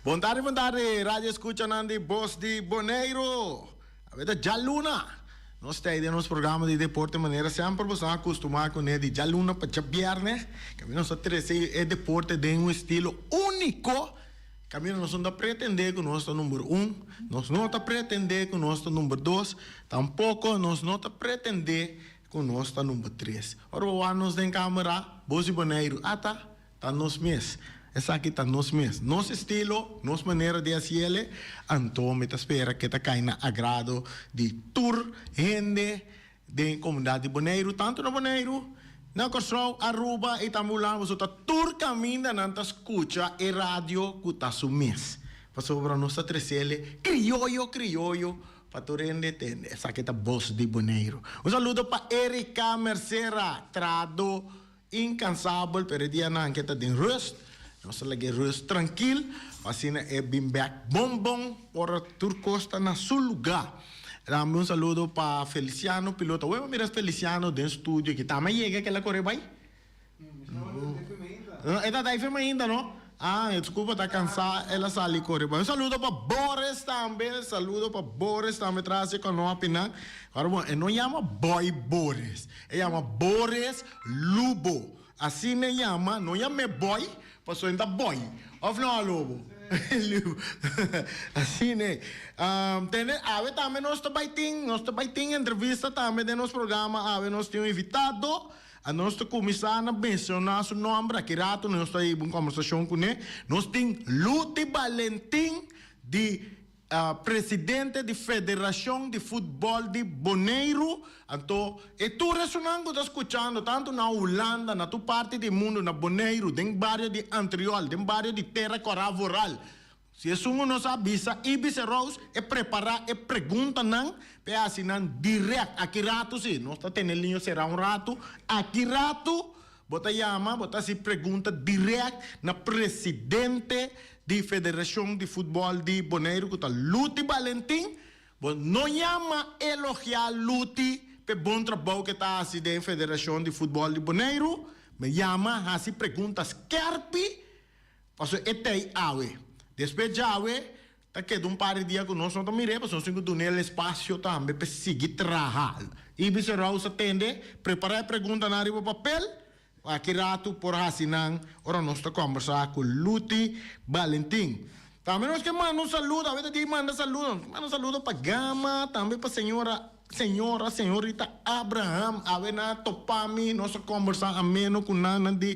Bon tardi, bon tardi, radio escuchanan di Bos di Boneiru. Awe ta djaluna. Nos ta ei den nos programa di deporte manera semper boso a acostuma cune di djaluna pa djabierne. Caminda nos ta trece e deporte den un estilo unico. Caminda nos no ta pretende cu nos ta number un, nos no ta pretende cu nos ta number dos, tampoco nos no ta pretende cu nos ta number tres. Ora bo wak nos den camera, Bos di Boneiru, ata. Ta nos mes. Esaki ta nos mes. Nos estilo, nos manera di haciele, anto mi ta spera ke ta kai na agrado di tur hende den comunidad di Boneiru, tanto na Boneiru, na Kòrsou, Aruba i tambe Hulanda, pasobra ta tur kaminda nan ta skucha e radio ku ta su mes. Pasobra nos ta tresele krioyo krioyo pa tur hende tende. Esaki ta Bos di Boneiru. Un saludo pa Erika Mercera, trahadó. Incansabel, pero e dianan ke ta den rust, nos ta laga e rust trankil, pa asina e bin bek bon bon ora tur kos ta na su luga. Tambe un saludo pa Feliciano Piloto. Awor mi mira Feliciano den studio aki. Tambe a yega ke el a kore bai? E ta dai firma ainda no? Ah, disculpa ta cansa el a sali kore bai. Un saludo pa Boris tambe, saludo pa Boris tambe tras e konopinan. Ahora bon, e no yama Boy Boris, e yama Boris Lubo. Asina e yama, no yam'é Boy, pasobra e ta boy. Of no, Lobo? Lubo. Asina e. Tende, awe tambe nos ta bai tin, nos ta bai tin entrevista tambe den nos programa. Awe nos tin un invitado. A Nos ta kuminsá na menshoná su nòmber aki ratu, nos ta hiba un kòmbersashon kuné. Nos tin Luti Balentin di presidente di Federashon di Futbòl di Boneiru. Anto e tur esunnan ku ta skuchando tantu na Hulanda, na tur parti di mundu, na Boneiru, den bario di Antriol, den bario di Tera Kòrá Voral, Si esun ku nos a bisa Ibis Rose e prepará e preguntanan p'e hasi nan dirèkt. Aki ratu si, nos ta tene liña será un ratu. Aki ratu bo ta yama, bo ta hasi pregunta dirèkt na presidente di Federashon di Futbòl di Boneiru ku ta Luti Balentin. Bo no yama elogiá Luti p'e bon trabou ku e ta hasi den Federashon di Futbòl di Boneiru, ma yama hasi pregunta skèrpi. Pasobra e tei awe. Despues djawe ta keda un par di dia ku nos no ta mir'é pasobra nos tin ku dun'é el espasio tambe pa e sigui traha. Ibis Rouse a tende, prepará e preguntanan riba papel, aki ratu por hasi nan ora nos ta kòmbersá ku Luti Balentin. Tambe nos ke manda un saludo, awe ta dia di manda saludo, nos ke manda un saludo pa Gama, tambe pa señora, señora, señorita Abraham, awe nan a topa mi, nos a kòmbersá ameno ku nan, nan di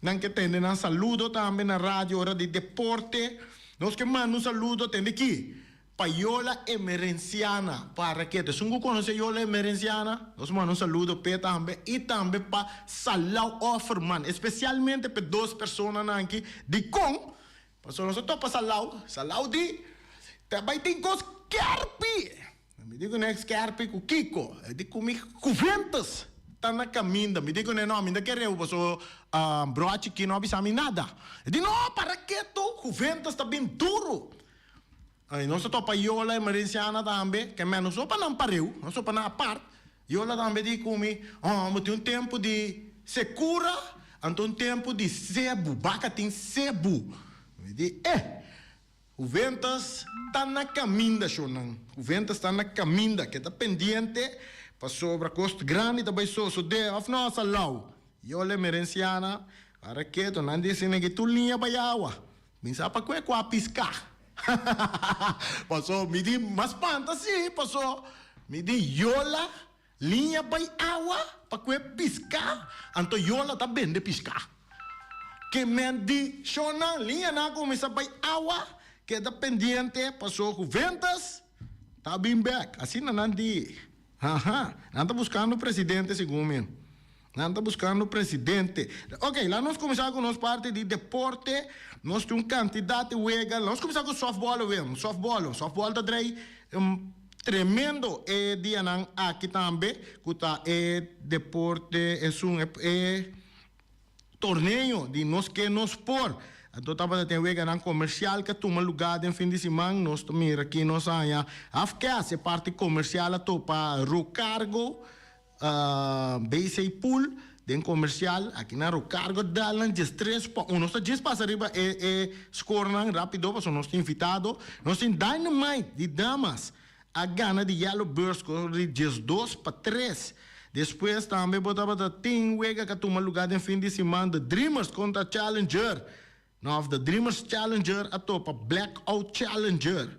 nan ke tende nan saludo tambe na radio ora di deporte. Nos ke manda un saludo, tende ki? Pa Yola Emerenciana, para ke ta esun ku konosé Yola Emerenciana, nos manda un saludo p'e tambe i tambe pa Salau Offerman, espesialmente p'e dos personanan aki, dikon? Pasobra nos a topa Salau, Salau di, Ta bai tin kos skerpi! Mi di kuné, Skerpi ku kiko? E di ku mi Juventus ta na kaminda. Mi di kuné, No, mi no ta kere pasobra broa chikí no a bisa mi nada. E di, No, para ketu, Juventus ta bin duru. I nos a topa Yola Emerenciana tambe, ke men no sopa nan pareu, nos sopa nan apart. Yola tambe di ku mi, Oh, bo tin un tempu di sekura, anto un tempu di sebu, baka tin sebu. Mi di, Eh, Juventus ta na kaminda, shonnan. Juventus ta na kaminda, keda pendiente, pasobra kos grandi ta bai sosodé, òf no, Salau? Yola Emerenciana, para ketu, nan di asina ki tur liña bai awa. Mi sa pa kue kua piská. Paso mi di mas spanta si, paso mi di yola liña bai awa pa kue piská, anto yola ta bende piská. Ke men di shonnan liñanan a kuminsá bai awa, keda pendiente paso Juventus ta bin bek. Asina nan di. Haha, nan ta buskando presidente segun mi. Nan ta buskando presidente. Ok, laat nos kuminsá ku nos parti di deporte. Nos tin un kantidat di wega. Nos kuminsá ku sòftbòl awe. Sòftbòl, sòftbòl ta drei tremendo e dianan aki tambe, ku ta e deporte esun e torneo di Nos Ke Nos Por. Anto tabata tin weganan komersial ku a tuma lugá den fin di siman. Nos ta mira aki nos a haña Afkes, e parti komersial a topa Rocargo. BC Pool. Den comercial, aki na Rocargo dal nan 13 pa 1. Nos ta djis pasa riba e score nan rapido, paso nos tin invitado. Nos tin Dynamite di damas a gana di Yellow Birds di 12 pa 3. Despues tambe bo tabata tin wega ku a tuma lugá den fin di siman, The Dreamers kontra Challenger. No, The Dreamers Challenger a topa Blackout Challenger.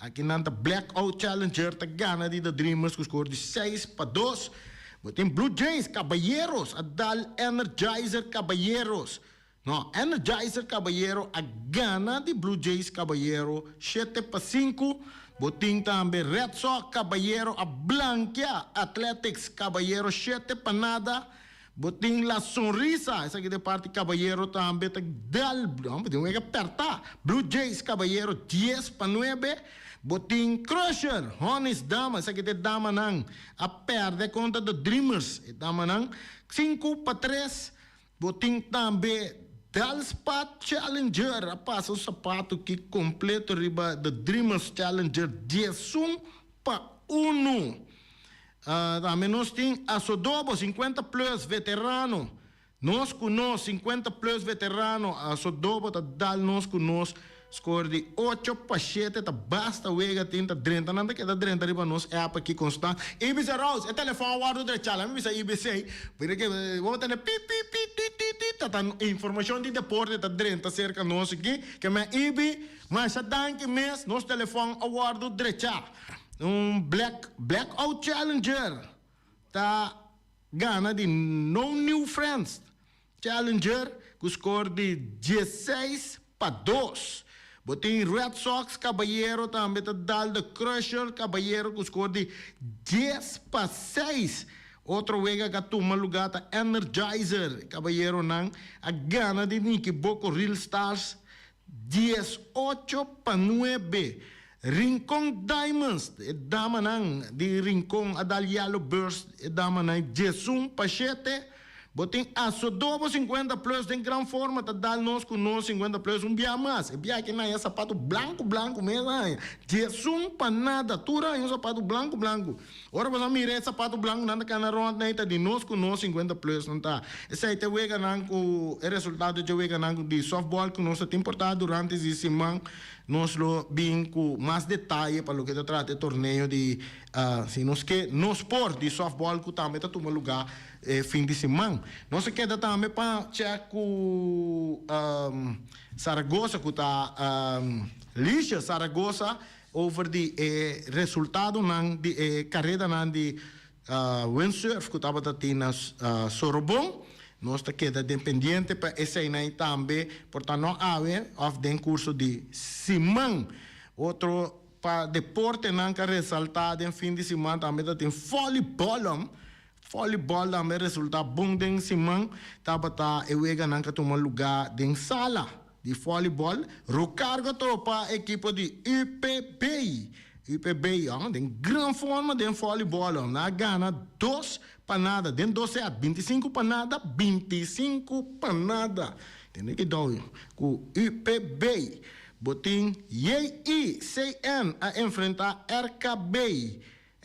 Aki nan ta Blackout Challenger ta gana di The Dreamers ku score di 6 pa 2. Bo tin Blue Jays Caballeros a dal Energizer Caballeros. No, Energizer Caballero a gana di Blue Jays Caballero 7 pa 5. Bo tin tambe Red Sox Caballero a blankia Athletics Caballero 7 pa 0. Bo tin La Sonrisa, esaki di parti Caballero tambe ta dal, no, bo tin wega perta. Blue Jays Caballero 10 pa 9. Bo tin Crusher, Honis Dama, esaki di dama nan a perde kontra The Dreamers, e dama nan 5 pa 3. Bo tin tambe Dalspat Challenger, a pasa un sapato aki kompleto riba The Dreamers Challenger 11 pa 1. Tambe nos tin Asodobo 50 plus veterano. Nos ku nos 50 plus veterano. Asodobo ta dal nos ku nos score di 8 pa 7, ta basta wega tin ta drenta nan ta keda drenta riba nos app aki konstant. IBC Rose, e telefòn wòrdu drechá, mi bisa IBC, porque bo tene pi pi pi ti ti ti ta informashon di deporte ta drenta serka nos aki, ke men IB, masha danki mes, nos telefòn a wòrdu drechá. Un Blackout Challenger ta gana di No New Friends Challenger ku score di 16 pa 2. Bo tin Red Sox Caballero tambe ta dal The Crusher Caballero ku score di 10 pa 6. Otro wega ku a tuma lugá ta Energizer Caballero nan a gana di Nikiboko Real Stars 18 pa 9. Rincon Diamonds, e dama nan di Rincon a dal Yellow Burst, e dama nan 11 pa 7. Bo tin Asodobo 50 plus den gran forma ta dal nos ku nos 50 plus un bia mas. E bia aki nan e sapato blanku blanku mes aña. 11 pa 0. Tur aña un sapato blanku blanku. Ora bo mira e sapato blanku nan ta kana rònt nei ta di nos ku nos 50 plus nan ta. Esei ta wega nan ku e resultado di wega nan di softball ku nos ta importá durante di siman. Nos lo bin ku mas detaye pa loke ta trata e torneo di si nos ke nos por di softball ku tambe ta tuma lugá fin di siman. Nos a keda tambe pa check ku Zaragoza ku ta Licia Zaragoza over di e resultadonan di e karedanan di windsurf ku tabata tin na Sorobon. Nos ta keda dependiente pa esei tambe por ta no awe òf den kurso di siman. Otro pa deportenan ku a resaltá den fin di siman tambe ta tin volleyball. Volleyball tambe resultá bon den siman tabata e weganan ku a tuma lugá den sala di volleyball. Rocargo topa ekipo di UPB. UPB, oh, den gran forma den volleyball, oh, nan a gana 2 pa 0. Den dos set, 25 pa 0, 25 pa 0. Tende ku dou ku UPB. Bo tin JICN a enfrentá RKB.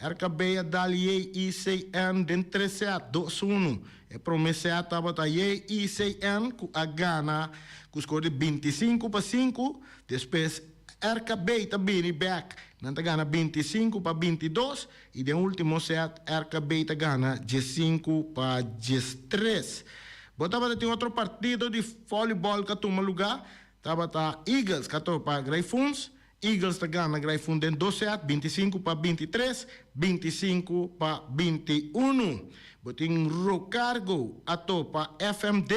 RKB a dal JICN den 3 set, 2-1. E promé set tabata JICN ku a gana ku score di 25 pa 5. Despues RKB ta bini back. Nan ta gana 25 pa 22 i den último set RKB ta gana 15 pa 13. Bo tabata tin otro partido di volleyball ku a tuma lugá. Tabata Eagles ku a topa Greyfuns. Eagles ta gana Greyfun den 2 set, 25 pa 23, 25 pa 21. Bo tin Rocargo a topa FMD.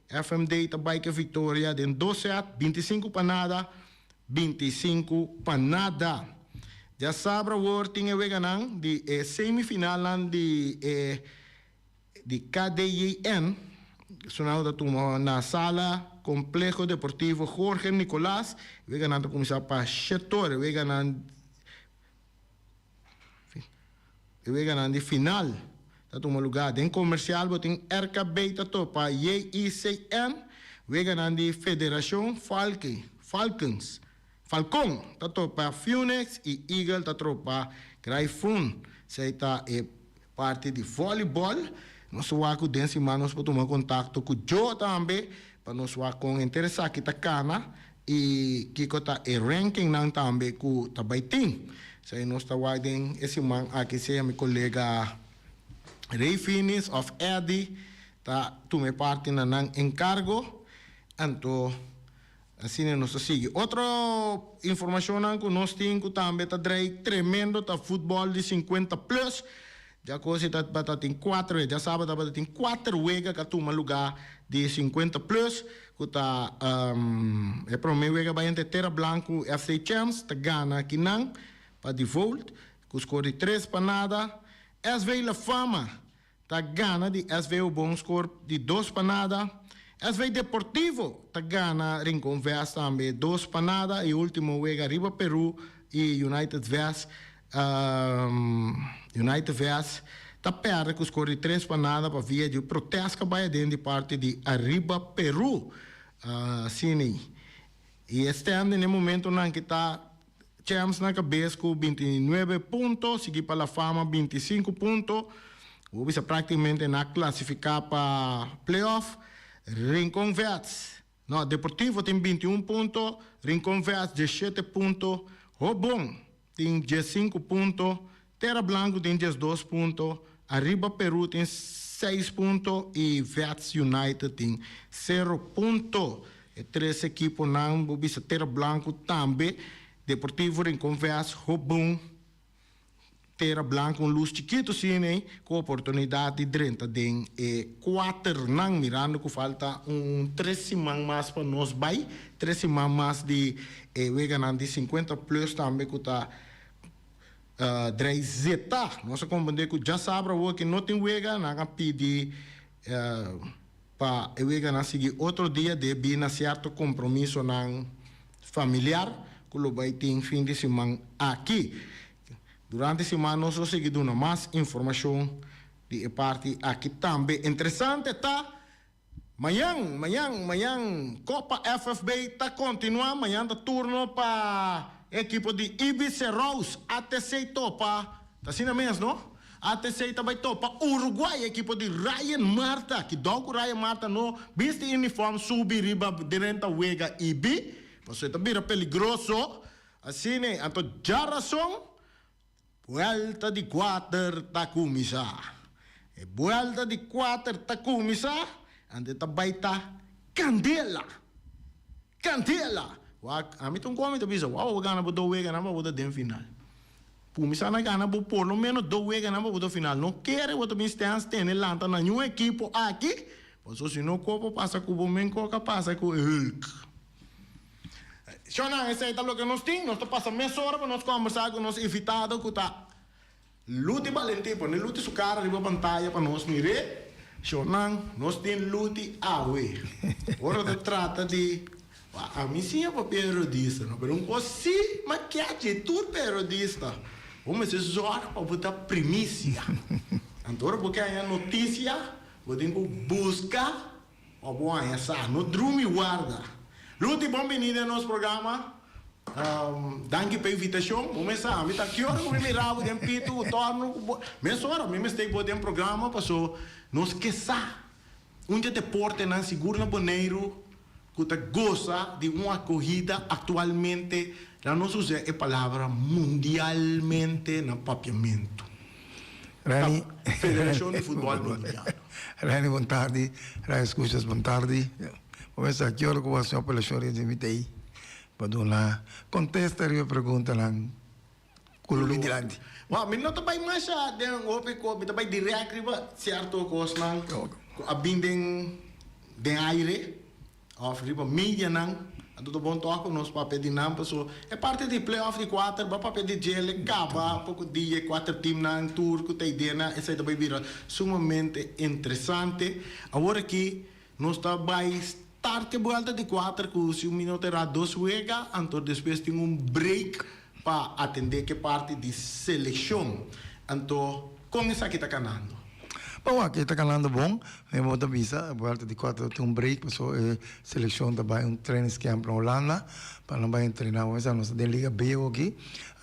FMD ta bai ku viktoria den 2 set, 25 pa 0, 25 pa 0. Djasabra awor tin e weganan di e semifinal di KDJN. Sonado ta tuma na sala Kompleho Deportivo Jorge Nicolás. Weganan ta kuminsá pa 7 or. Weganan di final ta tuma lugá den komersial, bo tin RKB ta topa JICN. Weganan di Federashon Falcons. Falcon ta topa Phoenix i Eagle ta topa Grifon. Esei ta e parti di volleyball. Nos ta wak ku den siman nos por tuma kontakto ku Joe tambe pa nos wak kon henter esaki ta kana i kiko ta e rankingnan tambe ku ta bai tin. Esei nos ta wak den e siman aki sea mi kolega Ray Finis òf Eddy ta tuma e parti na nan enkargo. Anto asina nos ta sigui. Otro informashonnan ku nos tin ku tambe ta drei tremendo ta futbòl di sinkuenta plus. Djakosi tabata tin kuater wega, djasabra tabata tin kuater wega ku a tuma lugá di sinkuenta plus ku ta e promé wega bai entre Tera Blanku FC Champs ta gana kinan pa Devolt ku skor di tres pa nada. SV La Fama ta gana di SV Obon skor di dos pa nada. SV Deportivo ta gana Rincon Vest tambe dos pa nada y ultimo wega riba Peru y United Vest United Vest ta perde cu skor di tres pa nada pa via di un protest cu a bay aden di parti di Ariba Peru. Asina y e standing na e momentonan ki ta Champs na kabes ku 29 punto, sigui pa La Fama 25 punto. Bo bisa praktikamente nan a klasifiká pa playoff. Rincon Vets, no, Deportivo tin 21 punto, Rincon Vets 17 punto, Hobon tin 15 punto, Tera Blanco tin 12 punto, Ariba Peru tin 6 punto i Vets United tin 0 punto. E tres ekiponan bo bisa Tera Blanco tambe, Deportivo Rincon Vets, Hobon, Tera Blanco un lus chikitu asina ku oportunidat di drenta den e kuaternan mirando ku falta un tres siman mas pa nos bai, tres siman mas di e weganan di 50 plus tambe ku ta Drei zeta. Nos a comprende cu djasabra awor ki no tin wega, nan a pidi pa e weganan sigui otro dia debi na cierto compromisonan familiar cu lo bay tin fin di siman aki. Durante siman nos lo sigui duna mas informacion di e parti aki tambe. Interesante ta Mañan, mañan, mañan Copa FFB ta continua. Mañan ta turno pa e ekipo di Ibis Rose, ATC topa, ta asina mes no? ATC ta bay topa Uruguay, ekipo di Ryan Marta. Kidou cu Ryan Marta no bisti uniform subi riba drenta wega Ibi, pasobra e ta bira peligroso. Asina, anto djarason Buelta di kuater ta kuminsá. E buelta di kuater ta kuminsá, anto ta bai ta kandela! Kandela! Wak, ami ta un kome ta bisa, wou, bo gana bo dos weganan pa bo ta den final. Kuminsá na gana bo por lo menos dos weganan pa bo ta final. No kere bo ta bin stèns tene lanta na niun ekipo aki, pasobra si no kopo pasa ku bo men koka pasa ku e Hulk. Shonnan, esei ta loke nos tin. Nos ta pasa mesora pa nos kombersá ku nos invitado ku ta Luti Valentin. Pone Luti su kara riba pantaya pa nos mir'é. Shonnan, nos tin Luti awe. Ora ta trata di, ami siña pa periodista no, pero un kos sí m'a kechi tur periodista. Bo mester zòrg pa bo ta primisia. Anto ora bo ke haña notisia, bo tin ku buska. Pa bo haña sa, no drumi warda. Luti, bon bini den nos programa. Danki pa invitashon. Bo mes sa, mi ta ki ora ku mi mira bo den pitu ku tòrnu ku bo. Mesora mi mester bo den programa paso nos ke sa un di e deportenan sigur na Boneiru ku ta gosa di un akohida aktualmente, laat nos usa e palabra mundialmente na papiamentu. Reni. Federashon di Futbòl Boneiru. Reni bon tardi, Reni Escuchas bon tardi. Bo mester sa ki ora ku bo hasi un apelashon riba di mi ta ei pa duna kontesta riba e preguntanan ku lo bin dilanti. Bon, mi no ta bai masha den hopi kos, mi ta bai dirèkt riba sierto kosnan ku a bin den den aire. Of riba medianan, anto ta bon tok ku nos papia di nan paso e parti di playoff di kuater bo a papia di djele kaba poko dia e kuater teamnan tur ku ta idea esei ta bai bira sumamente interesante. Awor aki nos ta bai start e buelta di kuater ku si un mi no ta erá dos wega anto despues tin un break pa atende ku e parti di selekshon. Anto kon esaki ta kanando? Bon, aki e ta kanando bon. Mi bo ta bisa, e buelta di kuater tin un break pasobra e selekshon ta bai un trainingscamp na Holanda pa nan bai entrena. Bo mester sa nos ta den Liga B awo aki.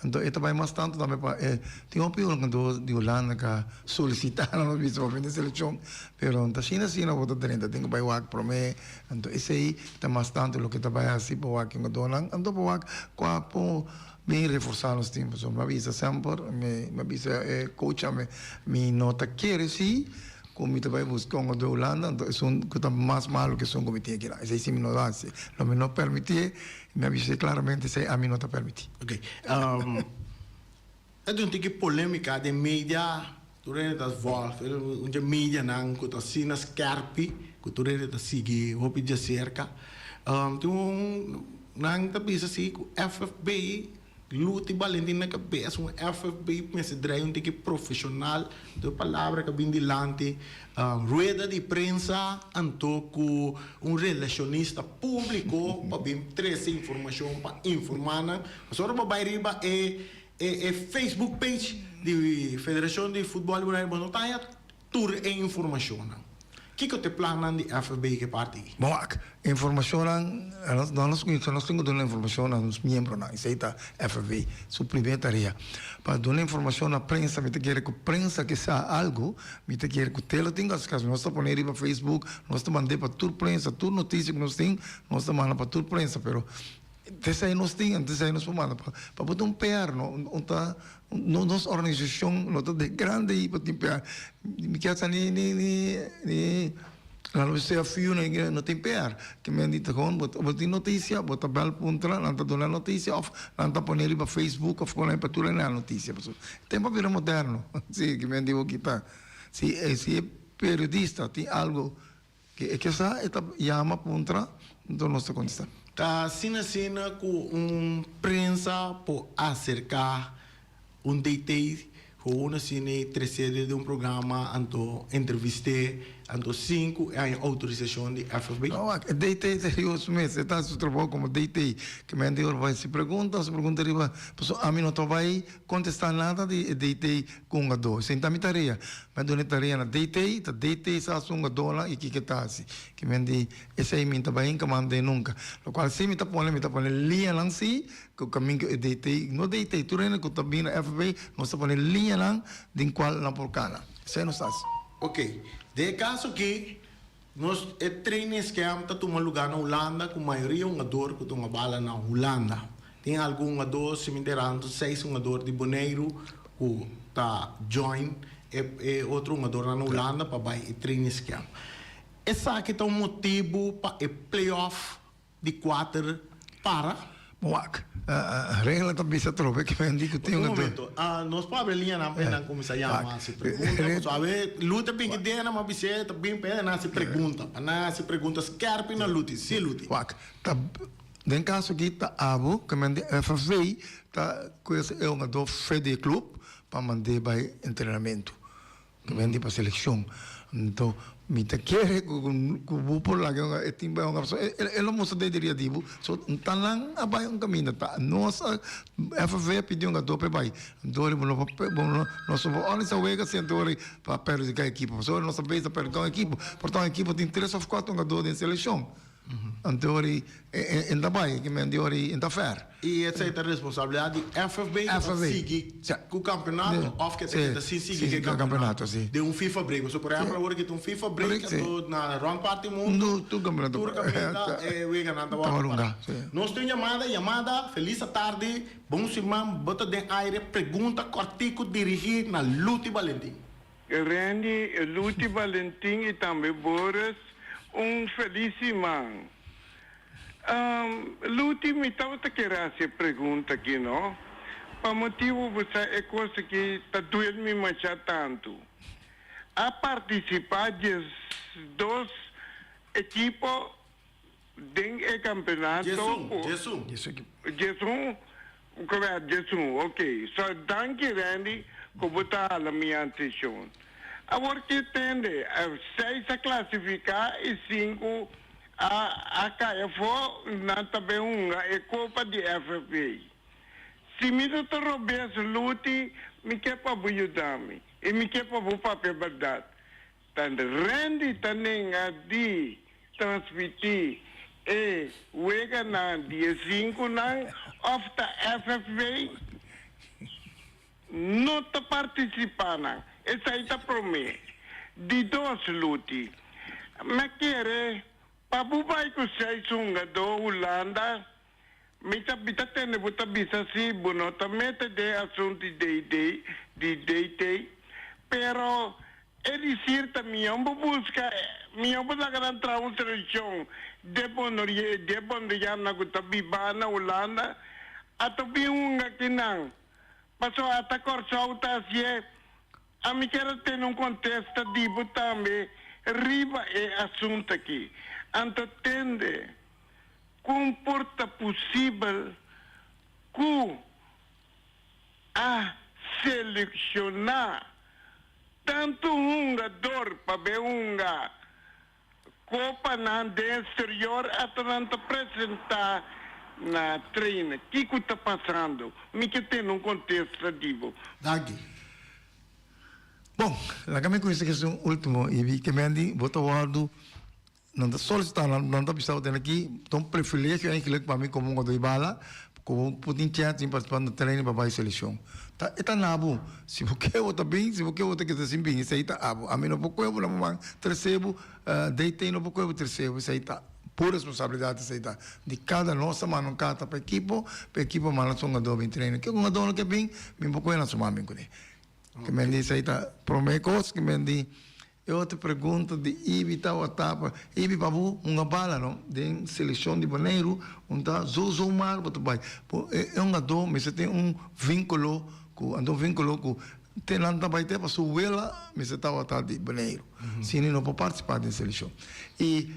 Anto e ta bai mas tantu tambe pa e tin hopi hungadó di Hulanda ka solisitá nan lo bisa pa bini selekshon pero no ta asina asina bo ta drenta tin ku bai wak promé anto esei ta mas tantu loke ta bai hasi pa wak e hungadónan anto pa wak kua por bin reforsá nos tim pasobra mi a bisa semper mi a bisa e coach tambe mi no ta kere si ku mi ta bai buska un hungadó Hulanda anto esun ku ta mas malu ku esun ku mi tin aki esei si mi no ta hasi lo mi no permitié. Mi a bis'é claramente esei ami no ta permití. Ok. Ta tin un tiki polémica den media, tur hende ta volg, un dje medianan cu ta asina skerpi cu tur hende ta sigui hopi djacerca. Tin un, nan ta bisa si cu FFB Luti Balentin na cabes, un FFB mester draai un tiki profesional, tur palabra ka bin dilanti, rueda di prensa anto cu un relacionista publico pa bin trece informacion pa informa nan. Pasobra bo bay riba e e Facebook page di Federacion di Futbol di Bonaire bo no ta haya tur e informacionnan. Kiko ta e plannan di FFB ke parti ei? Bon wak, informacionnan, nos nos tin ku duna informacion na nos miembronan, esei ta FFB su primer tarea. Pa duna informacion na prensa, mi ta kere ku prensa ke sa algu, mi ta kere ku te lo tin ku hasi kaso. Nos ta pone riba Facebook, nos ta mand'é pa tur prensa, tur noticia ku nos tin, nos ta manda pa tur prensa, pero Esei nos tin, anto esei nos por manda pa pa bo ta un PR no, un ta nos organisashon no ta de grandi ei pa tin PR. Mi kier sa ni ni ni ni la lo sea fiu no no tin PR. Ke men di ta gewoon bo bo tin notisia bo ta bèl puntra nan ta duna notisia òf nan ta pone riba Facebook òf kon pa tur hende haña notisia pasobra e tempu a bira moderno si ke men di bo kita si si e periodista tin algo Ke e ke sa e ta yama puntra, nto nos ta kontestá. Ta asina asina ku un prensa por aserká un DT gewoon asina i tres'é den un programa anto entrevist'é anto sin ku e haña outorisashon di FFB? No wak, e DT ta riba su mes, e ta hasi su trabou komo DT. Ke men di ora bai hasi pregunta, hasi pregunta riba, pasobra ami no ta bai kontestá nada di e DT Ku un gadó. Esei ta mi tarea. Mi a duna e tarea na DT, ta DT sa haci un gadónan y kiko e ta haci. Ki men di, esei mi ta bay hinca man den nunca. Locual si mi ta pone, mi ta pone liñanan si, cu camin cu e DT, no DT, tur hende cu ta bini na FB, nos ta pone liñanan den cual nan por cana. Esei nos ta haci. Ok, den e caso aki, nos e trainingscamp ta tuma lugar na Hulanda cu mayoria hungador cu ta hunga bala na Hulanda. Tin algun hungador, si mi nteranto, seis hungador di Boneiru cu ta join e e otro hungadornan na Hulanda pa bay e trainingscamp. Esaki ta un motibu pa e playoff di kuater para? Wak, regla ta bisa atrobe ke men di ku tin Un momento, nos por abri liñanan pa nan kuminsá yama hasi pregunta. Pasobra awe Luti a bin ki dena, mi a bis'é ta bin pa nan hasi pregunta, pa nan hasi pregunta skerpi na Luti. Sí, Luti. Wak, ta den kaso aki ta abo ke men di FFV ta kues e hungadó fe di e klup pa mand'é bai entrenamentu. Ke men di pa selekshon. Anto mi ta kere ku ku bo por laga e tin bai hunga pasobra e lo mustra den di bo. So ta nan a bai un kaminda ta nos a FFV a pidi hungadó pa e bai. Anto bo no por bo no nos no por organisa wega si anto pa perhudiká ekipo pasobra nos a bes ta perhudiká un ekipo. Por ta un ekipo tin tres òf kuater hungadó den selekshon. Anto ori e ta bai, ki men di ori e ta fer. I esei ta responsabilidat di FFB ku ta sigui ku kampeonato òf ke ta keda sin sigui ku e kampeonato den un FIFA break. Pasobra por ehèmpel awor ki ta un FIFA break anto na rònt parti mundu tur kaminda e weganan ta wòrdu pará. Nos tin un yamada, yamada, felis atardi, bon siman, bo ta den aire, pregunta kòrtiku dirigí na Luti Balentin. Randy, Luti Valentin y tambe Boris un feliz siman. Luti mi tabata kere haci e pregunta aki no, pa motibo bo sa e cos aki ta duel mi masha tanto. A participa 12 ekipo den e campeonato Djesun, djesun. Djesun, Correct, djesun, ok. So, danki Randy ku bo ta hala mi atenshon. Awor ki tende, seis a klasifiká i sinku a a kai afó, nan ta bin hunga e kopa di FFA. Si mi no ta robes Luti, mi ke pa bo yuda mi i mi ke pa bo papia bèrdat. Ta Randy ta nenga di transmití e weganan di e sinkunan òf ta FFV? no ta partisipá nan. Esei ta promé. Di dos, Luti, mi a kere pa bo bai ku seis hungadó Hulanda. Mi ta mi ta tende bo ta bisa si bo no ta mete den asuntu di DD, di DT, pero e disir ta mihó bo buska, mihó bo laga nan traha un selekshon de bonorier, de boneriannan ku ta biba na Hulanda, ato bin hunga kinan, pasobra ata Kòrsou ta hasié. Ami kier a tene un kontesta di bo tambe riba e asuntu aki. Anto tende. Kon por ta posibel ku a selekshoná tantu hungador pa be hunga kopanan den eksterior ata nan ta presentá na trainen? Kiko ta pasando? Mi ke tene un kontesta di bo. Danki. Bon, laga mi kuminsa ku esun ultimo i bi ke mendi bo ta wòrdu. Nan ta solicita, nan ta bisa bo aki, ta un privilegio eigenlijk pa mi como un godoy bala, cu bo por tin chance di participa na training pa bay seleccion. Ta, e ta na bo. Si bo ke bo ta bin, si bo ke bo ta keda sin bin, esey ta abo. Ami no por coge bo na bo man trece bo, DT no por coge bo trece bo, esey ta bo responsabilidad, esey ta di cada nos ta manda un carta pa ekipo, pa ekipo manda su hungador bin training. Ke hungador no ke bin, mi por coge na su man bin cune. Ke men di esey ta prome cos, ke men di. E otro pregunta di Ibi tabata pa Ibi pa bo hunga bala no den seleccion di Boneiru un ta zo zo mar bo ta bai bo e hungador mester tin un vinculo cu anto un vinculo cu te nan ta bai te pa su wela mester tabata di Boneiru sino e no por participa den seleccion y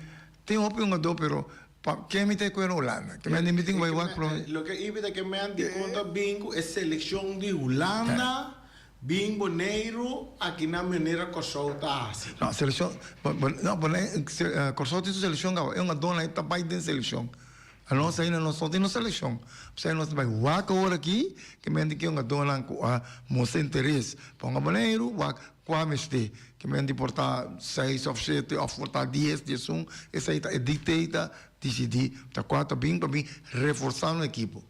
tin hopi hungador pero pa ke mi ta e cu Hulanda ke mi tin cu bai wak prome. Loke Ibi ta ke men di con ta bin cu e seleccion di Hulanda Bin Boneiru aki na manera Kòrsou ta hasi. No, selekshon, no, Boneiru, Kòrsou tin su selekshon kaba, e un adorno ei ta bai den selekshon. Anos ainda nos no tin nos selekshon. P'esei nos ta bai wak awor aki, ke mente ke un adornan ku a mustra interes pa hunga Boneiru, wak kua mester. Ke mente por ta seis òf shete òf por ta dies, diesun, esei ta e DT ta disidí ta kua ta bin pa bin reforsá nos ekipo.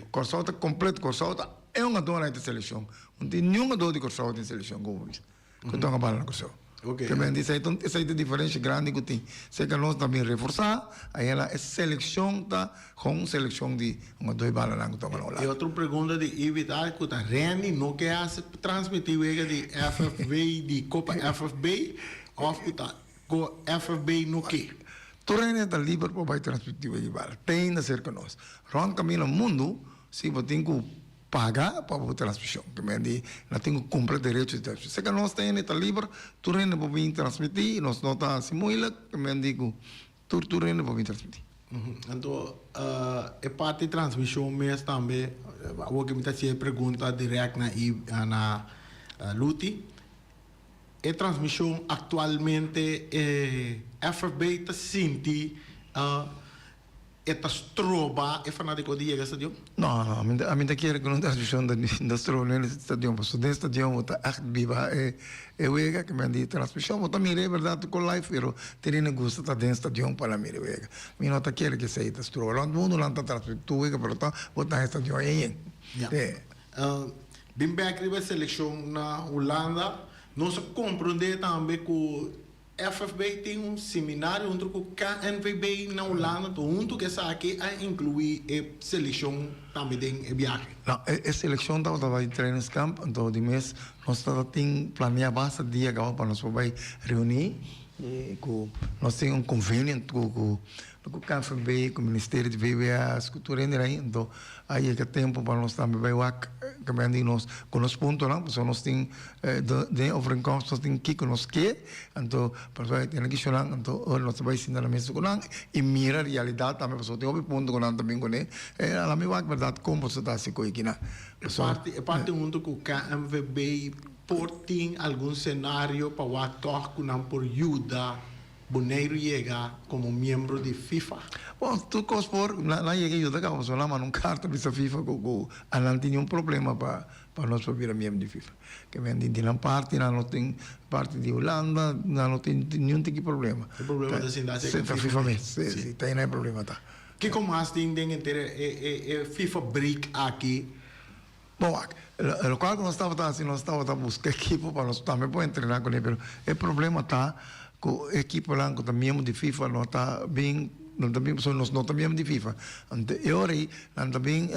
Kòrsou ta kompleto, Kòrsou ta e hungador na e selekshon. No tin niun hungador di Kòrsou den selekshon komo bisa ku ta hunga bala na Kòrsou. Te men di esei ta esei ta e diferensha grandi ku tin. Seka nos ta bin reforsá, ayala e selekshon ta kon selekshon di hungadó di balanan ku ta hunga na Hulanda. E otro pregunta di Ibi ta ku ta Randy no ke hasi transmití wega di FFB di Kopa FFB òf ku ta Ku FFB no ke. Tur hende ta liber pa bai transmití wega bala. Te ainda serka nos. Rònt kaminda mundu, si bo tin ku paga pa bo transmishon. Ke men di nan tin ku kumpra derecho di transmishon. Serka nos te hende ta liber, tur hende por bin transmití, nos no ta hasi moeilijk. Ke men di ku tur tur hende por bin transmití. Anto e parti transmishon mes tambe, awor ke mi ta hasi e pregunta dirèkt na na Luti. E transmision actualmente e FFB ta sinti e ta stroba e fanatico di yega stadion? No, no, ami ta ami ta kere ku no transmision ta ta stroba den stadion pasobra den stadion bo ta ègt biba e e wega ke men di transmision bo ta mira e bèrdat ku live pero tin hende gusta ta den stadion pa nan mira e wega. Mi no ta kere ku esei ta stroba. Rònt mundu nan ta transmiti tur wega pero ta bo ta den stadion yen yen. Bin bek riba e selekshon na Hulanda, nos a komprondé tambe ku FFB tin un seminario huntu ku KNVB na Hulanda, anto huntu ku esaki a inkluí e selekshon tambe den e biahe. No, e selekshon tabata bai trainingskamp, anto di mes nos tabata tin planea basta dia kaba pa nos por bai reuní ku nos tin un konvenio ku Ku KNVB, ku Ministerio di VWS, ku tur hende ahí. Anto a yega tempu pa nos tambe bai wak kaminda di nos ku nos puntonan, pasobra nos tin den overeenkomst nos tin kiko nos ke, anto pasobra e tene kishonnan, anto ora nos ta bai sinta na mesa ku nan i mira realidat tambe, pasobra tin hopi punto ku nan ta bin kuné, a la mi wak bèrdat kon boso ta hasi ku e kinan. E parti huntu ku KNVB por tin algun senario pa wak tòg ku nan por yuda Boneiru yega komo miembro di FIFA. Bon, tur kos por, nan yega yuda kaba pasobra nan manda un karta bisa FIFA ku ku a nan tin un problema pa pa nos por bira miembro di FIFA. Ke men di nan parti nan no tin parti di Hulanda nan no tin niun tiki problema. E problema ta sinta serka FIFA. FIFA mes, si, si, ta einan e problema ta. Kiko mas tin den henter e e e FIFA break aki? Bon wak, lokual ku nos tabata hasi, nos tabata buska ekipo pa nos tambe por entrená kuné, pero e problema ta ku e ekiponan ku ta miembro di FIFA no ta bin, no ta bin pasobra nos no ta miembro di FIFA. Anto e ora ei nan ta bin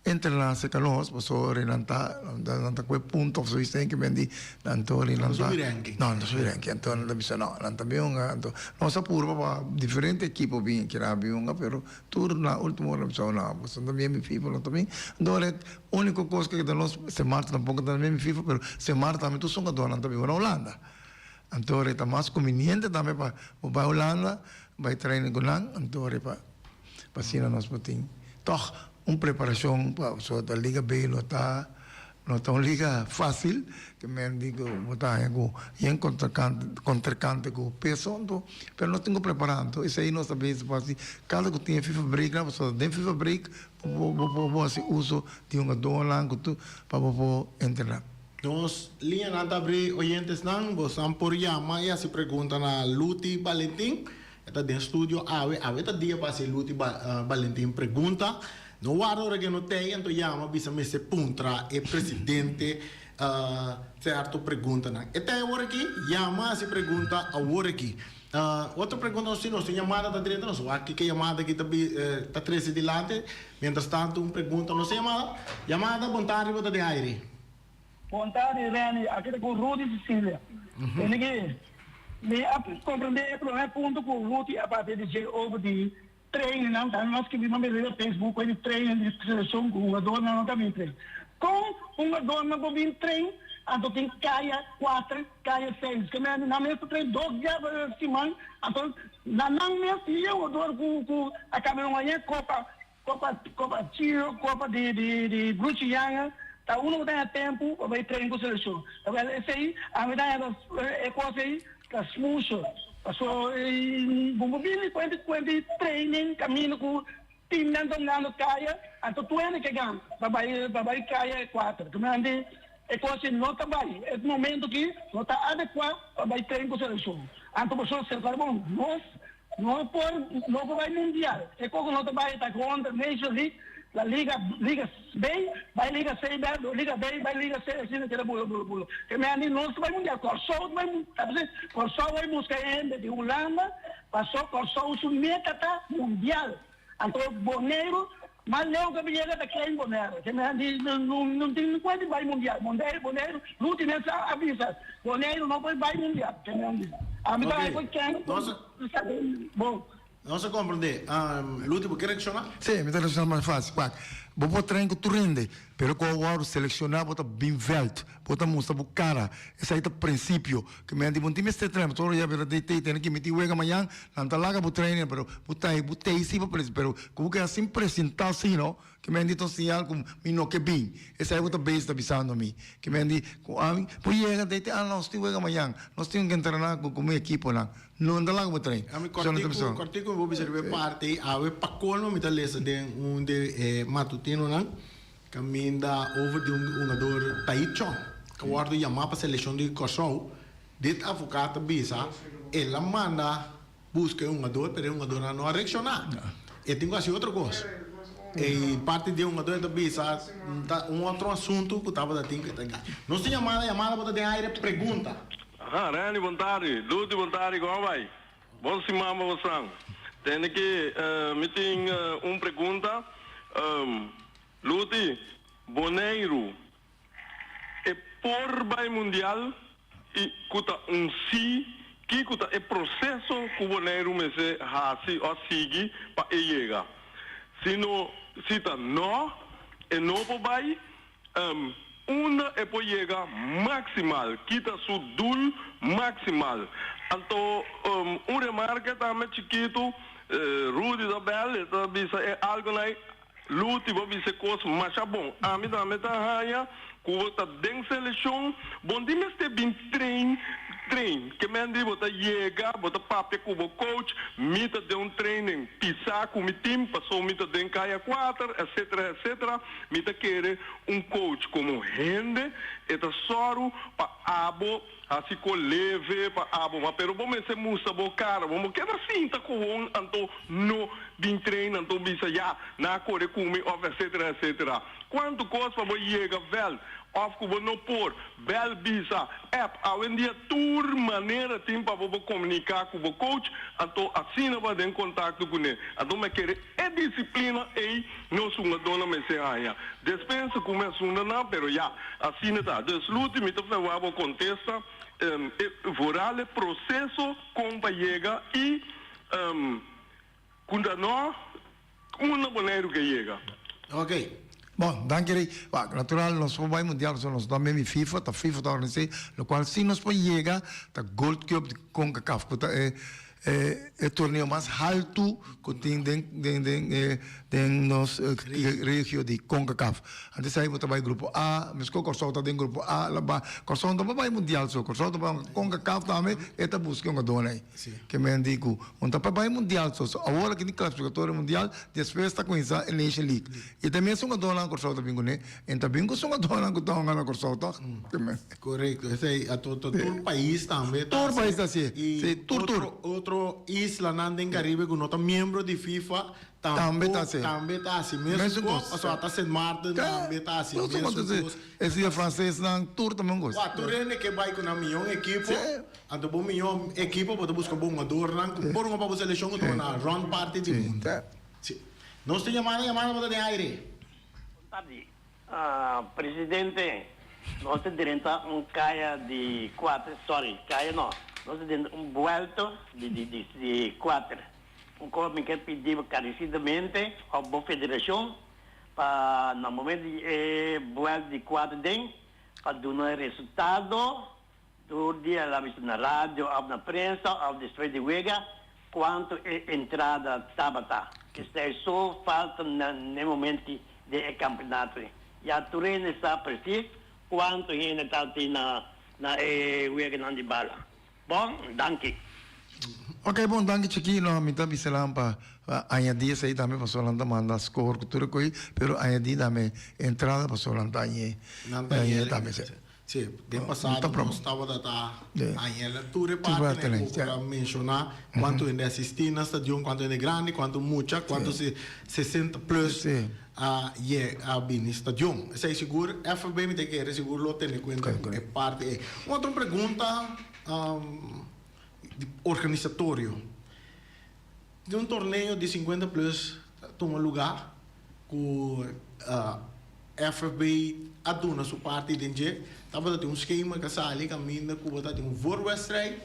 entrená serka nos pasobra nan ta nan ta kue punto òf zoiets den ke men di anto ora ei nan ta Nan ta subi ranking. No, nan ta subi ranking. Anto nan ta bisa no, nan ta bin hunga. Anto nos a purba pa diferente ekipo bin keda bin hunga, pero Tur na ultimo ora bisa no, boso no ta bien mi FIFA, no ta bien. Anto ora e unico cos cu ta nos, Sint Maarten tampoco ta bien mi FIFA, pero Sint Maarten tambe tur sungadornan ta biba na Hulanda. Anto ora e ta mas conveniente tambe pa bo bay Hulanda, bay trainen cu nan, anto ora pa pa asina nos por tin toch un preparacion pa pasobra Liga B no ta No ta un liga fácil, ke men di ku bo ta haña ku yen kontrinkante ku peso, anto pero nos tin ku prepará, anto esei nos ta bisa pa hasi kada ku tin e fifa break nan, pasobra den fifa break bo bo por hasi uso di hungadónan ku tur pa bo por entrená. Nos liñanan ta abrí oyentesnan, bosan por yama i hasi pregunta na Luti Balentin. E ta den studio awe, awe ta dia pa hasi Luti Balentin pregunta. No warda ora ke no tei anto yama bisa mester puntra e presidente cierto preguntanan. E tei awor aki, yama hasi pregunta awor aki. Otro pregunta nos tin, nos tin yamada ta drenta, nos wak kiko yamada aki ta ta trece dilanti. Mientras tanto un pregunta nos tin yamada. Yamada, bon tardi bo ta den aire. Bon tardi Renny, aki ta ku Rudy Cecilia. Tende mi a komprendé e promé punto ku Rudy a papia di dje over di trainingnan, tambe mi a skibi mami riba Facebook ku e di training di selekshon ku hungadornan no ta bin train. Kon hungadornan por bin train anto tin kaya kuater, kaya seis? Ke mende nan mes ta train dos dia pa siman anto na nan mes tin e hungador ku ku a kaba di haña kopa Kopa kopa Chio, kopa di di di Bruchi Yanga, ta uno ku ta haña tempu pa bai train ku selekshon. Awel esei ami ta haña e kos ei ta smusho. Paso bo por bini kuenti kuenti training kaminda ku timnan ta hungando kaya, anto tur hende ke gana pa bai pa bai kaya e kuater. Kemente e kos ei no ta bai. E momento aki no ta adekuá pa bai train ku selekshon. Anto paso serka bon nos No por no por bai mundial. E koko no ta bai ta kontra Nation League, la liga liga B bai liga C bai liga B bai liga C asina keda bula bula bula. Ke me a di nos ta bai mundial. Kòrsou ta bai ta bisa Kòrsou bai buska e hende di Hulanda paso Kòrsou su meta ta mundial. Anto Boneiru mas leu ke bo yega ta Klein Bonaire. Ke me a di no tin kuenta di bai mundial. Boneiru Boneiru Ruti mes a bisa Boneiru no por bai mundial. Ke me a di ami ta bai por ken bon. Nos a komprendé. Luti bo ke reakshoná? Sí, mi ta reakshoná mas fásil. Wak, bo por train ku tur hende, pero ku bo wòrdu selekshoná bo ta bin vèlt, bo ta mustra bo kara. Esei ta prinsipio. Ke men di bo no tin mester train, pasobra ora ya bira DT tene ke miti wega mañan, nan ta laga bo trainen, pero bo ta bo tei si pa presi, pero ku bo keda sin presentá si no, ke men di ta un señal ku mi no ke bin. Esei bo ta bezig ta bisando mi. Ke men di ku ami por yega DT, ah nos tin wega mañan, nos tin ke entrená ku mi ekiponan. No ta laga bo train. Ami kòrtiku, kòrtiku mi por bisa riba e parti ei. Awe pa kolmo mi ta lesa den un di e matutinonan kaminda over di un hungador Tait Chong ku a wòrdu yamá pa selekshon di Kòrsou. Dit avokat ta bisa el a manda buska e hungador pero e hungadornan no a reakshoná. E tin ku hasi otro kos. E parti di e hungador e ta bisa ta un otro asuntu ku tabata tin ku e ta gana. Nos tin yamada, yamada bo ta den aire pregunta. Aha, Randy bon tardi, Luti bon tardi, kon a bai? Bon siman pa bosan. Tende ki mi tin un pregunta. Luti, Boneiru e por bai mundial i ku ta un si, kiko ta e proseso ku Boneiru mester hasi òf sigui pa e yega? Si no, si ta no, e no por bai, Unda e por yega maximal, kita su doel maximal. Anto un remarke tambe chikitu, Rudy ta bel, e ta bisa e algo nai, Luti bo bisa e kos masha bon. Ami tambe ta haña ku bo ta den selekshon, bo no tin mester bin train, train. Ke men di bo ta yega, bo ta papia ku bo coach, mi ta den un training pisa ku mi team, paso mi ta den kaya kuater, etcetera, etcetera. Mi ta kere un coach como hende e ta sòru pa abo haci ko leve pa abo ma pero bo mester mustra bo cara bo no keda sinta cu hon anto no. Bin train anto bisa ya nan a kore ku mi of etcetera etcetera. Kuantu kos pa bo yega vèlt of ku bo no por bèl bisa app awendia tur manera tin pa bo por komuniká ku bo coach anto asina bo a den kontakto kuné. Anto mi a kere e disiplina ei nos hungadónan mester haña. Despensa ku mi a sunda nan pero ya asina ta. Dus Luti mi ta ferwagt bo kontesta e vooral e proseso kon pa yega i Ku ta no unda Boneiru ke yega. Ok. Bon, danki Rey. Wak, natural nos por bai mundial pasobra nos ta memi FIFA, ta FIFA ta organis'é, lokual si nos por yega ta Gold Cup di Concacaf ku ta e e torneo mas haltu ku tin den den den e den nos regio di Concacaf. Antes ahí bo ta bai grupo A, meskos Kòrsou ta den grupo A, la ba Kòrsou no ta por bai mundial so, Kòrsou ta bai Concacaf tambe e ta buska un gadónan ei. Ke men di ku un ta pa bai mundial so so awor aki tin klasifikatorio mundial despues ta kuminsá e nation league i ta mes hungadónan Kòrsou ta bin kuné en ta bin ku su hungadónan ku ta hunga na Kòrsou tòg ke men. Korekto esei a to to tur pais tambe ta Tur pais ta hasié i si tur tur. Otro otro islanan den Karibe ku no ta miembro di FIFA Tambe ta hasi. Tambe ta hasi mesun kos. Pasobra ata Sint Maarten tambe ta hasi mesun kos. E siñor francesnan tur ta mesun kos. Wak, tur hende ke bai ku nan miyon ekipo, anto bo miyon ekipo bo ta buska bo hungadornan ku por hunga pa bo selekshon ku ta na rònt parti di mundu. Si. Nos tin yamada, yamada bo ta den aire. Bon tardi, presidente. Nos ta drenta un kaya di kuater, sorry, kaya no, nos ta drenta un buelto di kuater. Un kos mi ker pidi bo karesidamente òf bo federashon pa na momento di e buèlta di kuater den pa duna e resultado tur dia la bisa na radio òf na prensa òf despues di wega kuantu e entrada tabata. Esei so falta na e momento di e kampeonato. Ya tur hende sa presis kuantu hende tabatin na e weganan di bala. Bon, danki. Ok bon danki chikino mi ta bisa nan pa añadi esei tambe pasobra nan ta manda score ku tur e koi pero añadi tambe entrada pasobra nan ta añe añe tambe si. Si den pasado nos tabata ta añela tur e partenan ku bo a menshoná kuantu hende asisti na stadion kuantu hende grandi kuantu mucha kuantu 60 plus a ye a bini stadion esei sigur FFB mi ta kere sigur lo tene kuenta ku e parti ei. Un otro pregunta di organisatorio di un torneo di 50 plus ta tuma luga ku FFB a duna su parti den dje tabata tin un skema ku a sali kaminda ku bo ta tin un voorwedstrijd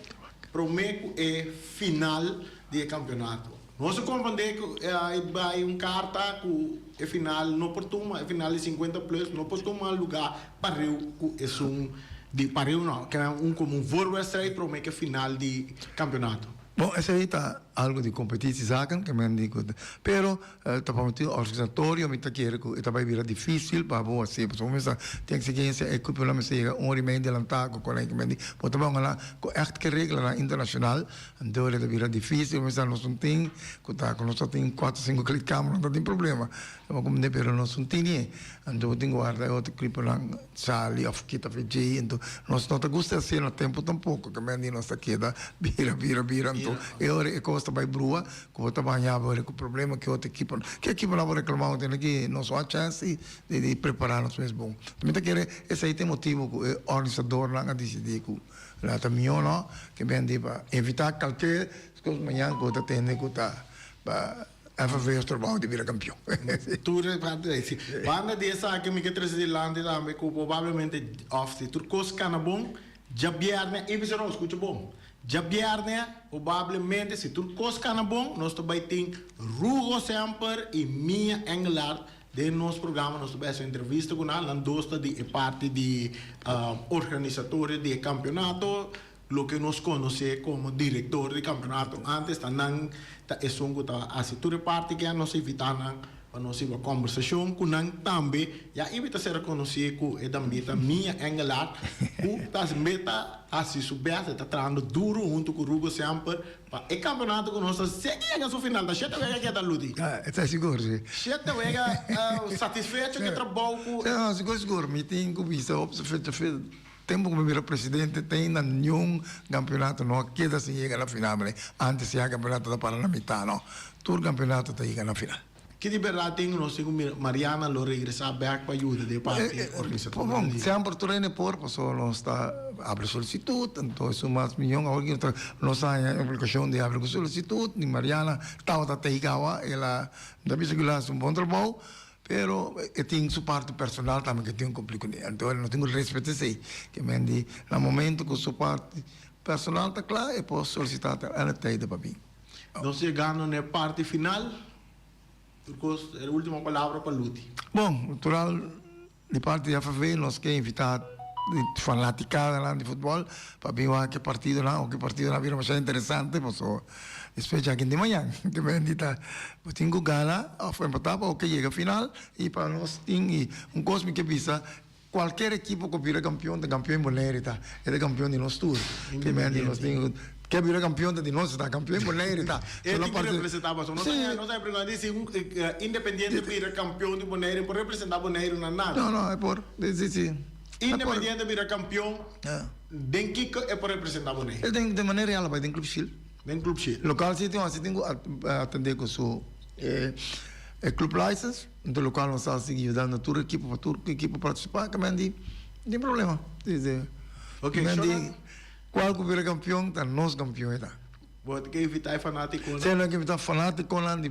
prome ku e final di e kampeonato. Nos a comprende cu e bay un carta cu e final no por tuma, e final di 50 plus no por tuma lugar pareu cu esun di pareu no, keda un como un voorwedstrijd prome cu e final di campeonato. Bon, esey ta algo di competitiezaken, ke men di cu, pero ta pa motibo organisatorio mi ta kere cu e ta bay bira dificil pa bo haci, pasobra bo mester tin exigencia, e equiponan mester yega un ora y media delanta cu cu ke men di, bo ta bay un cu echt ke reglanan internacional. Anto e ta bira difícil, mester nos un tin ku ta ku nos ta tin kuater sinku kleedkamer no ta tin problema. Bo komprende pero nos un tin e. Anto bo tin ku warda e otro kliponan sali òf kita for djei. Anto nos no ta gusta hasié na tempu tampoko ke men di nos ta keda bira bira bira anto e ora e kos ta bai brua ku bo ta baña bo ku problema ke otro ekipo. Ke ekiponan bo reklamá bo tene ki nos no a chèns di di prepará nos mes bon. Mi ta kere esei ta e motibu ku e organisadornan a disidí ku La ta mihó no ke ben di pa evitá kalker kos mañan ku ta tende ku ta pa FFV Osterbouw di bira kampion. Tur e parti ei si. Banda di esaki mi ke trese dilanti tambe ku probablemente òf si tur kos kana bon djabièrnè i bisa no skucha bon djabièrnè probablemente si tur kos kana bon nos ta bai tin Rugo Semper i Mia Engelhardt Den nos programa nos ta bai hasi un entrevista ku nan. Nan dos ta di e parti di organisatorio di e kampionato, loke nos konosé komo direktor di kampionato. Antes ta nan ta esun ku ta hasi tur e parti ke nos invitá nan pa nos hiba kòmbersashon ku nan tambe. Ya Ibi ta ser konosí ku e damita Mia Engelhardt ku ta meta hasi su bèst, e ta trahando duru huntu ku Rugo semper Pa e campeonato cu nos ta sigui yega su final ta shete wega keda Ludy. Ah, e ta sigur si. Shete wega satisfecho cu e trabou cu. Si, no, sigur sigur. Mi tin cu bisa op su fecha fe tempo cu mi bira presidente te ainda niun campeonato no a keda sin yega na final. Antes ya campeonato ta para na mitad no. Tur kampeonato ta yega na final. Ki di berdad tin nos tin ku mira Mariana lo regresa bek pa yuda den parti organisatorio Bon, semper tur hende por pasobra nos ta abri solicitud, anto esun mas miyon awor ki nos a haña e obligashon di abri ku solicitud, ni Mariana tabata tei kawa, el a mi ta bisa ku el a hasi un bon trabou, pero e tin su parti personal tambe ku e tin ku kumpli kuné, anto nos tin ku respeta esei, ke men di na momento ku su parti personal ta kla e por solisitá te ene tijden pa bin. Nos yegando na e parti final. Tur kos, e ultimo palabra pa Luti. Bon, natural di parti di FFB nos ke invitá fanatikadanan di futbòl pa bin wak e partidonan, oke partidonan a bira masha interesante pasobra despues djaki di mañan ke bendita ta bo tin ku gana òf empatá pa oke yega final i pa nos tin i un kos mi ke bisa Cualkier ekipo cu bira campeon ta campeon Bonaire ta. E ta campeon di nos tur. Te men di nos tin ke bira campeon ta di nos ta campeon Bonaire ta. E tin cu representa pasobra no ta no ta pregunta di si un Independiente bira campeon di Bonaire por representa Bonaire na nada. No no e por si si. Independiente bira campeon den kico e por representa Bonaire? E den den manera real a bay den Club Shield. Den Club Shield. Local si tin si tin cu atende cu su e club license. Enton locual nos ta sigui yudando tur ekipo pa tur ekipo participa ke men di tin problema. Ok, Men di cual cu bira campeon ta nos campeon e ta. Bo ta ke invita e fanaticonan? Si, nos ke invita fanaticonan di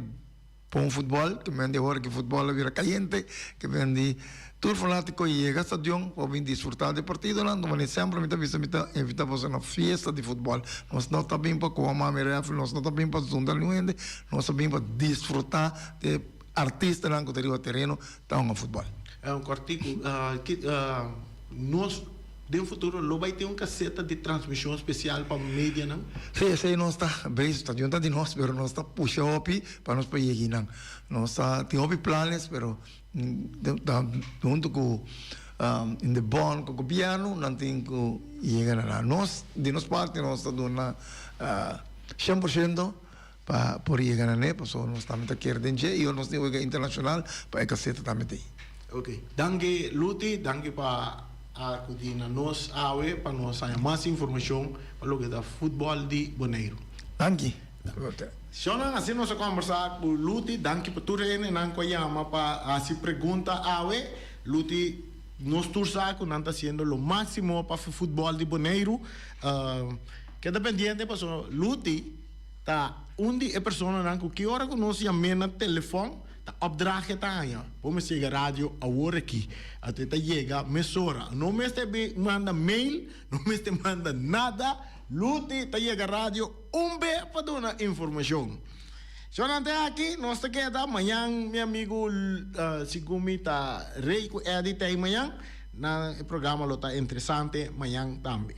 bon futbol, ke men di awor ke futbol a bira cayente, ke men di tur fanatico yega stadion pa bin disfruta di e partidonan. Anto manera semper mi ta bisa mi ta invita boso na fiesta di futbol. Nos no ta bin pa cua mami refri, nos no ta bin pa zundra niun hende, nos ta bin pa disfruta di e Artistanan ku ta riba tereno ta hunga futbòl. Un kòrtiku, nos den futuro lo bai tin un kaseta di transmishon spesial pa medianan? Sí, esei nos ta bezig, stadion ta di nos, pero nos ta pusha hopi pa nos por yega einan. Nos ta tin hopi planes, pero ta huntu ku Indebon, ku gobièrnu, nan tin ku yega na nan. Nos, di nos parti, nos ta duna 100%. Pa por yega na ne, pasobra nos tambe ta kere den dje i ora nos tin wega internashonal pa e kaseta tambe ta ei. Ok, danki Luti, danki pa akudi na nos awe pa nos haña mas informashon pa loke ta futbòl di Boneiru. Danki. Shonnan, asina nos a kòmbersá ku Luti, danki pa tur hendenan ku a yama pa hasi pregunta awe. Luti, nos tur sa ku nan ta hasiendo lo máksimo pa futbòl di Boneiru. Keda pendiente pasobra Luti. Ta un di e personanan ku ki ora ku nos yam'é na telefòn ta opdracht e ta haña. Bo mester yega radio awor aki. Anto e ta yega mesora. No mester bin manda mail, no mester manda nada. Luti ta yega radio un be pa duna informashon. Shonnan te aki, nos ta keda. Mañan mi amigu segun mi ta Rey ku Eddy ta ei mañan. Nan e programa lo ta interesante mañan tambe.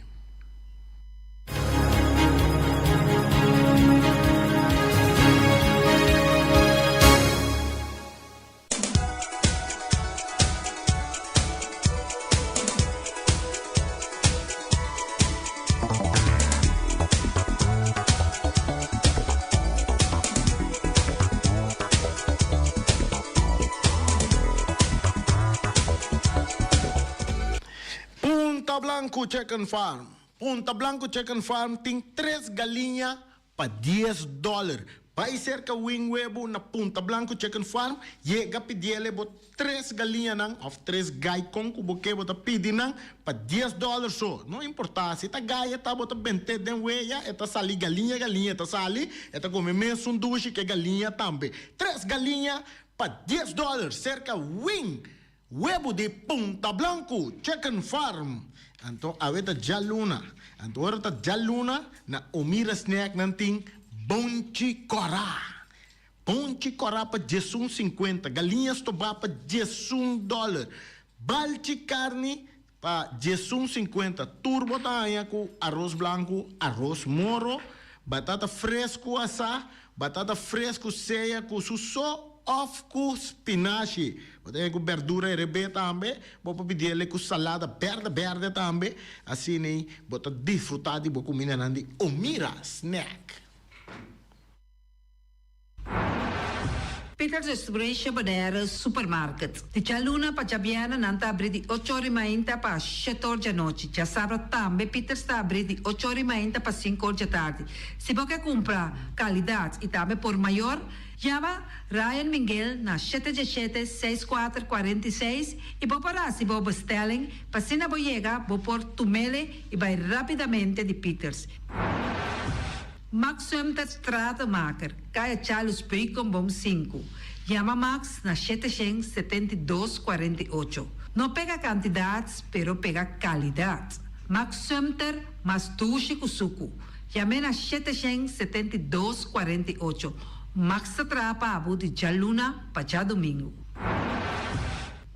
Punta Blanco Chicken Farm. Punta Blanco Chicken Farm tin tres galiña pa dies dòler. Bai serka Wing Webu na Punta Blanco Chicken Farm, yega pidiele bo tres galiñanan òf tres gai kon ku bo ke bo ta pidi nan pa dies dòler so. No importá si ta gai e ta bo ta bent'é den weya e ta sali galiña galiña e ta sali e ta kome mesun dushi ke galiña tambe. Tres galiña pa dies dòler serka Wing Webu di Punta Blanku, Chicken Farm. Anto awe ta djaluna. Anto ora ta djaluna na Omira Snack nan tin bonchi kòrá. Bonchi kòrá pa diesun sinkuenta, galiña stobá pa diesun dòler, balchi karni pa 11.50. Tur bo ta haña ku aros blanku, aros moro, batata fresku asá, batata fresku sea ku su so òf ku spinashi. Bo ta haña ku bèrdura herebé tambe. Bo por pidi el'e ku salada bèrdè bèrdè tambe. Asina ei bo ta disfrutá di bo kumindanan di Omira Snack. Peters Restauration Bonaire Supermarket. Di djaluna pa djabièrnè nan ta abrí di ocho or i mainta pa shete or djanochi. Djasabra tambe Peters ta abrí di ocho or i mainta pa sinku or djatardi. Si bo ke kumpra kalidat i tambe por mayor. Yama Ryan Minguel na 717 6446 i bo por hasi bo bestelling pa asina bo yega bo por tumele i bai rapidamente di Pieters. Max Sumter Stratenmaker, Kaya Charles Beukenboom sinku. Yama Max na 772 48. No pega kantidat, pero pega kalidat. Max Sumter mas dushi ku suku. Yam'é na 772 48. Max ta traha pa bo di djaluna pa djadumingu.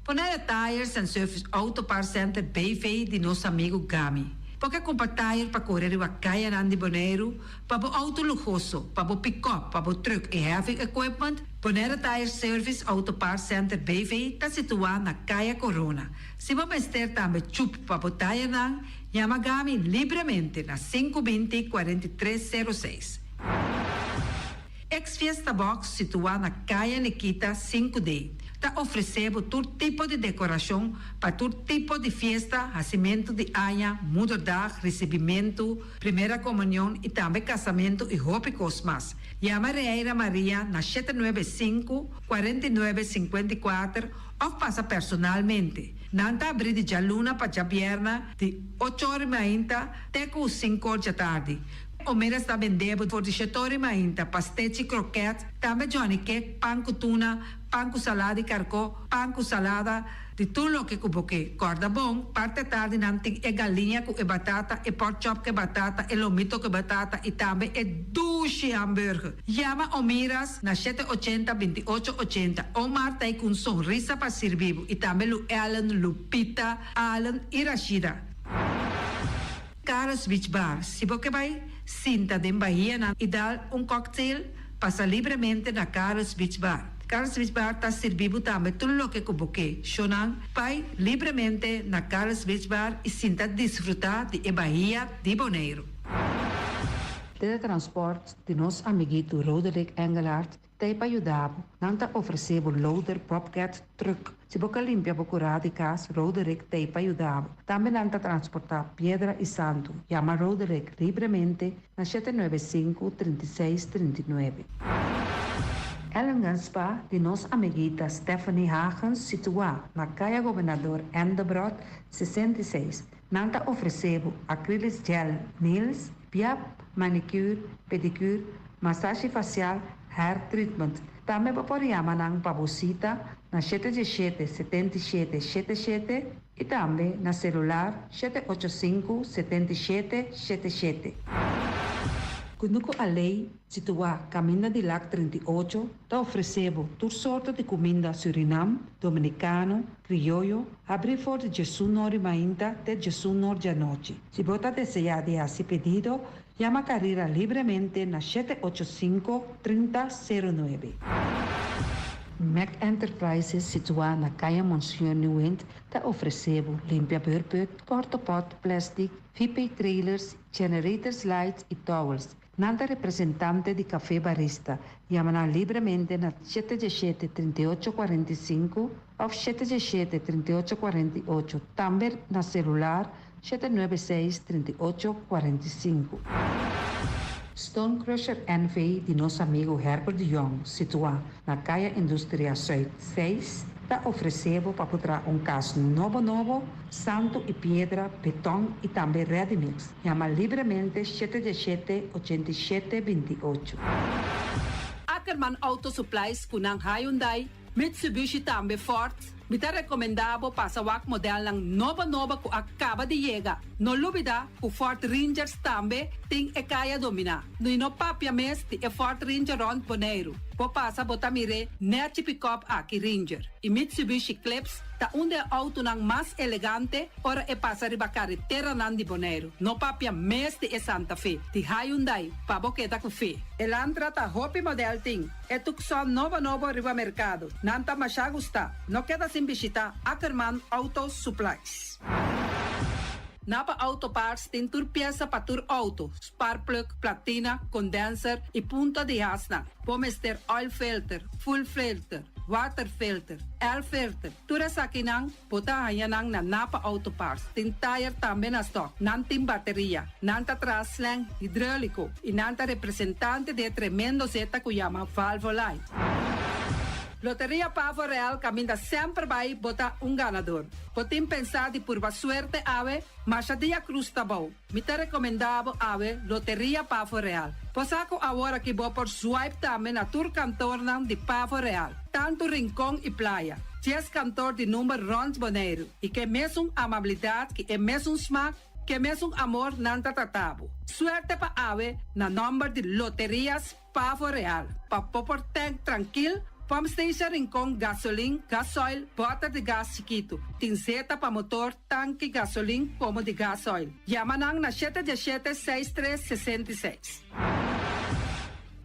Bonaire Tires and Service Auto Parts Center BV di nos amigu Gami. Bo ke kumpra tire pa kore riba kayanan di Boneiru, pa bo outo luhoso, pa bo pikòp, pa bo trùk i heavy equipment? Bonaire Tire Service Auto Parts Center BV ta situá na Kaya Corona. Si bo mester tambe chup pa bo tirenan, yama Gami libremente na 520 43 06. Ex Fiesta Box situá na Kaya Nikita 5D ta ofresé bo tur tipo di dekorashon pa tur tipo di fiesta, hasimentu di aña, moederdag, risibimentu, primera komunion i tambe kasamentu i hopi kos mas. Yama Reira Maria na 795 49 54 òf pasa personalmente. Nan ta abrí di djaluna pa djabièrnè di ocho or i mainta te ku sinku or djatardi. Omeras ta bende bo for di shet'or i mainta, pastechi, kroket, tambe johnny cake, pan ku tuna, pan ku salada di karkó, pan ku salada, di tur loke ku bo ke. Kòrda bon, parti atardi nan tin e galiña ku e batata, e pork chop ku e batata, e lomito ku e batata i tambe e dushi hamburger. Yama Omiras na 780 28 80. Omar ta ei ku un sonrisa pa sirbi bo i tambe Lu Ellen, Lupita, Allen i Rashida. Carlos Beach Bar, Si bo ke bai sinta den bahianan i dal un cocktail, pasa libremente na Carlos Beach Bar. Carlos Beach Bar ta sirbi bo tambe tur loke ku bo ke. Shownan, bai libremente na Carlos Beach Bar i sinta disfrutá di e bahia di Boneiru. Teletransport di nos amiguito Roderick Engelhardt T'ei pa yuda bo. Nan ta ofresé bo loader, bobcat, truck. Si bo ka limpia bo kurá di kas, Roderick t'ei pa yuda bo. Tambe nan ta transportá piedra i santu. Yama Roderick libremente na 795 36 39. Ellingen Spa di nos amiguita Stephanie Hagens situá na Kaya Gobernador Endebrot 66. Nan ta ofresé bo acrylic gel nails, piap, manicure, pedicure, masashi fasial, hair treatment. Tambe bo por yama nan pa bo sita na 717 77 77 i tambe na selular 785 77 77. Kunuku Alei, situá Kaminda di Lak 38, ta ofresé bo tur sorto di kuminda Surinam, Dominikano, Krioyo, habrí for di 11 or di mainta te 11 or di anochi. Si bo ta deseá di hasi pedido, yama Carira libremente na 785 30 09. Mac Enterprises, situá na Kaya Monsieur Nieuwind, ta ofresé bo limpia beurput, portapot, plastic, VP trailers, generators lights i towels. Nan ta representante di Café Barista. Yama nan libremente na 717 38 45 òf 717 38 48. Tambe na selular 796 38 45. Stone Crusher NV di nos amigu Herbert de Jong, situá na Kaya Industria Zuid 6, ta ofresé bo pa traha un kas nobo nobo, santu i piedra, beton i tambe ready mix. Yama libremente 717 87 28. Ackerman Auto Supplies ku nan Hyundai, Mitsubishi tambe Ford. Mi ta rekomendá bo pasa wak modelnan nobo nobo ku a kaba di yega. No lubidá ku Ford Rangers tambe tin e kaya dominá. No no papia mes di e Ford Ranger rònt Boneiru. Bo pasa bo ta mir'é nèchi pick-up aki Ranger. I Mitsubishi Eclipse ta un di e outonan mas elegante ora e pasa riba kareteranan di Boneiru. No papia mes di e Santa Fe. Di Hyundai, pa bo keda ku fe. Elantra ta hopi model tin. E Tucson nobo nobo riba merkado. Nan ta masha gusta. No keda sin bishitá Ackerman Auto Supplies. Napa Auto Parts tin tur piesa pa tur outo, spark plug, platina, condenser i punta di hasnan. Bo mester oil filter, fuel filter, water filter, air filter. Tur esakinan bo ta haña nan na Napa Auto Parts. Tin tayer tambe na stock. Nan tin bateria. Nan ta traha slang hidreulico y nan ta representante di e tremendo zeta cu yama Valvoline. Loteria Pavo Real caminda semper bay bo ta un ganador. Bo tin pensa di purba suerte awe? Masha dia cruz ta bou. Mi ta recomenda bo awe Loteria Pavo Real. Bo sa cu awor aki bo por swipe tambe na tur kantoornan di Pavo Real, tanto Rincon y Playa. Dies kantoor di number rond Boneiru y ke mesun amabilidad ki e mesun smaak, ke mesun amor nan ta trata bo. Suerte pa awe na nomber di Loterias Pavo Real, pa bo por tank trankil, pump station Rincon, gasolin, gasoil, bòter di gas chikitu. Tin zeta pa motor, tanki gasolin komo di gasoil. Yama nan na shete diesshete seis tres 66.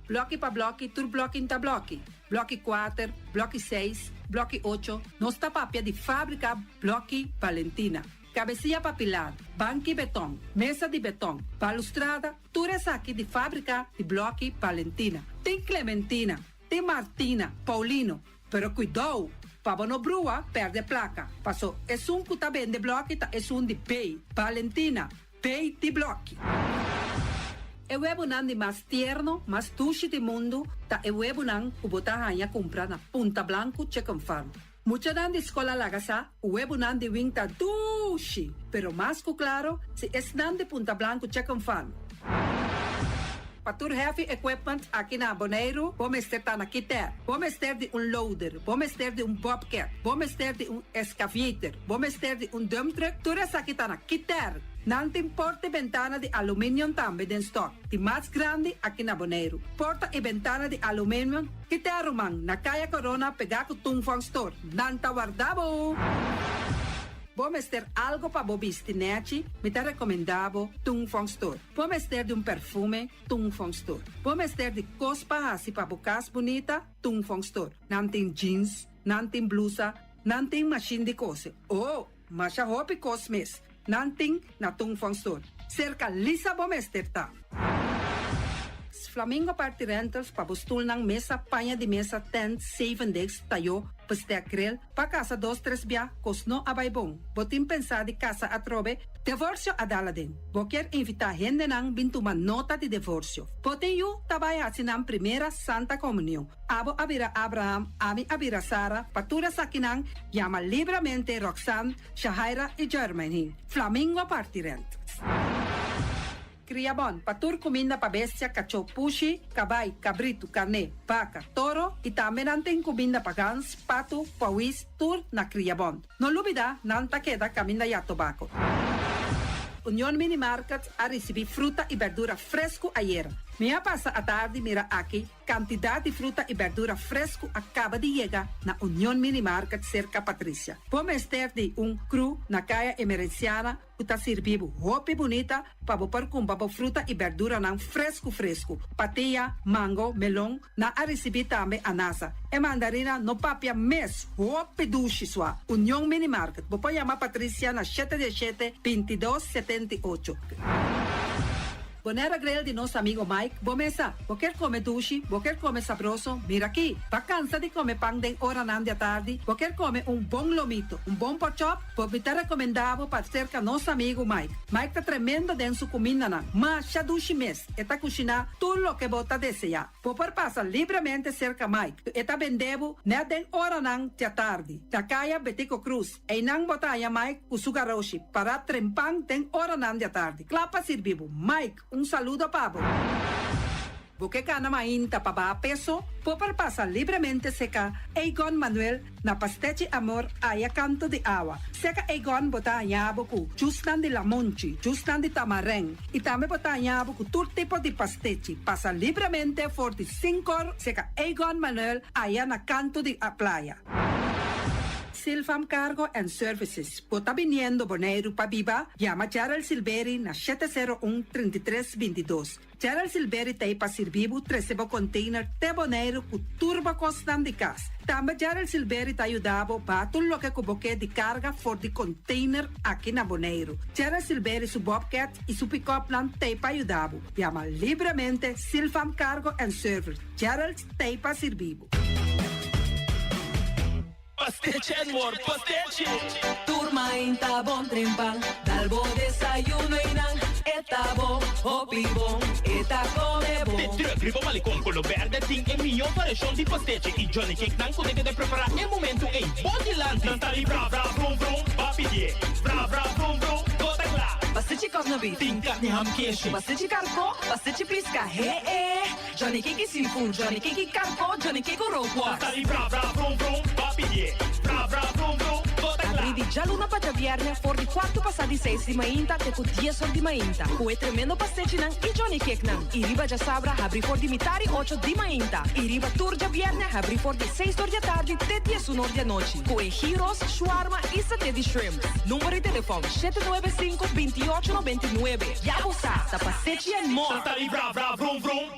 Blòki pa blòki, tur blòki n'ta blòki. Blòki kuater, blòki seis, blòki ocho, nos ta papia di fábrika Blòki Valentina. Kabesia pa pilar, banki beton, mesa di beton, balustrada, tur esaki di fábrika di Blòki Valentina. Tin Clementina, tin Martina, Paulino, pero kuidou pa bo no brua pèrdè plaka, paso esun ku ta bende blòki ta esun di B, Valentina, B di blòki. E webunan di mas tierno, mas dushi di mundu ta e webunan ku bo ta haña kumpra na Punta Blanku Chicken Farm. Muchanan di skol a laga sa ku webunan di wing ta dushi, pero mas ku klaro si esnan di Punta Blanku Chicken Farm. Pa tur heavy equipment aki na Boneiru bo mester ta na Kiter. Bo mester di un loader, bo mester di un bobcat, bo mester di un excavator, bo mester di un dump truck, tur esaki ta na Kiter. Nan tin porta i bentana di aluminium tambe den stock, di mas grandi aki na Boneiru. Porta i bentana di aluminium Kiter ruman, na Kaya Corona pegá ku Tung Fong Store. Nan ta warda bo! Bo mester algo pa bo bisti nèchi? Mi ta rekomendá bo Tung Fong Store. Bo mester di un perfume? Tung Fong Store. Bo mester di kos pa hasi pa bo kas bunita? Tung Fong Store. Nan tin jeans, nan tin blusa, nan tin mashin di kose. Oh, masha hopi kos mes nan tin na Tung Fong Store. Serka Lisa bo mester ta. Flamingo Party Rentals pa bo stulnan, mesa, paña di mesa, tent, zeven deks, tayó, bestek grill, Pa kasa dos tres bia, kos no a bai bon. Bo tin pensá di kasa atrobe? Devorsio a dal aden. Bo kier invitá hendenan bin tuma nota di devorsio. Bo tin yu ta bai hasi nan primera Santa Komunion. Abo a bira Abraham, ami a bira Sara, pa tur esakinan yama libramente Roxanne, Shahaira i Jermaine. Flamingo parti rent. Kriabon, pa tur kuminda pa bestia, kachó, pushi, kabai, kabritu, karné, baka, toro i tambe nan tin kuminda pa gans, patu, pawis, tur na Kriabon. No lubida, nan ta keda kaminda ya tobako. Union Mini Market a risibí fruta i berdura fresku ayera. Mi a pasa atardi mira aki Kantidat di fruta i bèrdura fresku a kaba di yega na Union Mini Market serka Patricia. Bo mester di un kru na Kaya Emerenciana ku ta sirbi bo hopi bunita pa bo por kumpra bo fruta i bèrduranan fresku fresku. Patia, mango, melon, nan a risibí tambe anasa. E mandarina no papia mes, hopi dushi sua. Union Mini Market, bo por yama Patricia na shete diesshete, 22, 78. Bonera Grill di nos amigo Mike, bo mesa. Bo kier come dushi, bo kier come sabroso, mira aki. Ba cansa di come pan den oranan di atardi, bo kier come un bon lomito, un bon porkchop, bo mi ta recomenda bo pa cerca nos amigo Mike. Mike ta tremendo den su cumindanan, masha dushi mes, e ta cushina tur loke bo ta desea. Bo por pasa libremente cerca Mike, e ta bende bo net den oranan di atardi, na caya Betico Croes. Einan bo ta haña Mike ku su garoshi pará trempan den oranan di atardi, kla pa sirbi bo. Mike, un saludo pa bo. Bo ke gana mainta pa baha peso? Bo por pasa libremente seka Egon Manuel na Pastechi Amor aya kanto di awa. Seka Egon bo ta haña bo ku jusnan di lamonchi, jusnan di tamarèn i tambe bo ta haña bo ku tur tipo di pastechi. Pasa libremente for di sinkor seka Egon Manuel aya na kanto di playa. Silfam Cargo and Services, Bo ta biniendo Boneiru pa biba? Yama Gerald Silberi na 701 33 22. Gerald Silberi ta ei pa sirbi bo trese bo container te Boneiru ku tur bo kosnan di kas. Tambe Gerald Silberi ta yuda bo baha tur loke ku bo ke di karga for di container aki na Boneiru. Gerald Silberi su bobcat i su pick-upnan ta ei pa yuda bo. Yama libremente Silfam Cargo and Service. Gerald ta ei pa sirbi bo. Pastechi and more, pastechi! Tur mainta bon trempan, dal bo desayuno y nan e ta bon, hopi bon, e ta come bon. De truck riba Malecon Colo Berde tin e miyo variacion di pastechi y Johnny Cake nan cu ta keda prepara e momento ey bo dilanti. Nan ta di bra bra vrum vrum, ba pidie. Bra bra vrum vrum, bo ta cla. Pastechi cosna beef. Tin carni ham keshi. Pastechi carco, pastechi pisca, he e. Johnny Cake seafood, Johnny Cake carco, Johnny Cake rookworst. Ta di bra bra vrum vrum, ba pidié. Bra bra vrum vrum, bo ta kla. Abrí di djaluna pa djabièrnè for di kuartu pasá di seis di mainta te ku dies or di mainta, ku e tremendo pastechinan i Johnny Cakenan. I riba djasabra habrí for di mitari ocho di mainta. I riba tur djabièrnè habrí for di seis or di atardi te diesun or di anochi, ku e gyros, shawarma i saté di shrimp. Number di telefòn, 795 28 99. Ya bo sa, ta pastechi and more! Ta di bra bra vrum vrum.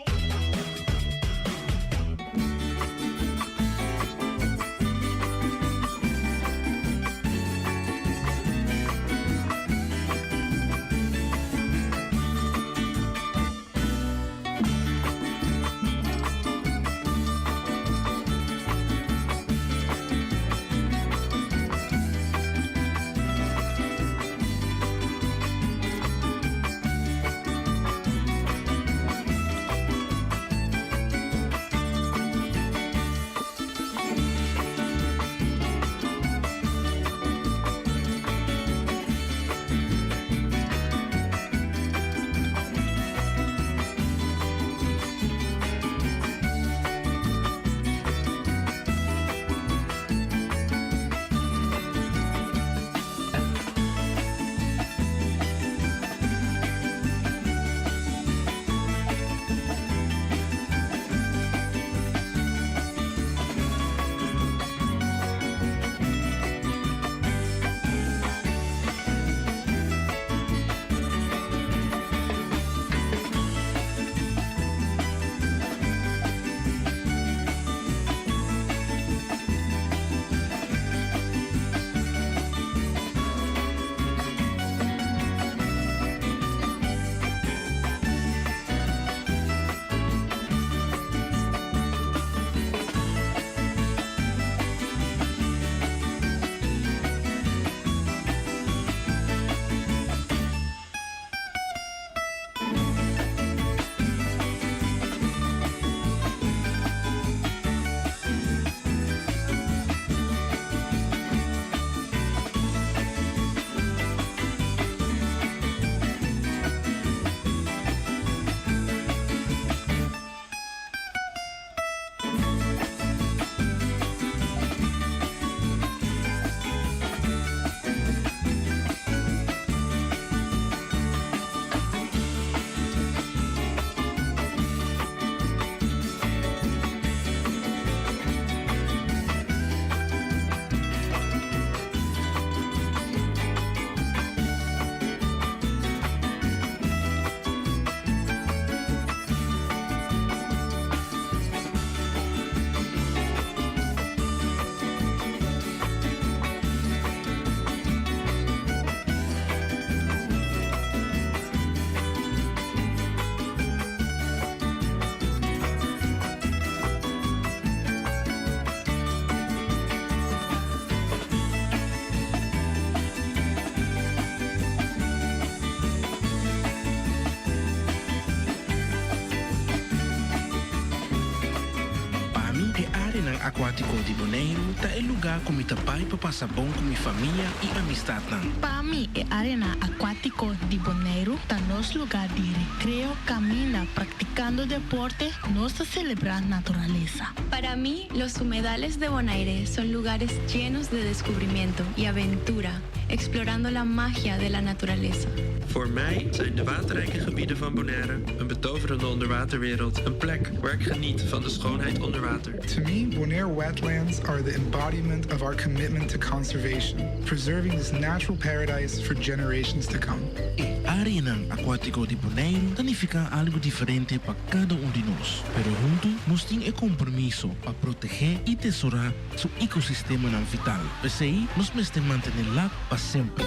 Pa mi, e áreanan akuátiko di Boneiru ta e lugá ku mi ta bai pa pasa bon ku mi famia i amistatnan. Pa mi, e áreanan akuátiko di Boneiru ta nos lugá di rekreo kaminda praktikando deporte nos ta selebrá naturalesa. Para mi, los humedales de Bonaire son lugares llenos de descubrimiento y aventura, explorando la magia de la naturaleza. Voor mij zijn de waterrijke gebieden van Bonaire een betoverende onderwaterwereld, een plek waar ik geniet van de schoonheid onder water. To me, Bonaire wetlands are the embodiment of our commitment to conservation, preserving this natural paradise for generations to come. E áreanan akuátiko di Boneiru ta nifiká algu diferente pa kada un di nos, pero huntu nos tin e kompromiso pa protegé i tesorá su ekosistemanan vital. P'esei nos mester mantené Lac pa semper.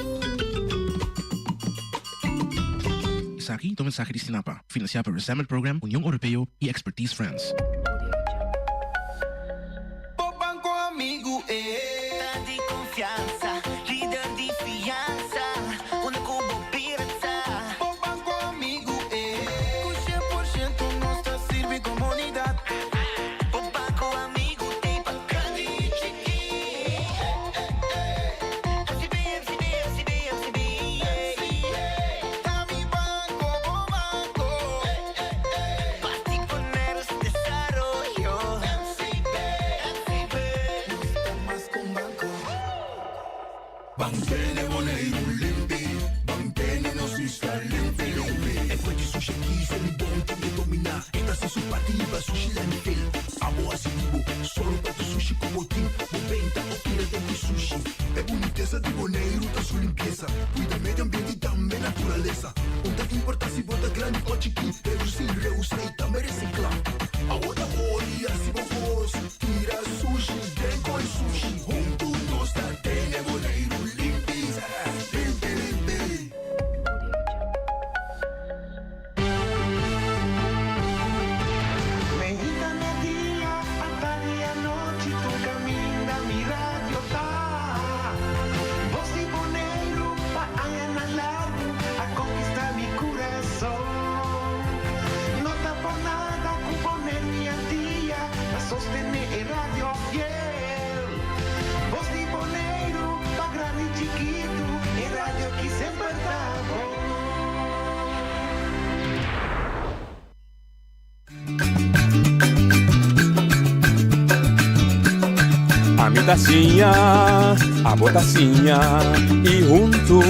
Esaki ta un mensahe di Stinapa, finansiá pa Resemet Program, Union Oropeo i Expertise France. Bo banco amigo eh. Ban tene Boneiru limpi, ban tene nos isla limpi limpi. E fuerte sushi aki Selibon tin e dominá. E ta hasi su parti riba sushi landfill. Abo hasi di bo, sòru pa tur sushi ku bo tin, bo benta òf tira den ku sushi. E bunitesa di Boneiru ta su limpiesa, kuida medio ambiente i tambe naturalesa. Un ta importá si bo ta grandi òf chikí, redusí, reusá i tambe resiklá. Awor ta ora di hasi bo kos, tira sushi den koi sushi. Huntu nos ta tene Boneiru limpi, limpi limpi. Meinta media, atardi anochi tur caminda mi radio ta. Bos di Boneiru pa añanan largu a conquista mi curason. No ta por nada cu Boneiru i Antia ta sostene e radio fiel. Bos di Boneiru pa grandi i chikitu e radio aki semper ta bon. Ami ta siña, abo ta siña y huntu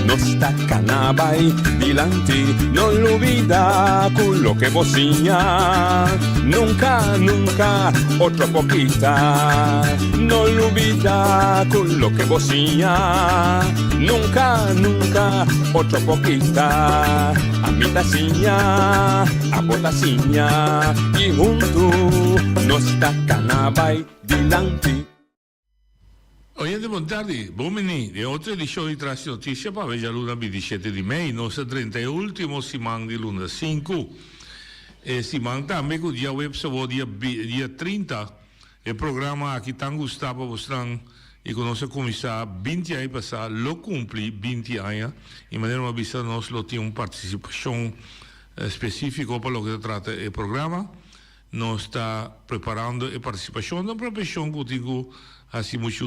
nos ta cana bay dilanti. No lubida cu loke bo siña nunca, nunca otro por kita. No lubida cu loke bo siña nunca, nunca otro por kita. Ami ta siña, abo ta siña y huntu nos ta cana bay dilanti. Oyente bon tardi, bon bini den otro edicion di Tras di Noticia pa awe djaluna 27 di mei. Nos ta drenta e ultimo siman di luna sinku. E siman tambe cu diahuebs awor dia dia 30 e programa aki tan gusta pa bosnan y cu nos a cuminsa binti aña pasa lo cumpli binti aña y manera mi a bisa nos lo tin un participacion specifico pa loke ta trata e programa. Nos ta preparando e participacion, ta un preparacion cu tin cu haci mucho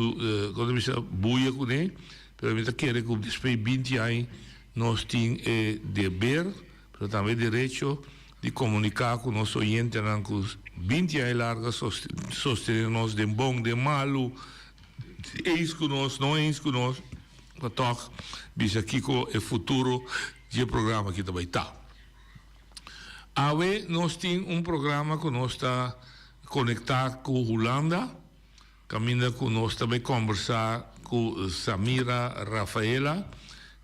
con ta bisa buya cune, pero mi ta kere cu despues di binti aña nos tin e deber pero tambe e derecho di comunica cu nos oyentenan cu binti aña largo a sostene nos den bon, den malu, eens cu nos, no eens cu nos, pa toch bisa kico e futuro di e programa aki ta bay ta. Awe nos tin un programa cu nos ta conecta cu Hulanda, caminda cu nos ta bay combersa cu Samira Rafaela,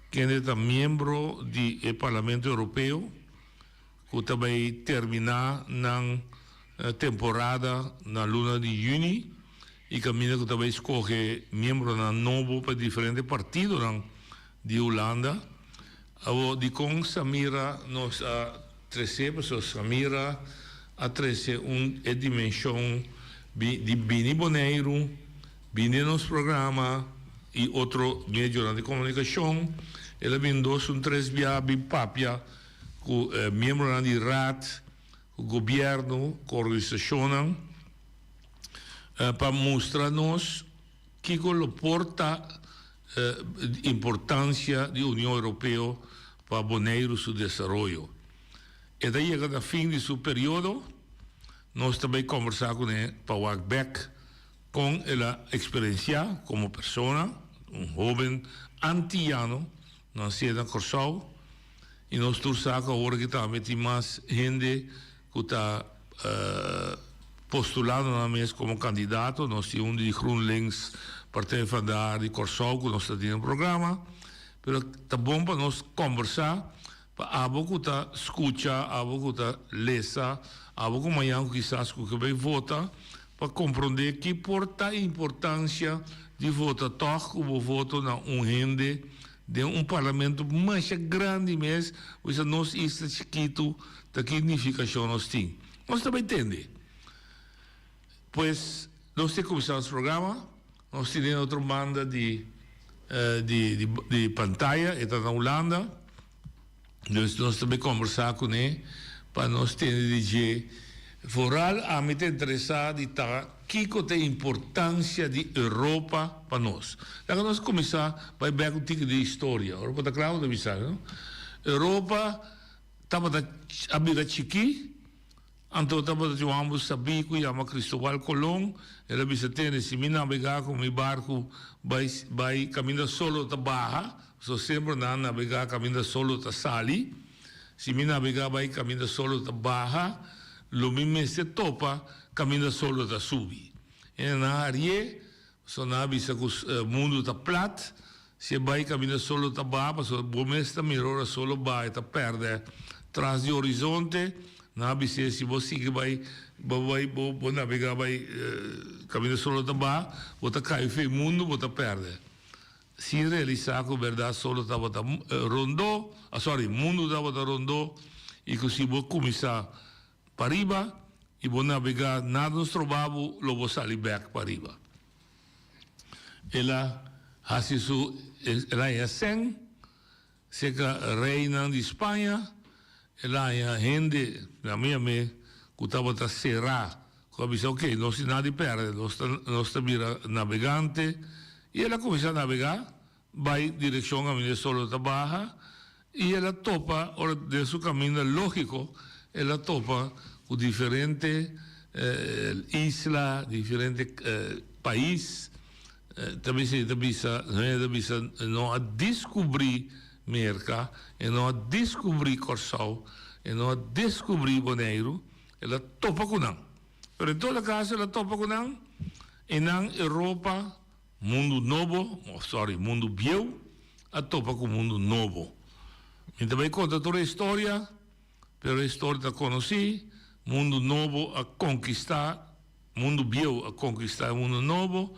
kende ta miembro di e Parlamento Europeo, cu ta bay termina nan temporada na luna di juni y caminda cu ta bay scoge miembronan nobo pa diferente partidonan di Hulanda. Awor dikon Samira nos a trese? Pasobra Samira a trese un e dimenshon di bini Boneiru, bini nos programa i otro medionan di komunikashon. El a bin dos un tres bia bin papia ku miembronan di raad, ku gobièrnu, ku organisashonnan pa mustra nos Kiko lo por ta importancia di Union Europeo pa Boneiru su desaroyo? E ta yega na fin di su periodo, nos ta bay combersa cune pa wak bek con el a experiencia como persona, un hoben Antiyano naci na Corsou, y nos tur sa cu awor aki tambe tin mas hende cu ta postulando nan mes como candidato. Nos tin un di GroenLinks, Partij van de Aarde di Corsou cu nos ta tin den programa. Pero ta bon pa nos combersa pa abo cu ta scucha, abo cu ta lesa, abo cu mañan cu kisas cu ke bay vota pa compronde ki por ta importancia di vota toch cu bo voto na un hende den un parlamento masha grandi mes, bo bisa nos isla chikitu Ta ki nifikashon nos tin? Nos ta bai tende. Pues, nos tin kuminsá nos programa. Nos tin den otro banda di di di di pantaya, e ta na Hulanda. Dus nos ta bai kombersá kuné pa nos tende di dje. Vooral ami ta interesá di ta kiko ta e importansia di Europa pa nos. Laga nos kuminsá bai bèk un tiki di historia. Europa ta kla bo ta bisa, no? Europa. Tabata a bira chikí. Anto tabata tin un hòmber sabí ku yama Cristobal Colón, el a bisa, Tende, si mi nabegá ku mi barku bai bai kaminda solo ta baha, pasobra semper nan a nabegá kaminda solo ta sali, si mi nabegá bai kaminda solo ta baha, lo mi mester topa kaminda solo ta subi. E nan a harié, Pasobra nan a bisa ku mundu ta plat, si e bai kaminda solo ta baha, pasobra bo mes ta mira ora solo baha e ta pèrdè tras di horizonte, nan a bis'é si bo sigui bai bo bai bo bo nabegá bai kaminda solo ta baha, bo ta kai fen mundu bo ta pèrdè. Sin realisá ku bèrdat solo tabata rondó, sorry, mundu tabata rondó i ku si bo kuminsá Pariba y bo nabega nada no stroba bo lo bo sali bek pariba. El a haci su el a haña sen cerca reynan di Spaña, el a haña hende na mi ame cu tabata cera cu a bisa ok nos tin nada di perde nos ta nos ta bira nabegante y el a cuminsa nabega Bai direccion caminda e solo ta baha y el a topa ora den su caminda logico el a topa cu diferente isla diferente pais ta bisa ta bisa hende ta bisa e no a descubri Merca e no a descubri Corsou e no a descubri Boneiru el a topa cu nan pero en todo caso el a topa cu nan y nan Europa Mundu nobo, of sorry, mundu bieu a topa ku mundu nobo. Mi ta bai konta tur e historia, pero e historia ta konosí, mundu nobo a konkistá, mundu bieu a konkistá e mundu nobo,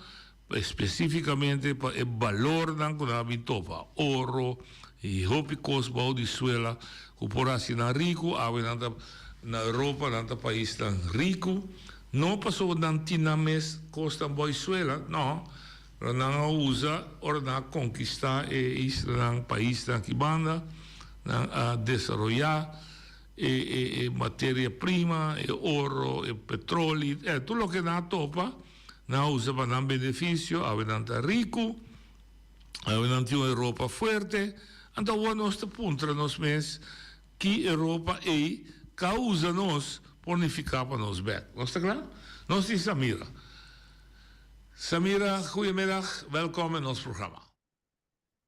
spesífikamente pa e balornan ku nan a bin topa, oro i hopi kos bou di suela ku por hasi nan riku, awe nan ta na Europa nan ta paisnan riku. No pasobra nan tin nan mes kosnan boi suela, no, pero nan a usa ora nan a konkistá e islanan, paisnan aki banda, nan a desaroyá e e e materia prima, e oro, e petroli, eh, tur loke nan a topa, nan a usa pa nan benefisio, awe nan ta riku, awe nan tin un Europa fuerte, anto awor nos ta puntra nos mes, Ki Europa ei ka usa nos por nifiká pa nos bèk? Nos ta kla? Nos tin Samira. Samira, goeiemiddag, wèlkòm in nos programa.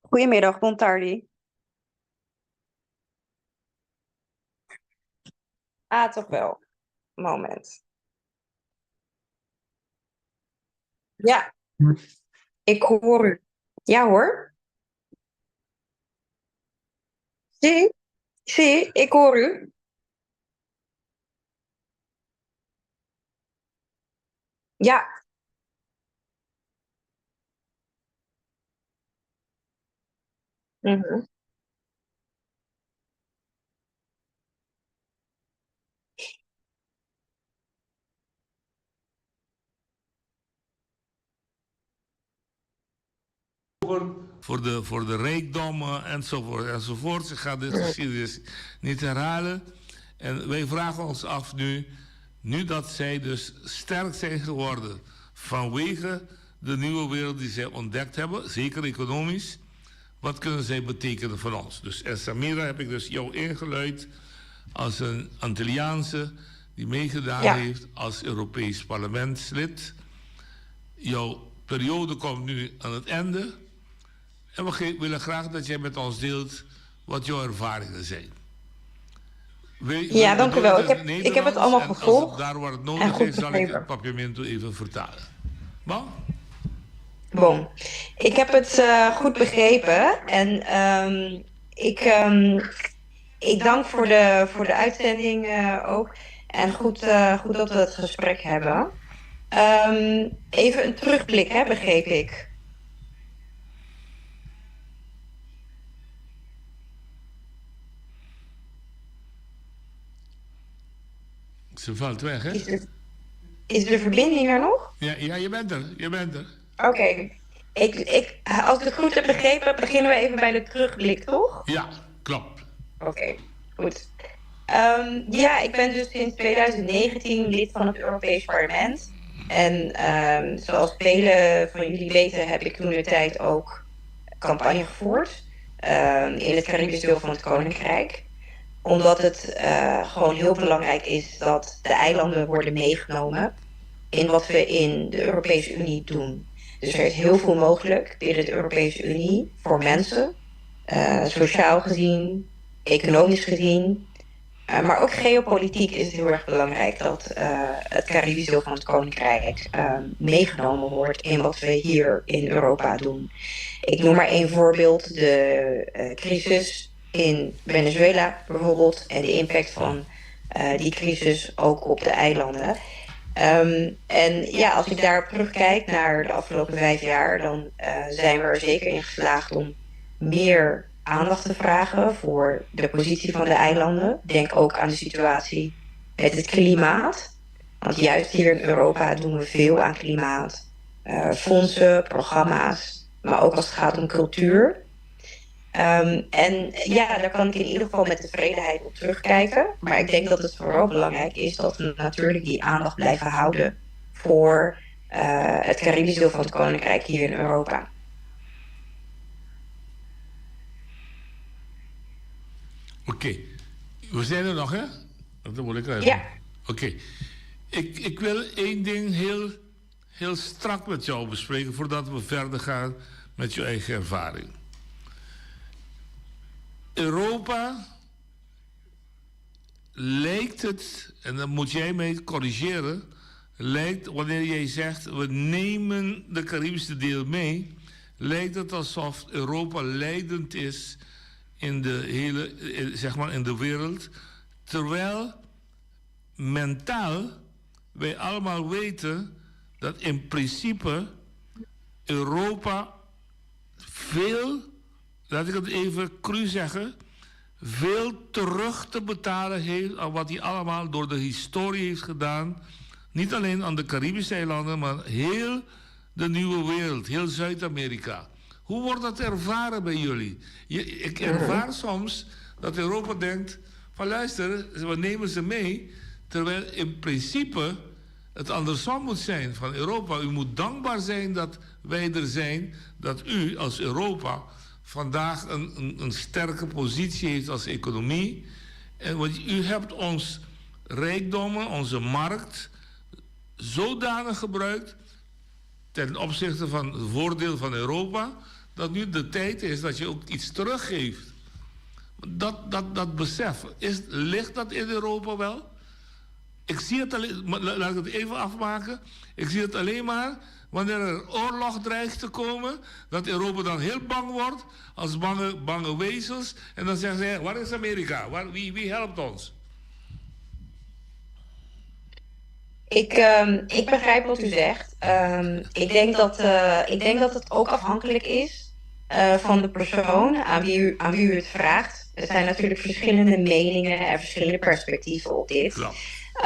Goeiemiddag, bon tardi. Ah, toch wel. Moment. Ja, ik hoor u. Ja hoor. Sí, sí, ik hoor u. Ja. Mhm. Voor de, voor de rijkdommen enzovoort enzovoort. Ik ga de geschiedenis niet herhalen. En wij vragen ons af nu, nu dat zij dus sterk zijn geworden vanwege de nieuwe wereld die zij ontdekt hebben, zeker economisch, wat kunnen zij betekenen voor ons? Dus en Samira heb ik dus jou ingeluid als een Antilliaanse die meegedaan Ja. heeft als Europees parlementslid. Jouw periode komt nu aan het einde. En we willen graag dat jij met ons deelt wat jouw ervaringen zijn. We, Ja, we dank u doen wel. het Ik in heb, het ik heb het Nederlands allemaal en als het gevolgd daar waar het en nodig goed is, zal ik het begrepen. papiamento even vertalen. Bon? Bon, ik heb het eh, goed begrepen en ehm, ik, ehm, ik dank voor de, voor de uitzending eh, ook. En goed, eh, goed dat we het gesprek hebben. Ehm, even een terugblik, hè, begreep ik. Ze valt weg, hè? Is de, is de verbinding er nog? Ja, ja, je bent er. Je bent er. Oké. Ik, ik, als ik het goed heb begrepen, beginnen we even bij de terugblik, toch? Ja, klopt. Oké, goed. Ehm, ja, ik ben dus sinds 2019 lid van het Europees Parlement. En ehm, zoals velen van jullie weten, heb ik toen de tijd ook campagne gevoerd. Ehm, in het Caribisch deel van het Koninkrijk. Omdat het uh, gewoon heel belangrijk is dat de eilanden worden meegenomen in wat we in de Europese Unie doen. Dus er is heel veel mogelijk binnen de Europese Unie voor mensen, uh, sociaal gezien, economisch gezien. Uh, maar ook geopolitiek is het heel erg belangrijk dat uh, het Caribisch deel van het Koninkrijk uh, meegenomen wordt in wat we hier in Europa doen. Ik noem maar één voorbeeld: de crisis in Venezuela bijvoorbeeld en de impact van die crisis ook op de eilanden. Um, en ja, als ik daarop terugkijk naar de afgelopen vijf jaar, dan zijn we er zeker in geslaagd om meer aandacht te vragen voor de positie van de eilanden. Denk ook aan de situatie met het klimaat. Want juist hier in Europa doen we veel aan klimaat. Uh, fondsen, programma's, maar ook als het gaat om cultuur. Um, en ja, daar kan ik in ieder geval met tevredenheid op terugkijken. Maar ik denk dat het vooral belangrijk is dat we natuurlijk die aandacht blijven houden voor uh, het Caribisch deel van het Koninkrijk hier in Europa. Oké, okay. we zijn er nog, hè? Dat moet ik even. Ja. Oké. Okay. Ik, ik wil één ding heel, heel strak met jou bespreken voordat we verder gaan met je eigen ervaring. Europa lijkt het, en dan moet jij mij corrigeren, lijkt wanneer jij zegt we nemen de Caribische deel mee, lijkt het alsof Europa leidend is in de hele, zeg maar in de wereld, terwijl mentaal wij allemaal weten dat in principe Europa veel, laat ik het even cru zeggen, veel terug te betalen heeft aan wat hij allemaal door de historie heeft gedaan. Niet alleen aan de Caribische eilanden, maar heel de nieuwe wereld, heel Zuid-Amerika. Hoe wordt dat ervaren bij jullie? Je, ik ervaar soms dat Europa denkt van luister, we nemen ze mee, terwijl in principe het andersom moet zijn van Europa. U moet dankbaar zijn dat wij er zijn, dat u als Europa vandaag een, een, een sterke positie heeft als economie. En want u hebt ons rijkdommen, onze markt, zodanig gebruikt ten opzichte van het voordeel van Europa, dat nu de tijd is dat je ook iets teruggeeft. Dat, dat, dat besef, is, ligt dat in Europa wel? Ik zie het alleen, laat ik het even afmaken. Ik zie het alleen maar wanneer er oorlog dreigt te komen, dat Europa dan heel bang wordt als bange, bange wezens. En dan zeggen ze, waar is Amerika? Waar, wie, wie helpt ons? Ik, um, ik begrijp wat u zegt. Um, ik, denk dat, uh, ik denk dat het ook afhankelijk is uh, van de persoon aan wie, u, aan wie u het vraagt. Er zijn natuurlijk verschillende meningen en verschillende perspectieven op dit.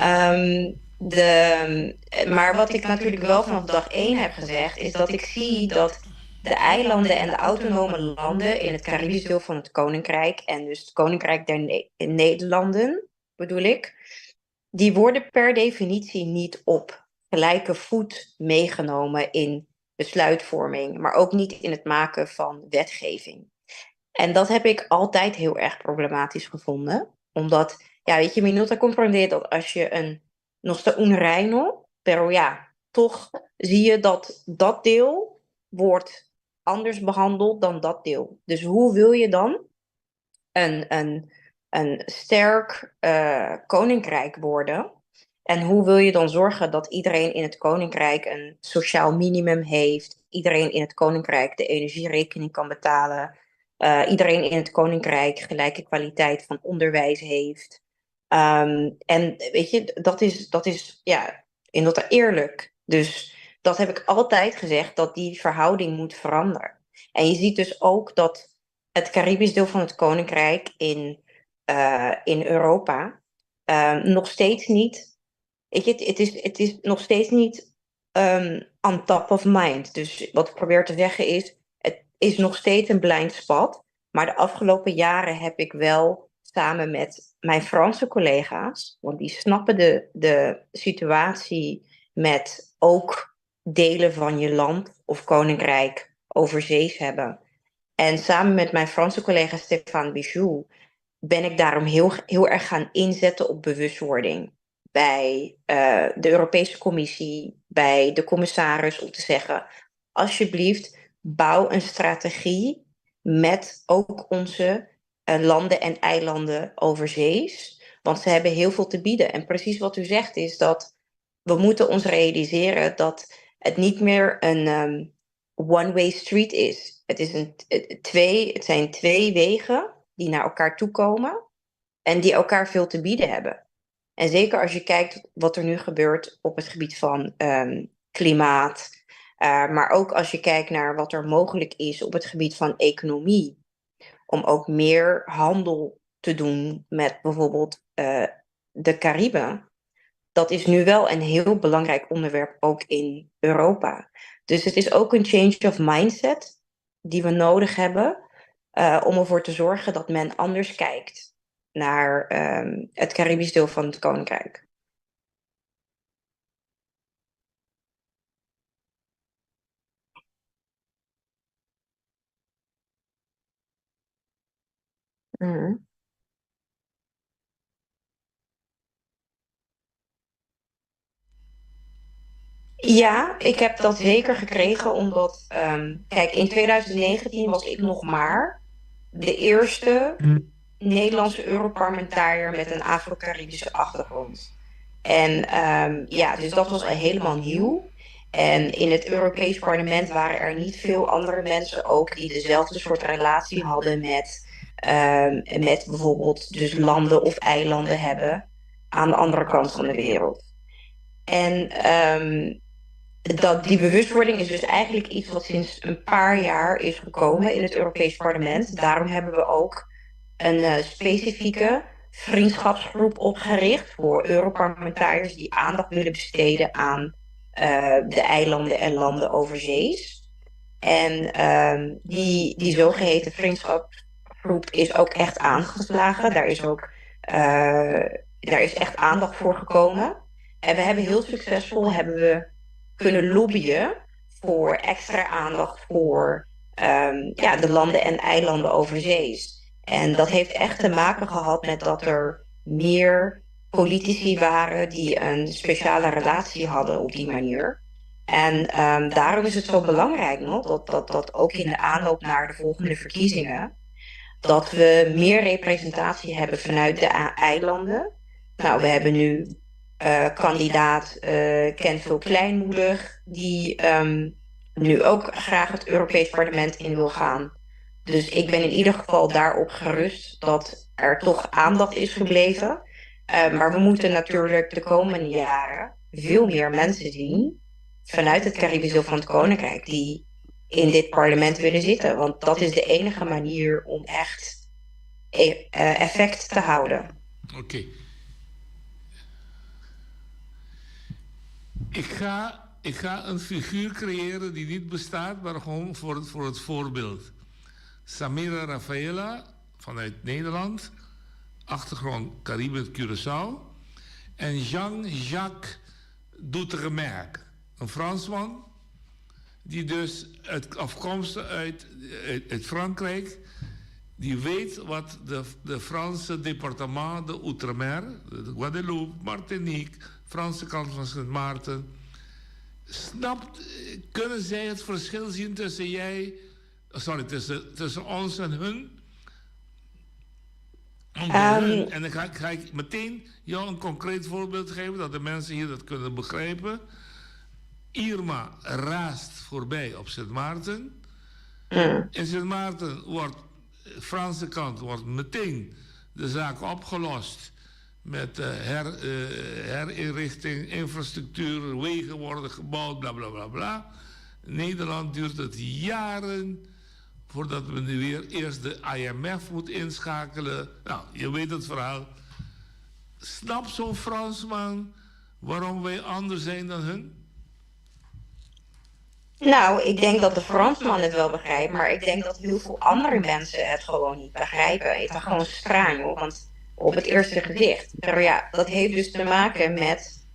Um, de, maar wat ik natuurlijk wel vanaf dag één heb gezegd, is dat ik zie dat de eilanden en de autonome landen in het Caribisch deel van het Koninkrijk, en dus het Koninkrijk der ne Nederlanden, bedoel ik, die worden per definitie niet op gelijke voet meegenomen in besluitvorming, maar ook niet in het maken van wetgeving. En dat heb ik altijd heel erg problematisch gevonden, omdat, ja, weet je, Minuta comprendeert dat als je een nog te un reino, pero ja, toch zie je dat dat deel wordt anders behandeld dan dat deel. Dus hoe wil je dan een, een, een sterk uh, koninkrijk worden? En hoe wil je dan zorgen dat iedereen in het koninkrijk een sociaal minimum heeft? Iedereen in het koninkrijk de energierekening kan betalen? Uh, iedereen in het koninkrijk gelijke kwaliteit van onderwijs heeft? Um, en weet je, dat is, dat is ja, inderdaad eerlijk. Dus dat heb ik altijd gezegd, dat die verhouding moet veranderen. En je ziet dus ook dat het Caribisch deel van het Koninkrijk in, uh, in Europa uh, nog steeds niet. Weet je, het, het, is, het is nog steeds niet um, on top of mind. Dus wat ik probeer te zeggen is, het is nog steeds een blind spot. Maar de afgelopen jaren heb ik wel samen met mijn Franse collega's, want die snappen de, de situatie met ook delen van je land of koninkrijk overzees hebben. En samen met mijn Franse collega Stéphane Bichou ben ik daarom heel, heel erg gaan inzetten op bewustwording. Bij uh, de Europese Commissie, bij de commissaris, om te zeggen: alsjeblieft, bouw een strategie met ook onze uh, landen en eilanden overzees. Want ze hebben heel veel te bieden. En precies wat u zegt is dat we moeten ons realiseren dat het niet meer een um, one-way street is. Het, is een, twee, het zijn twee wegen die naar elkaar toe komen en die elkaar veel te bieden hebben. En zeker als je kijkt wat er nu gebeurt op het gebied van um, klimaat, uh, maar ook als je kijkt naar wat er mogelijk is op het gebied van economie, om ook meer handel te doen met bijvoorbeeld uh, de Cariben. Dat is nu wel een heel belangrijk onderwerp ook in Europa. Dus het is ook een change of mindset die we nodig hebben uh, om ervoor te zorgen dat men anders kijkt naar um, het Caribisch deel van het Koninkrijk. Mm. Ja, ik heb dat zeker gekregen omdat, um, kijk, in 2019 was ik nog maar de eerste Nederlandse Europarlementariër met een Afro-Caribische achtergrond. En um, ja, dus dat was al helemaal nieuw. En in het Europees Parlement waren er niet veel andere mensen ook die dezelfde soort relatie hadden met, um, met bijvoorbeeld dus landen of eilanden hebben aan de andere kant van de wereld. En um, dat, die bewustwording is dus eigenlijk iets wat sinds een paar jaar is gekomen in het Europees Parlement. Daarom hebben we ook een uh, specifieke vriendschapsgroep opgericht voor Europarlementariërs die aandacht willen besteden aan uh, de eilanden en landen overzees. En uh, die, die zogeheten vriendschapsgroep is ook echt aangeslagen. Daar is ook uh, daar is echt aandacht voor gekomen. En we hebben heel succesvol hebben we kunnen lobbyen voor extra aandacht voor um, ja, de landen en eilanden overzees. En dat heeft echt te maken gehad met dat er meer politici waren die een speciale relatie hadden op die manier. En um, daarom is het zo belangrijk nog, dat, dat, dat ook in de aanloop naar de volgende verkiezingen, dat we meer representatie hebben vanuit de eilanden. Nou, we hebben nu uh, kandidaat uh, Kenvil Kleinmoedig, die um, nu ook graag het Europees Parlement in wil gaan. Dus ik ben in ieder geval daarop gerust dat er toch aandacht is gebleven. Uh, maar we moeten natuurlijk de komende jaren veel meer mensen zien vanuit het Caribisch deel van het Koninkrijk die in dit parlement willen zitten. Want dat is de enige manier om echt effect te houden. Oké. Okay. Ik ga, ik ga een figuur creëren die niet bestaat, maar gewoon voor het, voor het voorbeeld. Samira Rafaela vanuit Nederland, achtergrond Cariben Curaçao. En Jean-Jacques Doutremaire, een Fransman, die dus uit, afkomstig uit, uit, uit Frankrijk, die weet wat de, de Franse departement de Outre-mer, de Guadeloupe, Martinique, Franse kant van Sint Maarten. Snapt, kunnen zij het verschil zien tussen jij, sorry, tussen, tussen ons en hun? Um, hun, en dan ga ik, ga ik meteen jou een concreet voorbeeld geven, dat de mensen hier dat kunnen begrijpen. Irma raast voorbij op Sint Maarten. Mm. In Sint Maarten wordt, Franse kant wordt meteen de zaak opgelost met uh, her, uh, herinrichting, infrastructuur, wegen worden gebouwd, bla bla bla bla. In Nederland duurt het jaren voordat men nu weer eerst de IMF moet inschakelen. Nou, je weet het verhaal. Snap zo'n Fransman waarom wij anders zijn dan hun? Nou, ik denk dat de Fransman het wel begrijpt, maar ik denk dat heel veel andere mensen het gewoon niet begrijpen. Het is gewoon strang, hoor, want op het eerste gezicht. Maar ja, dat heeft dus te maken met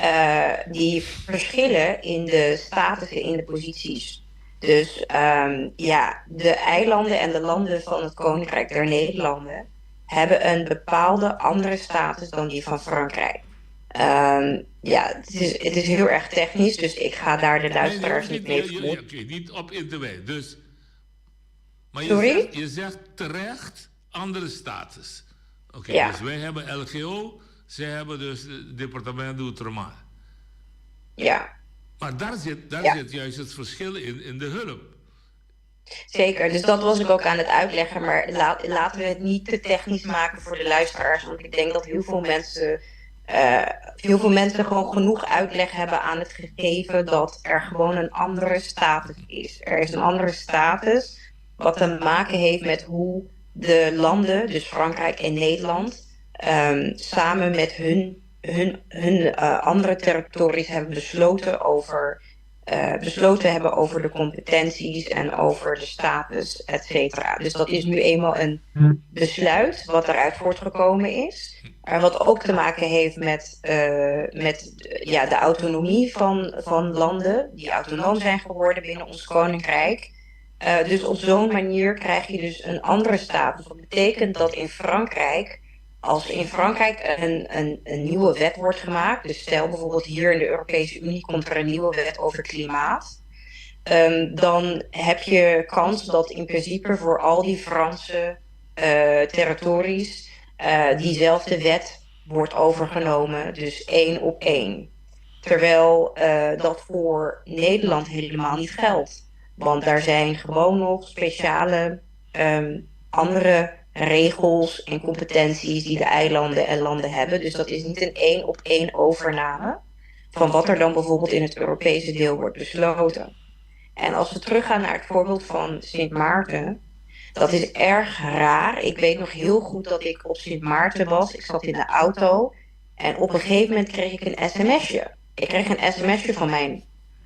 uh, die verschillen in de statussen, in de posities. Dus um, ja, de eilanden en de landen van het Koninkrijk der Nederlanden hebben een bepaalde andere status dan die van Frankrijk. Um, ja, het is, het is heel erg technisch, dus ik ga daar de luisteraars niet mee vermoeien. Oké, niet op in te wijden. Dus, maar je Sorry? Zegt, je zegt terecht andere status. Oké, Ja. dus wij hebben LGO, zij hebben dus het departement d'Outre-Mar. Ja. Maar daar zit, daar Ja. zit juist het verschil in, in de hulp. Zeker, dus dat was ik ook aan het uitleggen. Maar laat, laten we het niet te technisch maken voor de luisteraars. Want ik denk dat heel veel mensen, eh, heel veel mensen gewoon genoeg uitleg hebben aan het gegeven dat er gewoon een andere status is. Er is een andere status wat te maken heeft met hoe de landen, dus Frankrijk en Nederland, ehm, samen met hun, hun, hun eh, andere territories hebben besloten over eh, besloten hebben over de competenties en over de status, et cetera. Dus dat is nu eenmaal een besluit wat daaruit voortgekomen is. En wat ook te maken heeft met, eh, met eh, ja, de autonomie van, van landen die autonoom zijn geworden binnen ons koninkrijk. Eh, dus op zo'n manier krijg je dus een andere status. Dat betekent dat in Frankrijk, als in Frankrijk een, een, een nieuwe wet wordt gemaakt, dus stel bijvoorbeeld hier in de Europese Unie komt er een nieuwe wet over klimaat, ehm, dan heb je kans dat in principe voor al die Franse eh, territories eh, diezelfde wet wordt overgenomen, dus één op één. Terwijl eh, dat voor Nederland helemaal niet geldt. Want daar zijn gewoon nog speciale ehm, andere regels en competenties die de eilanden en landen hebben. Dus dat is niet een één op één overname van wat er dan bijvoorbeeld in het Europese deel wordt besloten. En als we teruggaan naar het voorbeeld van Sint Maarten, dat is erg raar. Ik weet nog heel goed dat ik op Sint Maarten was. Ik zat in de auto en op een gegeven moment kreeg ik een sms'je. Ik kreeg een sms'je van mijn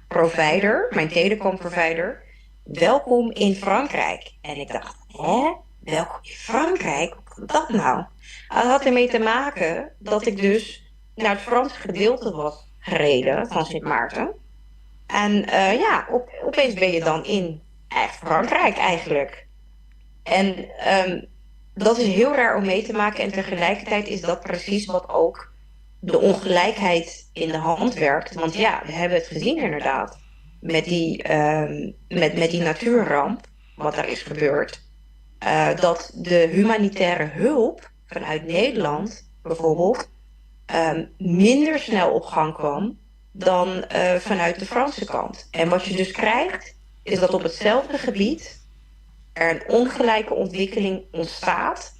provider, mijn telecomprovider. Welkom in Frankrijk. En ik dacht, hè? Welkom in Frankrijk? Hoe kan dat nou? Dat had ermee te maken dat ik dus naar het Franse gedeelte was gereden van Sint Maarten. En eh, ja, op, opeens ben je dan in echt Frankrijk eigenlijk. En ehm, dat is heel raar om mee te maken. En tegelijkertijd is dat precies wat ook de ongelijkheid in de hand werkt. Want ja, we hebben het gezien inderdaad. Met die, ehm, met, met die natuurramp, wat daar is gebeurd. eh, dat de humanitaire hulp vanuit Nederland bijvoorbeeld ehm, minder snel op gang kwam dan eh, vanuit de Franse kant. En wat je dus krijgt, is dat op hetzelfde gebied er een ongelijke ontwikkeling ontstaat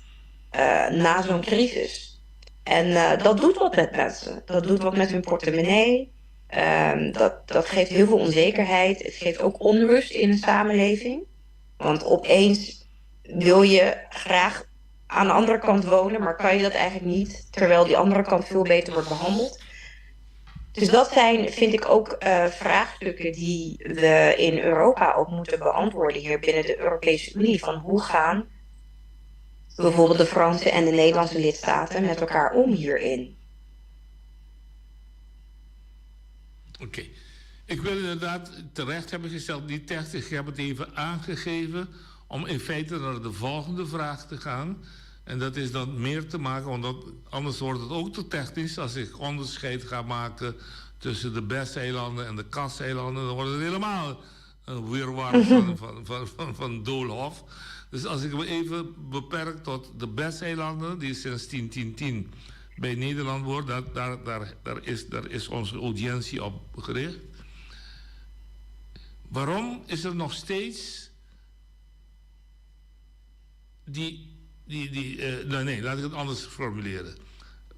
eh, na zo'n crisis. En eh, dat doet wat met mensen. Dat doet wat met hun portemonnee. Ehm, dat, dat geeft heel veel onzekerheid. Het geeft ook onrust in een samenleving. Want opeens wil je graag aan de andere kant wonen, maar kan je dat eigenlijk niet, terwijl die andere kant veel beter wordt behandeld. Dus dat zijn, vind ik, ook eh, vraagstukken die we in Europa ook moeten beantwoorden hier binnen de Europese Unie. Van hoe gaan bijvoorbeeld de Franse en de Nederlandse lidstaten met elkaar om hierin? Oké. Ik wil inderdaad terecht hebben gesteld, niet technisch, ik heb het even aangegeven om in feite naar de volgende vraag te gaan. En dat is dan meer te maken, want dat, anders wordt het ook te technisch als ik onderscheid ga maken tussen de BES-eilanden en de KAS-eilanden. Dan wordt het helemaal een wirwar van, van, van, van, van doolhof. Dus als ik me even beperk tot de BES-eilanden, die sinds 10-10-10 bij Nederland wordt, daar, daar, daar, daar, is, daar is onze audiëntie op gericht. Waarom is er nog steeds die. die, die eh, nou nee, laat ik het anders formuleren.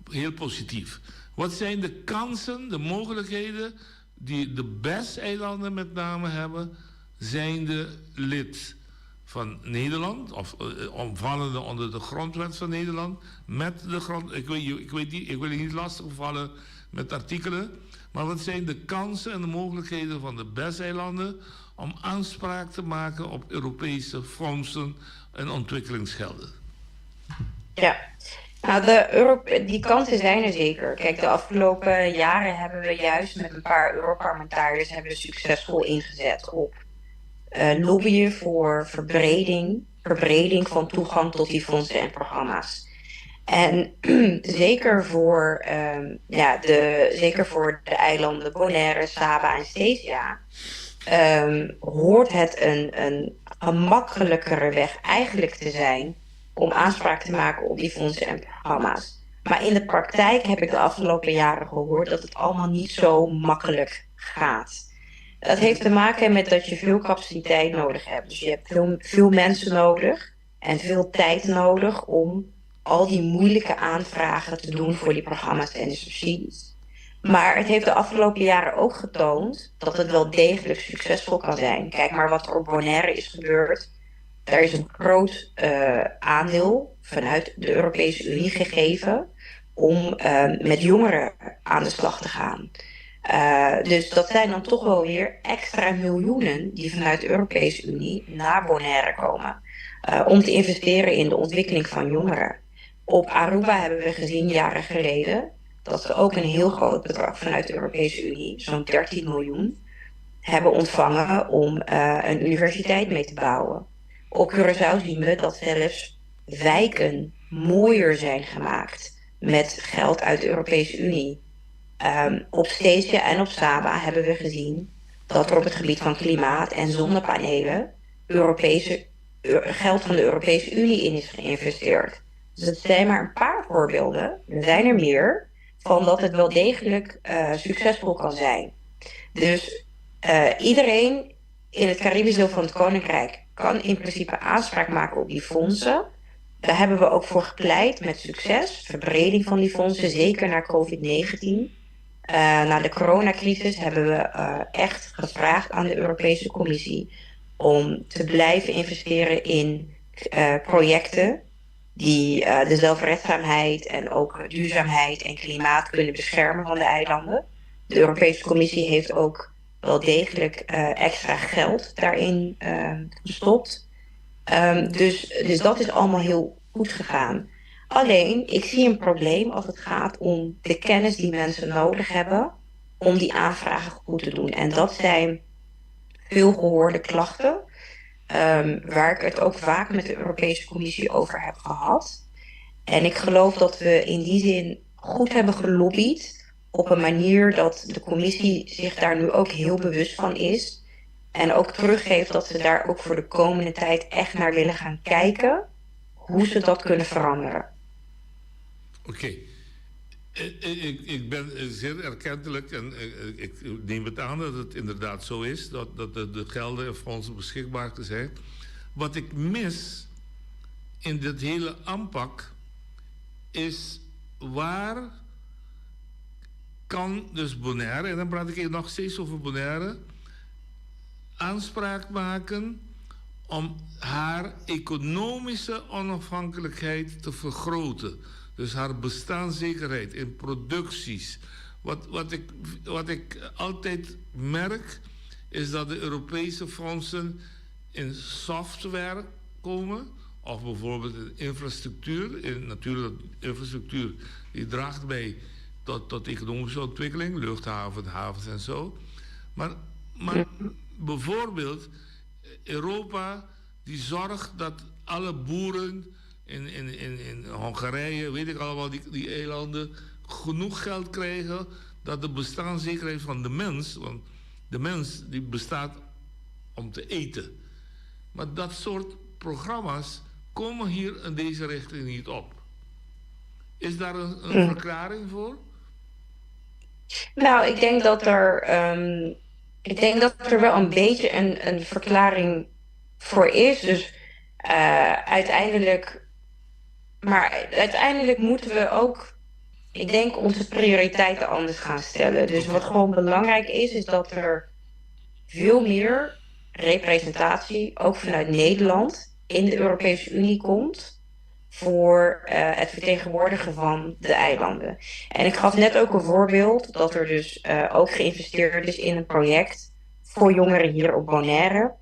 Heel positief. Wat zijn de kansen, de mogelijkheden die de BES-eilanden met name hebben, zijnde lid van Nederland, of eh, omvallende onder de grondwet van Nederland, met de grond. Ik, weet, ik, weet niet, ik wil je niet lastigvallen met artikelen, maar wat zijn de kansen en de mogelijkheden van de BES-eilanden om aanspraak te maken op Europese fondsen en ontwikkelingsgelden? Ja, nou, de Europe die kansen zijn er zeker. Kijk, de afgelopen jaren hebben we juist met een paar Europarlementariërs hebben we succesvol ingezet op eh, lobbyen voor verbreding, verbreding van toegang tot die fondsen en programma's. En zeker voor, ehm, ja, de, zeker voor de eilanden Bonaire, Saba en Statia hoort het een gemakkelijkere weg eigenlijk te zijn om aanspraak te maken op die fondsen en programma's. Maar in de praktijk heb ik de afgelopen jaren gehoord dat het allemaal niet zo makkelijk gaat. Dat heeft te maken met dat je veel capaciteit nodig hebt. Dus je hebt veel, veel mensen nodig en veel tijd nodig om al die moeilijke aanvragen te doen voor die programma's en de subsidies. Maar het heeft de afgelopen jaren ook getoond dat het wel degelijk succesvol kan zijn. Kijk maar wat er op Bonaire is gebeurd. Daar is een groot aandeel vanuit de Europese Unie gegeven om met jongeren aan de slag te gaan. Dus dat zijn dan toch wel weer extra miljoenen die vanuit de Europese Unie naar Bonaire komen om te investeren in de ontwikkeling van jongeren. Op Aruba hebben we gezien jaren geleden dat ze ook een heel groot bedrag vanuit de Europese Unie, zo'n 13 miljoen, hebben ontvangen om een universiteit mee te bouwen. Op Curaçao zien we dat zelfs wijken mooier zijn gemaakt met geld uit de Europese Unie. Op Statia en op Saba hebben we gezien dat er op het gebied van klimaat en zonnepanelen Europese, geld van de Europese Unie in is geïnvesteerd. Dus dat zijn maar een paar voorbeelden, er zijn er meer, van dat het wel degelijk succesvol kan zijn. Dus iedereen in het Caribisch deel van het Koninkrijk kan in principe aanspraak maken op die fondsen. Daar hebben we ook voor gepleit met succes. Verbreding van die fondsen, zeker na COVID-19. Na de coronacrisis hebben we echt gevraagd aan de Europese Commissie om te blijven investeren in projecten die de zelfredzaamheid en ook duurzaamheid en klimaat kunnen beschermen van de eilanden. De Europese Commissie heeft ook wel degelijk extra geld daarin gestopt. Dus dat is allemaal heel goed gegaan. Alleen, ik zie een probleem als het gaat om de kennis die mensen nodig hebben om die aanvragen goed te doen. En dat zijn veel gehoorde klachten, waar ik het ook vaak met de Europese Commissie over heb gehad. En ik geloof dat we in die zin goed hebben gelobbyd op een manier dat de commissie zich daar nu ook heel bewust van is. En ook teruggeeft dat ze daar ook voor de komende tijd echt naar willen gaan kijken hoe ze dat kunnen veranderen. Oké. Ik ben zeer erkentelijk en ik neem het aan dat het inderdaad zo is, dat de gelden en fondsen beschikbaar zijn. Wat ik mis in dit hele aanpak is: waar kan dus Bonaire, en dan praat ik nog steeds over Bonaire, aanspraak maken om haar economische onafhankelijkheid te vergroten? Dus haar bestaanszekerheid in producties. Wat ik altijd merk, is dat de Europese fondsen in software komen. Of bijvoorbeeld in infrastructuur. In, natuurlijk, infrastructuur die draagt bij tot economische ontwikkeling, luchthaven, havens en zo. Maar bijvoorbeeld Europa die zorgt dat alle boeren in Hongarije, weet ik allemaal, die eilanden, genoeg geld krijgen dat de bestaanszekerheid van de mens, want de mens die bestaat om te eten. Maar dat soort programma's komen hier in deze richting niet op. Is daar een verklaring voor? Nou, ik denk dat er wel een beetje een verklaring voor is. Dus uiteindelijk, maar uiteindelijk moeten we ook, ik denk, onze prioriteiten anders gaan stellen. Dus wat gewoon belangrijk is, is dat er veel meer representatie, ook vanuit Nederland, in de Europese Unie komt voor het vertegenwoordigen van de eilanden. En ik gaf net ook een voorbeeld dat er dus ook geïnvesteerd is in een project voor jongeren hier op Bonaire.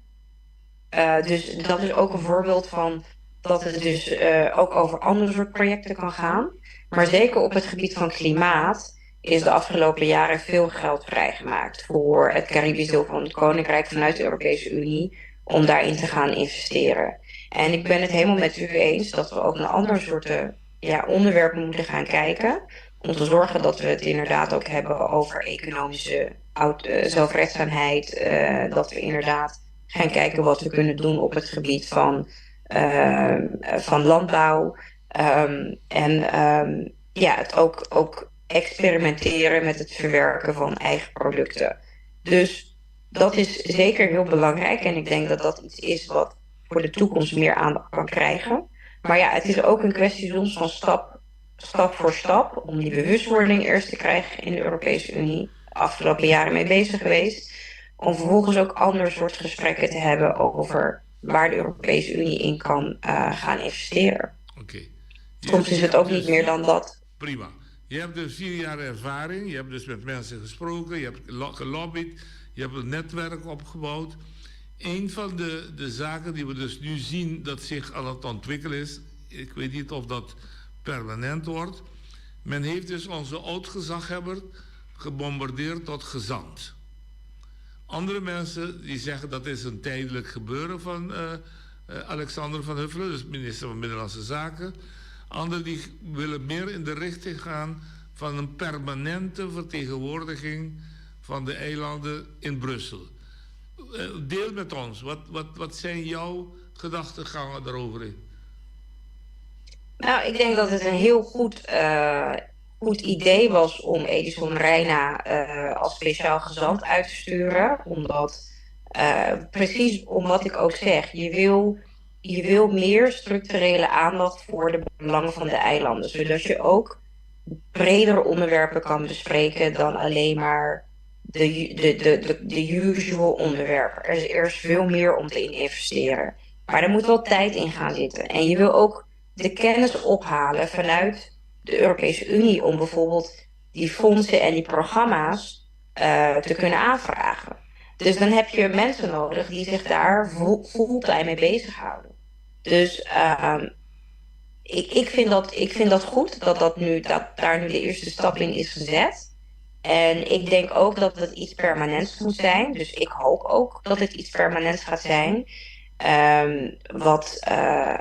Dus dat is ook een voorbeeld van dat het dus ook over andere soort projecten kan gaan. Maar zeker op het gebied van klimaat is de afgelopen jaren veel geld vrijgemaakt voor het Caribisch deel van het Koninkrijk vanuit de Europese Unie om daarin te gaan investeren. En ik ben het helemaal met u eens dat we ook naar andere soorten ja, onderwerpen moeten gaan kijken. Om te zorgen dat we het inderdaad ook hebben over economische zelfredzaamheid. Dat we inderdaad gaan kijken wat we kunnen doen op het gebied van landbouw. En ja, het ook experimenteren met het verwerken van eigen producten. Dus dat is zeker heel belangrijk. En ik denk dat dat iets is wat voor de toekomst meer aandacht kan krijgen. Maar ja, het is ook een kwestie soms van stap voor stap, om die bewustwording eerst te krijgen in de Europese Unie. De afgelopen jaren mee bezig geweest. Om vervolgens ook ander soort gesprekken te hebben over waar de Europese Unie in kan gaan investeren. Oké. Soms is het ook niet meer dan dat. Prima. Je hebt dus 4 jaar ervaring, je hebt dus met mensen gesproken, je hebt gelobbyd, je hebt een netwerk opgebouwd. Een van de zaken die we dus nu zien dat zich aan het ontwikkelen is, ik weet niet of dat permanent wordt. Men heeft dus onze oud-gezaghebber gebombardeerd tot gezant. Andere mensen die zeggen dat is een tijdelijk gebeuren van Alexander van Huffelen, dus minister van Binnenlandse Zaken. Anderen die willen meer in de richting gaan van een permanente vertegenwoordiging van de eilanden in Brussel. Deel met ons, wat zijn jouw gedachtegangen daarover? Nou, ik denk dat het een heel goed idee was om Edison Rijna als speciaal gezant uit te sturen. Omdat, precies om wat ik ook zeg, je wil meer structurele aandacht voor de belangen van de eilanden. Zodat je ook bredere onderwerpen kan bespreken dan alleen maar de usual onderwerpen. Er is veel meer om te in investeren. Maar er moet wel tijd in gaan zitten. En je wil ook de kennis ophalen vanuit de Europese Unie om bijvoorbeeld die fondsen en die programma's te kunnen aanvragen. Dus dan heb je mensen nodig die zich daar fulltime mee bezighouden. Dus ik vind dat goed dat daar nu de eerste stap in is gezet. En ik denk ook dat het iets permanents moet zijn. Dus ik hoop ook dat het iets permanents gaat zijn,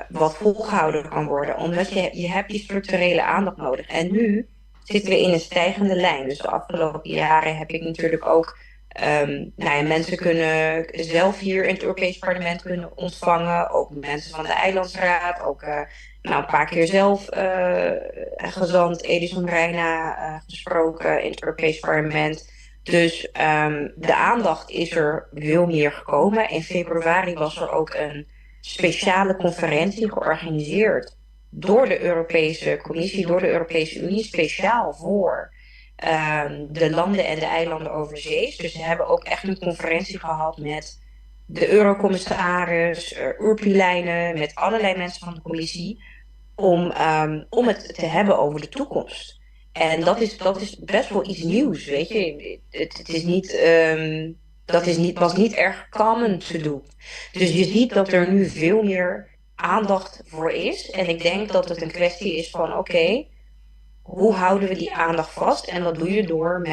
wat volgehouden kan worden. Omdat je hebt die structurele aandacht nodig. En nu zitten we in een stijgende lijn. Dus de afgelopen jaren heb ik natuurlijk ook, nou ja, mensen kunnen zelf hier in het Europees Parlement kunnen ontvangen. Ook mensen van de Eilandsraad. Ook nou, een paar keer zelf gezant Edison Rijna gesproken in het Europees Parlement. Dus de aandacht is er veel meer gekomen. In februari was er ook een speciale conferentie georganiseerd door de Europese Commissie, door de Europese Unie, speciaal voor de landen en de eilanden overzees. Dus ze hebben ook echt een conferentie gehad met de eurocommissaris, Urpilainen, met allerlei mensen van de commissie, om het te hebben over de toekomst. En dat is best wel iets nieuws, weet je. Het is niet, dat is niet, was niet erg common to do. Dus je ziet dat er nu veel meer aandacht voor is. En ik denk dat het een kwestie is van, oké, hoe houden we die aandacht vast? En dat doe je door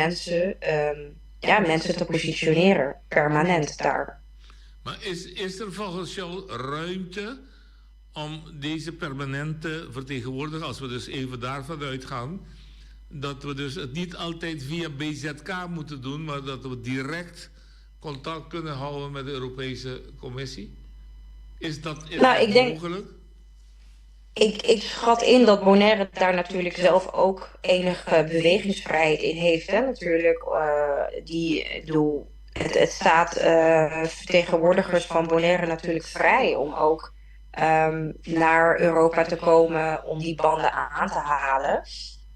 ja, mensen te positioneren, permanent daar. Maar is er volgens jou ruimte om deze permanente vertegenwoordiging, als we dus even daarvan uitgaan, dat we dus het niet altijd via BZK moeten doen, maar dat we direct contact kunnen houden met de Europese Commissie? Is Nou, dat ik denk- mogelijk? Ik schat in dat Bonaire daar natuurlijk zelf ook enige bewegingsvrijheid in heeft. Hè? Natuurlijk, ik bedoel, het staat vertegenwoordigers van Bonaire natuurlijk vrij om ook naar Europa te komen om die banden aan te halen.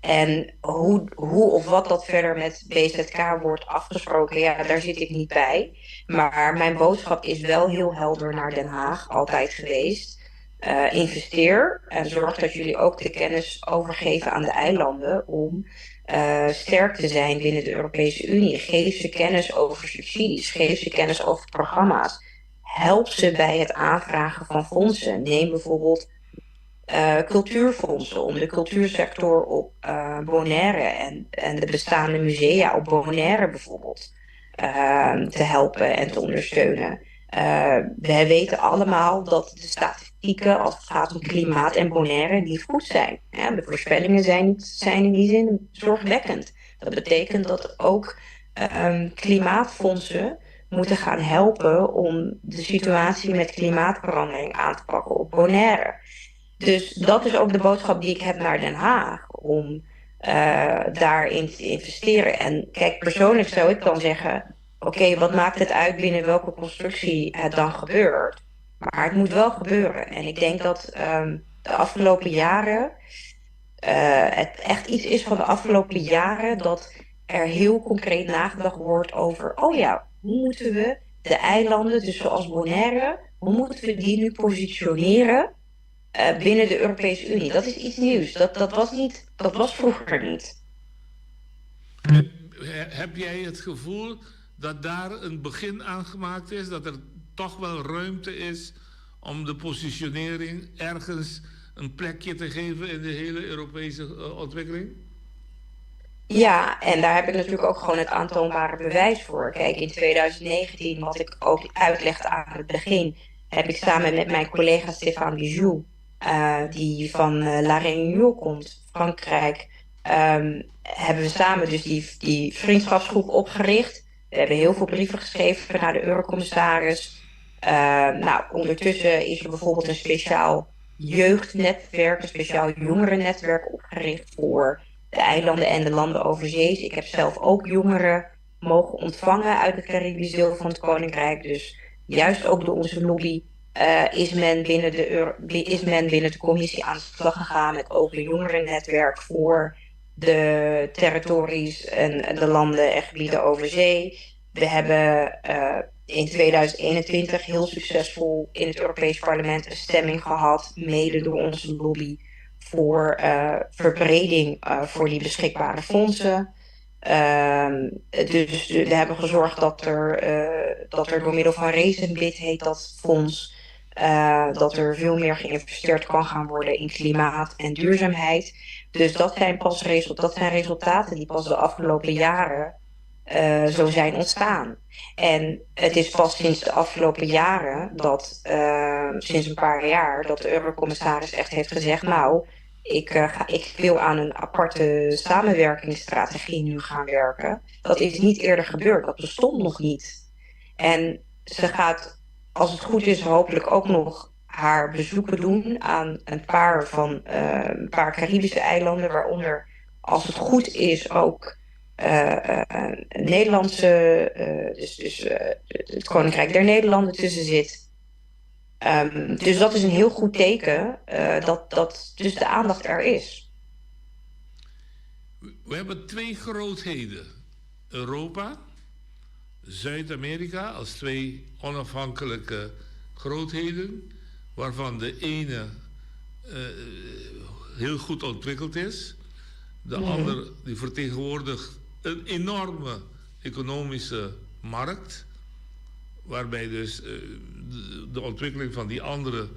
En hoe of wat dat verder met BZK wordt afgesproken, ja, daar zit ik niet bij. Maar mijn boodschap is wel heel helder naar Den Haag, altijd geweest. Investeer en zorg dat jullie ook de kennis overgeven aan de eilanden om sterk te zijn binnen de Europese Unie. Geef ze kennis over subsidies, geef ze kennis over programma's. Help ze bij het aanvragen van fondsen. Neem bijvoorbeeld cultuurfondsen om de cultuursector op Bonaire en de bestaande musea op Bonaire bijvoorbeeld te helpen en te ondersteunen. Wij weten allemaal dat de statistieken statistieken als het gaat om klimaat en Bonaire niet goed zijn. De voorspellingen zijn, zijn in die zin zorgwekkend. Dat betekent dat ook klimaatfondsen moeten gaan helpen om de situatie met klimaatverandering aan te pakken op Bonaire. Dus dat is ook de boodschap die ik heb naar Den Haag, om daarin te investeren. En kijk, persoonlijk zou ik dan zeggen: oké, wat maakt het uit binnen welke constructie het dan gebeurt? Maar het moet wel gebeuren. En ik denk dat de afgelopen jaren, het echt iets is van de afgelopen jaren, dat er heel concreet nagedacht wordt over: oh ja, hoe moeten we de eilanden, dus zoals Bonaire, hoe moeten we die nu positioneren binnen de Europese Unie? Dat is iets nieuws. Dat was niet, dat was vroeger niet. Heb jij het gevoel dat daar een begin aan gemaakt is? Dat er toch wel ruimte is om de positionering ergens een plekje te geven in de hele Europese ontwikkeling? Ja, en daar heb ik natuurlijk ook gewoon het aantoonbare bewijs voor. Kijk, in 2019, wat ik ook uitlegde aan het begin, heb ik samen met mijn collega Stéphane Bijou, die van La Réunion komt, Frankrijk, hebben we samen dus die vriendschapsgroep opgericht. We hebben heel veel brieven geschreven naar de eurocommissaris. Nou, ondertussen is er bijvoorbeeld een speciaal jeugdnetwerk, een speciaal jongerennetwerk opgericht voor de eilanden en de landen overzees. Ik heb zelf ook jongeren mogen ontvangen uit het Caribisch deel van het Koninkrijk. Dus juist ook door onze lobby is men binnen de commissie aan de slag gegaan met ook een jongerennetwerk voor de territories en de landen en gebieden over zee. We hebben in 2021 heel succesvol in het Europees Parlement een stemming gehad, mede door onze lobby, voor verbreding voor die beschikbare fondsen. Dus we hebben gezorgd dat er door middel van Raise heet dat fonds, dat er veel meer geïnvesteerd kan gaan worden in klimaat en duurzaamheid. Dus dat zijn resultaten die pas de afgelopen jaren zo zijn ontstaan. En het is pas sinds de afgelopen jaren dat, sinds een paar jaar, dat de eurocommissaris echt heeft gezegd: nou, ik wil aan een aparte samenwerkingsstrategie nu gaan werken. Dat is niet eerder gebeurd, dat bestond nog niet. En ze gaat, als het goed is, hopelijk ook nog haar bezoeken doen aan een paar Caribische eilanden, waaronder, als het goed is, ook Nederlandse, dus het Koninkrijk der Nederlanden tussen zit. Dus dat is een heel goed teken dat dus de aandacht er is. We hebben twee grootheden. Europa, Zuid-Amerika als twee onafhankelijke grootheden, waarvan de ene heel goed ontwikkeld is. De andere die vertegenwoordigt een enorme economische markt, waarbij dus de ontwikkeling van die andere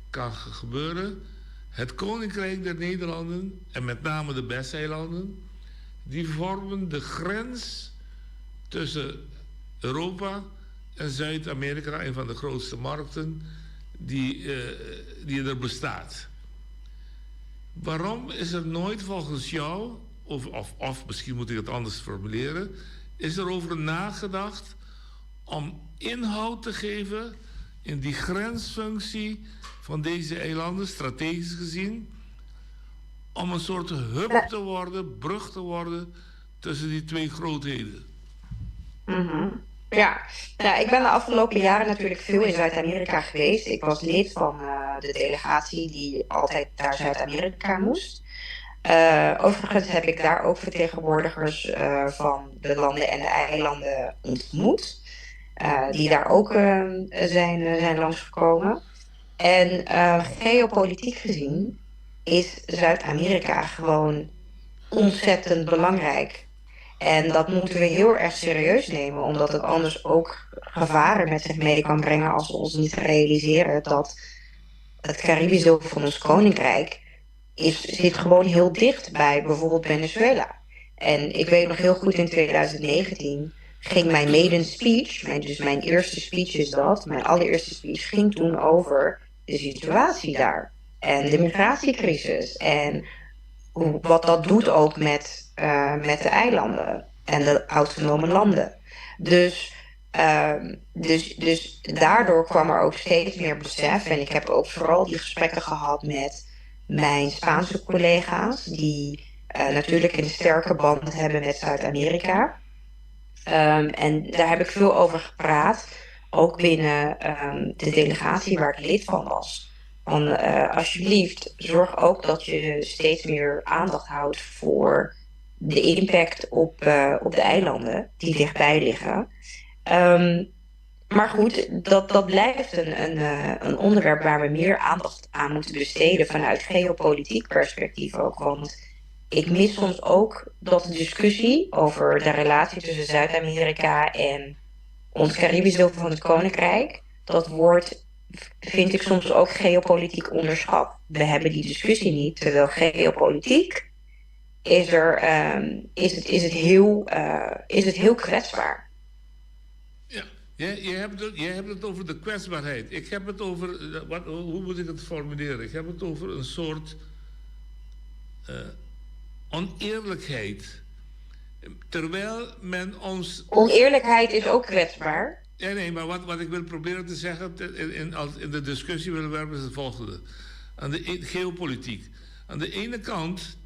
kan gebeuren. Het Koninkrijk der Nederlanden en met name de BES-eilanden, die vormen de grens tussen Europa en Zuid-Amerika, een van de grootste markten die er bestaat. Waarom is er nooit volgens jou, of misschien moet ik het anders formuleren, is er over nagedacht om inhoud te geven in die grensfunctie van deze eilanden, strategisch gezien, om een soort hub te worden, brug te worden tussen die twee grootheden? Ja, nou, ik ben de afgelopen jaren natuurlijk veel in Zuid-Amerika geweest. Ik was lid van de delegatie die altijd naar Zuid-Amerika moest. Overigens heb ik daar ook vertegenwoordigers van de landen en de eilanden ontmoet, die daar ook zijn langsgekomen. En geopolitiek gezien is Zuid-Amerika gewoon ontzettend belangrijk. En dat moeten we heel erg serieus nemen, omdat het anders ook gevaren met zich mee kan brengen als we ons niet realiseren dat het Caribisch deel van ons koninkrijk zit gewoon heel dicht bij bijvoorbeeld Venezuela. En ik weet nog heel goed, in 2019 ging mijn maiden speech, dus mijn eerste speech is dat, mijn allereerste speech ging toen over de situatie daar. En de migratiecrisis. En hoe, wat dat doet ook met, uh, met de eilanden en de autonome landen. Dus, uh, dus, dus daardoor kwam er ook steeds meer besef. En ik heb ook vooral die gesprekken gehad met mijn Spaanse collega's, die uh, natuurlijk een sterke band hebben met Zuid-Amerika. Um, en daar heb ik veel over gepraat, ook binnen um, de delegatie waar ik lid van was. Van uh, alsjeblieft, zorg ook dat je steeds meer aandacht houdt voor de impact op, uh, op de eilanden die dichtbij liggen. Um, maar goed, dat, dat blijft een, een, eh, een onderwerp waar we meer aandacht aan moeten besteden vanuit geopolitiek perspectief ook. Want ik mis soms ook dat de discussie over de relatie tussen Zuid-Amerika en ons Caribisch deel van het Koninkrijk, dat wordt, vind ik soms ook geopolitiek onderschat. We hebben die discussie niet, terwijl geopolitiek is, er, um, is, het, is, het heel, uh, is het heel kwetsbaar. Ja, jij, jij, hebt het, jij hebt het over de kwetsbaarheid. Ik heb het over, eh, wat, hoe moet ik het formuleren? Ik heb het over een soort uh, oneerlijkheid. Terwijl men ons. Oneerlijkheid is ook kwetsbaar. Ja, nee, maar wat, wat ik wil proberen te zeggen in, in, in de discussie willen werpen is het volgende. Aan de e, geopolitiek. Aan de ene kant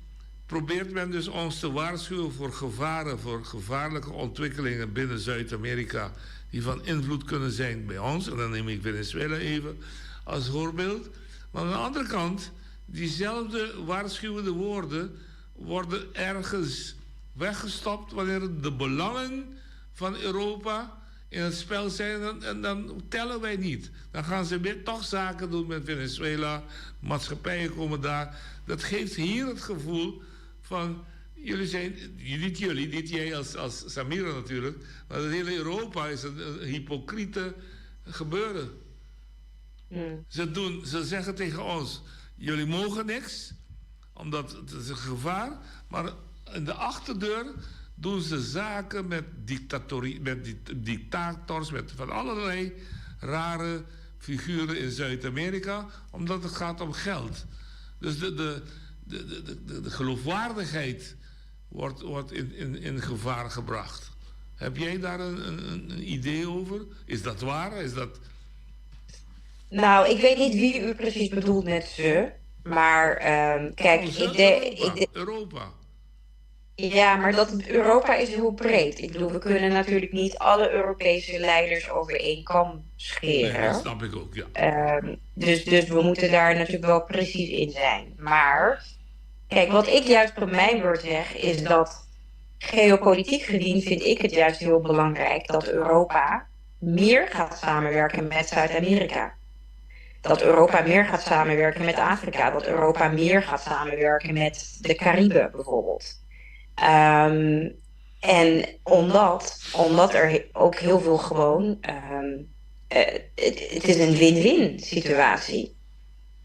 probeert men dus ons te waarschuwen voor gevaren, voor gevaarlijke ontwikkelingen binnen Zuid-Amerika die van invloed kunnen zijn bij ons. En dan neem ik Venezuela even als voorbeeld. Maar aan de andere kant, diezelfde waarschuwende woorden worden ergens weggestopt wanneer de belangen van Europa in het spel zijn. En, en dan tellen wij niet. Dan gaan ze weer toch zaken doen met Venezuela. Maatschappijen komen daar. Dat geeft hier het gevoel van. Jullie zijn, niet jullie, niet jij als, als Samira natuurlijk, maar het hele Europa is een, een hypocriete gebeuren. Mm. Ze, doen, ze zeggen tegen ons: jullie mogen niks, omdat het is een gevaar. Maar in de achterdeur doen ze zaken met, dictatori, met dictators, met van allerlei rare figuren in Zuid-Amerika, omdat het gaat om geld. Dus de, de, de, de, de, de geloofwaardigheid wordt, wordt in, in, in gevaar gebracht. Heb jij daar een, een, een idee over? Is dat waar? Is dat... Nou, ik weet niet wie u precies bedoelt met ze. Maar um, kijk, oh, ik denk. Europa. Europa. Ja, maar dat Europa is heel breed. Ik bedoel, we kunnen natuurlijk niet alle Europese leiders over één kam scheren. Nee, dat snap ik ook, ja. Um, dus, dus we moeten daar natuurlijk wel precies in zijn. Maar, kijk, wat ik juist op mijn beurt zeg, is dat geopolitiek gezien vind ik het juist heel belangrijk dat Europa meer gaat samenwerken met Zuid-Amerika. Dat Europa meer gaat samenwerken met Afrika. Dat Europa meer gaat samenwerken met de Cariben bijvoorbeeld. Um, en omdat, omdat er ook heel veel gewoon. Um, uh, het, het is een win-win situatie.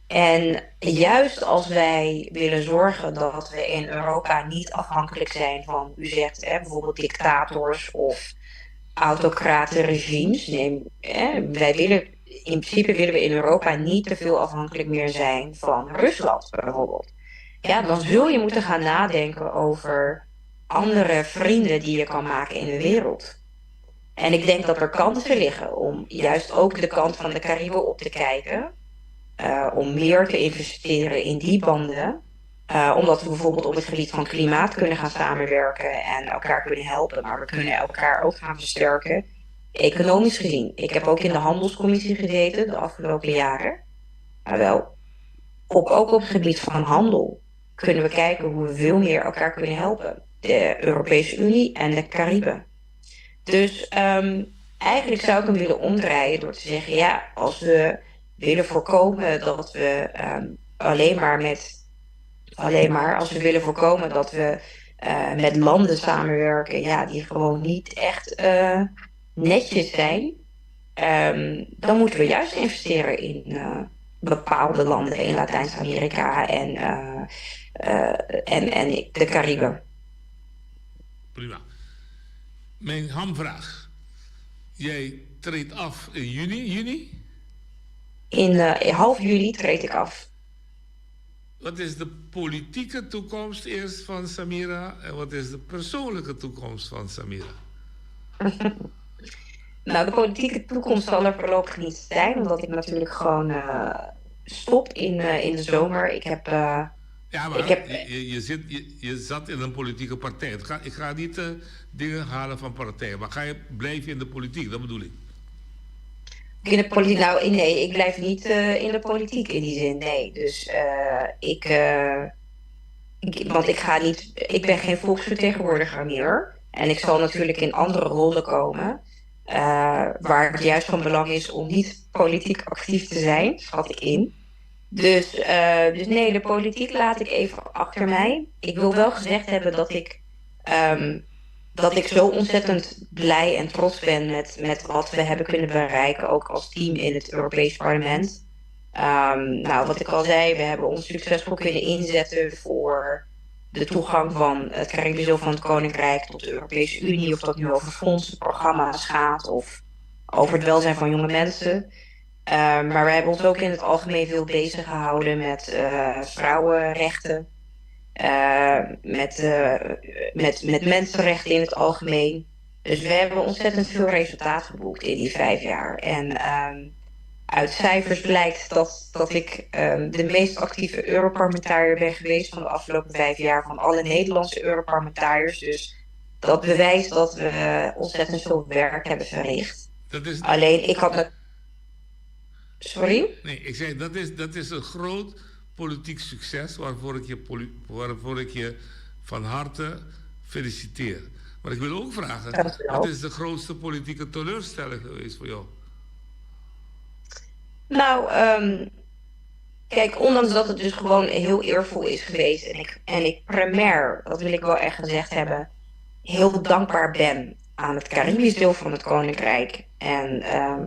En juist als wij willen zorgen dat we in Europa niet afhankelijk zijn van, u zegt hè, bijvoorbeeld dictators of autocrate regimes. Nee, hè, wij willen, in principe willen we in Europa niet te veel afhankelijk meer zijn van Rusland bijvoorbeeld. Ja, dan zul je moeten gaan nadenken over andere vrienden die je kan maken in de wereld. En ik denk dat er kansen liggen om juist ook de kant van de Cariben op te kijken. Uh, om meer te investeren in die banden. Uh, omdat we bijvoorbeeld op het gebied van klimaat kunnen gaan samenwerken en elkaar kunnen helpen. Maar we kunnen elkaar ook gaan versterken, economisch gezien. Ik heb ook in de handelscommissie gezeten de afgelopen jaren. Maar wel, op, ook op het gebied van handel kunnen we kijken hoe we veel meer elkaar kunnen helpen. De Europese Unie en de Cariben. Dus um, eigenlijk zou ik hem willen omdraaien door te zeggen: ja, als we willen voorkomen dat we um, alleen maar met. Alleen maar als we willen voorkomen dat we uh, met landen samenwerken, ja, die gewoon niet echt uh, netjes zijn, um, dan moeten we juist investeren in uh, bepaalde landen in Latijns-Amerika en, en, en de Cariben. Prima. Mijn hamvraag. Jij treedt af in juni, juni? In half juli treed ik af. Wat is de politieke toekomst eerst van Samira en wat is de persoonlijke toekomst van Samira? Nou, de politieke toekomst zal er voorlopig niet zijn, omdat ik natuurlijk gewoon stop in, in de zomer. Ik heb. Ja, maar ik heb, je, je, zit, je, je zat in een politieke partij. Het ga, ik ga niet dingen halen van partijen, maar ga je blijven in de politiek, dat bedoel ik. In de politiek, nou nee, ik blijf niet in de politiek in die zin, nee. Dus ik, ik, want ik ga niet, ik ben geen volksvertegenwoordiger meer. En ik zal natuurlijk in andere rollen komen. Waar het juist van belang is om niet politiek actief te zijn, schat ik in. Dus, dus nee, de politiek laat ik even achter mij. Ik wil wel gezegd hebben dat ik, dat ik zo ontzettend blij en trots ben met, met wat we hebben kunnen bereiken, ook als team in het Europees Parlement. Nou, wat ik al zei, we hebben ons succesvol kunnen inzetten voor de toegang van het Caribisch deel van het Koninkrijk tot de Europese Unie, of dat nu over fondsen, programma's gaat of over het welzijn van jonge mensen. Maar we hebben ons ook in het algemeen veel bezig gehouden met vrouwenrechten, met, met, met mensenrechten in het algemeen. Dus we hebben ontzettend veel resultaat geboekt in die 5 jaar. En uit cijfers blijkt dat, dat ik de meest actieve Europarlementariër ben geweest van de afgelopen 5 jaar van alle Nederlandse Europarlementariërs. Dus dat bewijst dat we ontzettend veel werk hebben verricht. Dat is... Alleen ik had. Sorry? Nee, ik zei dat is een groot politiek succes waarvoor ik je van harte feliciteer. Maar ik wil ook vragen, wat is de grootste politieke teleurstelling geweest voor jou? Nou, kijk, ondanks dat het dus gewoon heel eervol is geweest en ik primair, dat wil ik wel echt gezegd hebben, heel dankbaar ben aan het Caribisch deel van het Koninkrijk en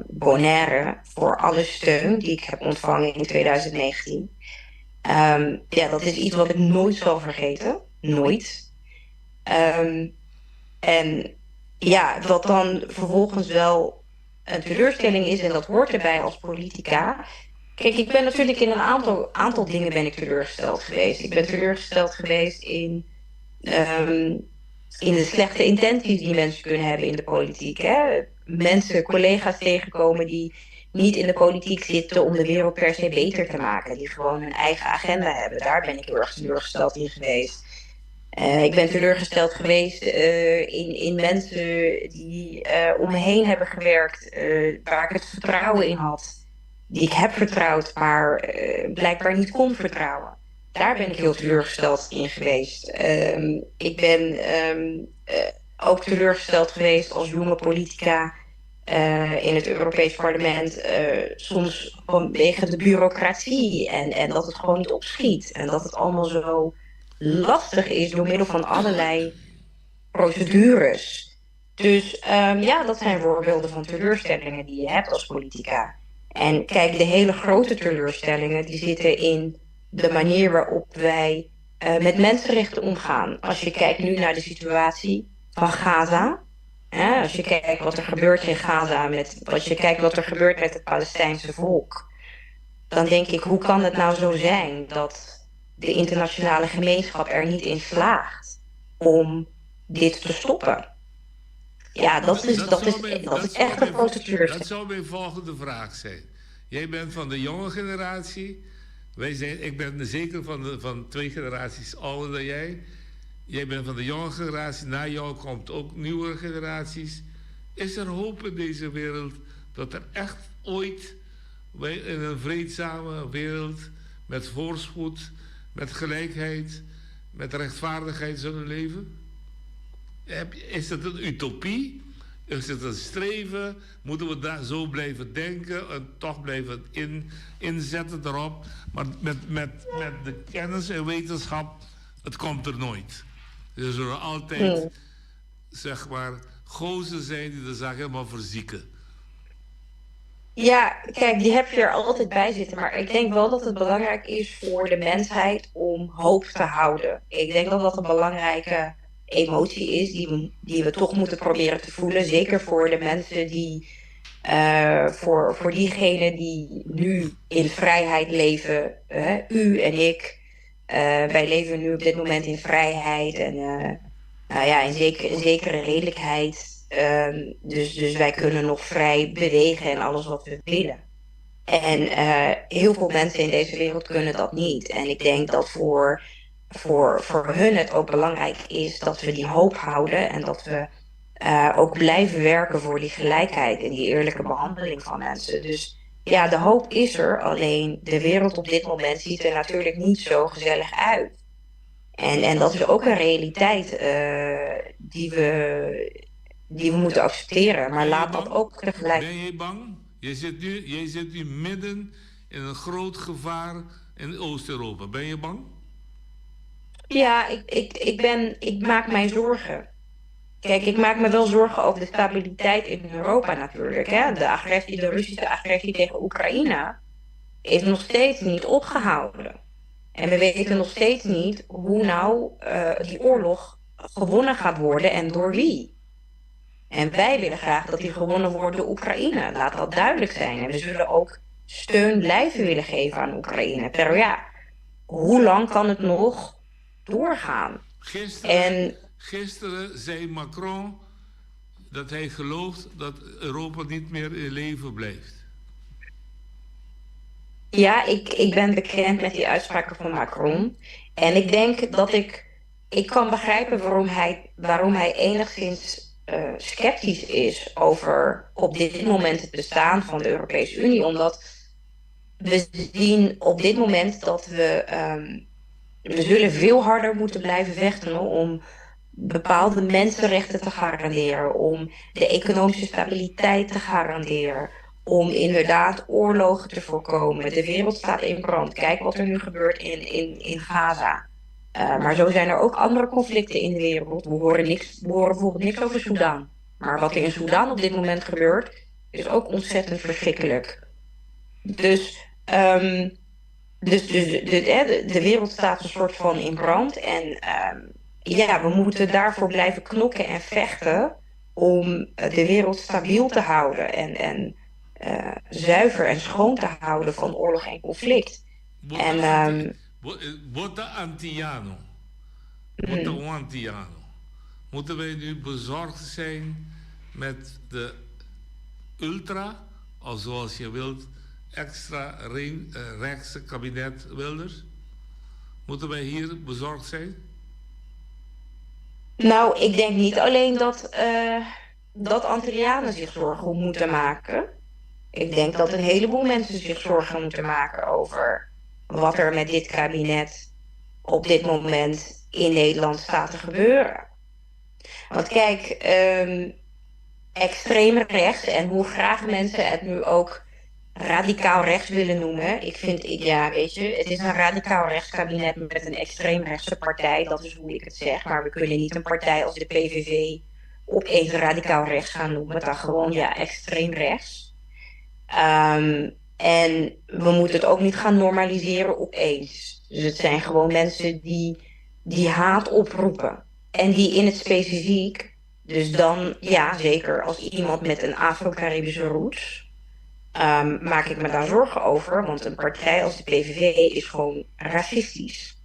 Bonaire voor alle steun die ik heb ontvangen in 2019. Ja, dat is iets wat ik nooit zal vergeten. Nooit. En ja, wat dan vervolgens wel een teleurstelling is, en dat hoort erbij als politica. Kijk, ik ben natuurlijk in een aantal dingen ben ik teleurgesteld geweest. Ik ben teleurgesteld geweest in de slechte intenties die mensen kunnen hebben in de politiek. Hè? Mensen, collega's tegenkomen die niet in de politiek zitten om de wereld per se beter te maken. Die gewoon hun eigen agenda hebben. Daar ben ik heel erg teleurgesteld in geweest. Ik ben teleurgesteld geweest in mensen die om me heen hebben gewerkt, waar ik het vertrouwen in had. Die ik heb vertrouwd, maar blijkbaar niet kon vertrouwen. Daar ben ik heel teleurgesteld in geweest. Ik ben ook teleurgesteld geweest als jonge politica in het Europees Parlement. Soms vanwege de bureaucratie en dat het gewoon niet opschiet. En dat het allemaal zo lastig is door middel van allerlei procedures. Dus ja, dat zijn voorbeelden van teleurstellingen die je hebt als politica. En kijk, de hele grote teleurstellingen die zitten in de manier waarop wij met mensenrechten omgaan. Als je kijkt nu naar de situatie van Gaza. Hè, als je kijkt wat er gebeurt in Gaza, als je kijkt wat er gebeurt met het Palestijnse volk. Dan denk ik, hoe kan het nou zo zijn dat de internationale gemeenschap er niet in slaagt om dit te stoppen? Ja, dat is echt een grote teleurstelling. Dat zou mijn volgende vraag zijn. Jij bent van de jonge generatie. Ik ben zeker van twee generaties ouder dan jij. Jij bent van de jonge generatie. Na jou komt ook nieuwe generaties. Is er hoop in deze wereld dat er echt ooit wij in een vreedzame wereld met voorspoed, met gelijkheid, met rechtvaardigheid zullen leven? Is dat een utopie? Is het een streven? Moeten we daar zo blijven denken en toch blijven inzetten erop? Maar met de kennis en wetenschap, het komt er nooit. Er zullen altijd, zeg maar, gozen zijn die de zaak helemaal verzieken. Ja, kijk, die heb je er altijd bij zitten. Maar ik denk wel dat het belangrijk is voor de mensheid om hoop te houden. Ik denk dat dat een belangrijke emotie is die we toch moeten proberen te voelen. Zeker voor de mensen die Uh, voor, voor diegenen die nu in vrijheid leven, hè, u en ik, uh, wij leven nu op dit moment in vrijheid en uh, nou ja, in, zeker, in zekere redelijkheid. Um, dus, dus wij kunnen nog vrij bewegen en alles wat we willen. En uh, heel veel mensen in deze wereld kunnen dat niet. En ik denk dat voor, voor, voor hun het ook belangrijk is dat we die hoop houden en dat we uh, ook blijven werken voor die gelijkheid en die eerlijke behandeling van mensen. Dus ja, de hoop is er, alleen de wereld op dit moment ziet er natuurlijk niet zo gezellig uit. En, en dat is ook een realiteit uh, die, we, die we moeten accepteren. Maar laat dat ook tegelijk. Ben jij bang? Je zit nu, jij zit nu midden in een groot gevaar in Oost-Europa. Ben je bang? Ja, ik, ik, ik, ben, ik maak mij zorgen. Kijk, ik maak me wel zorgen over de stabiliteit in Europa natuurlijk. Hè? De, agressie, de Russische agressie tegen Oekraïne is nog steeds niet opgehouden. En we weten nog steeds niet hoe nou uh, die oorlog gewonnen gaat worden en door wie. En wij willen graag dat die gewonnen wordt door Oekraïne. Laat dat duidelijk zijn. En we zullen ook steun blijven willen geven aan Oekraïne. Pero ja, hoe lang kan het nog doorgaan? Gisteren, en, gisteren zei Macron dat hij gelooft dat Europa niet meer in leven blijft. Ja, ik, ik ben bekend met die uitspraken van Macron. En ik denk dat ik. Ik kan begrijpen waarom hij, waarom hij enigszins uh, sceptisch is over op dit moment het bestaan van de Europese Unie. Omdat we zien op dit moment dat we. Um, we zullen veel harder moeten blijven vechten om bepaalde mensenrechten te garanderen, om de economische stabiliteit te garanderen, om inderdaad oorlogen te voorkomen. De wereld staat in brand. Kijk wat er nu gebeurt in, in, in Gaza. Uh, maar zo zijn er ook andere conflicten in de wereld. We horen, niks, we horen bijvoorbeeld niks over Soedan. Maar wat er in Soedan op dit moment gebeurt, is ook ontzettend verschrikkelijk. Dus, um, dus, dus de, de, de wereld staat een soort van in brand. En um, ja, we moeten daarvoor blijven knokken en vechten om de wereld stabiel te houden en, en uh, zuiver en schoon te houden van oorlog en conflict. En, um, Bo ta Antiano. Bo ta un Antiano. Moeten wij nu bezorgd zijn met de ultra, of zoals je wilt, extra rechtse kabinet Wilders? Moeten wij hier bezorgd zijn? Nou, ik denk niet alleen dat, uh, dat Antillianen zich zorgen moeten maken. Ik denk dat een heleboel mensen zich zorgen moeten maken over wat er met dit kabinet op dit moment in Nederland staat te gebeuren. Want kijk, um, extreem rechts en hoe graag mensen het nu ook radicaal rechts willen noemen. Ik vind, ik, ja, weet je, het is een radicaal rechtskabinet met een extreemrechtse partij. Dat is hoe ik het zeg. Maar we kunnen niet een partij als de PVV opeens radicaal rechts gaan noemen. Dan gewoon, ja, extreem rechts. Um, en we moeten het ook niet gaan normaliseren opeens. Dus het zijn gewoon mensen die, die haat oproepen. En die in het specifiek, dus dan, ja, zeker als iemand met een Afro-Caribische roots, um, maak ik me daar zorgen over. Want een partij als de PVV is gewoon racistisch.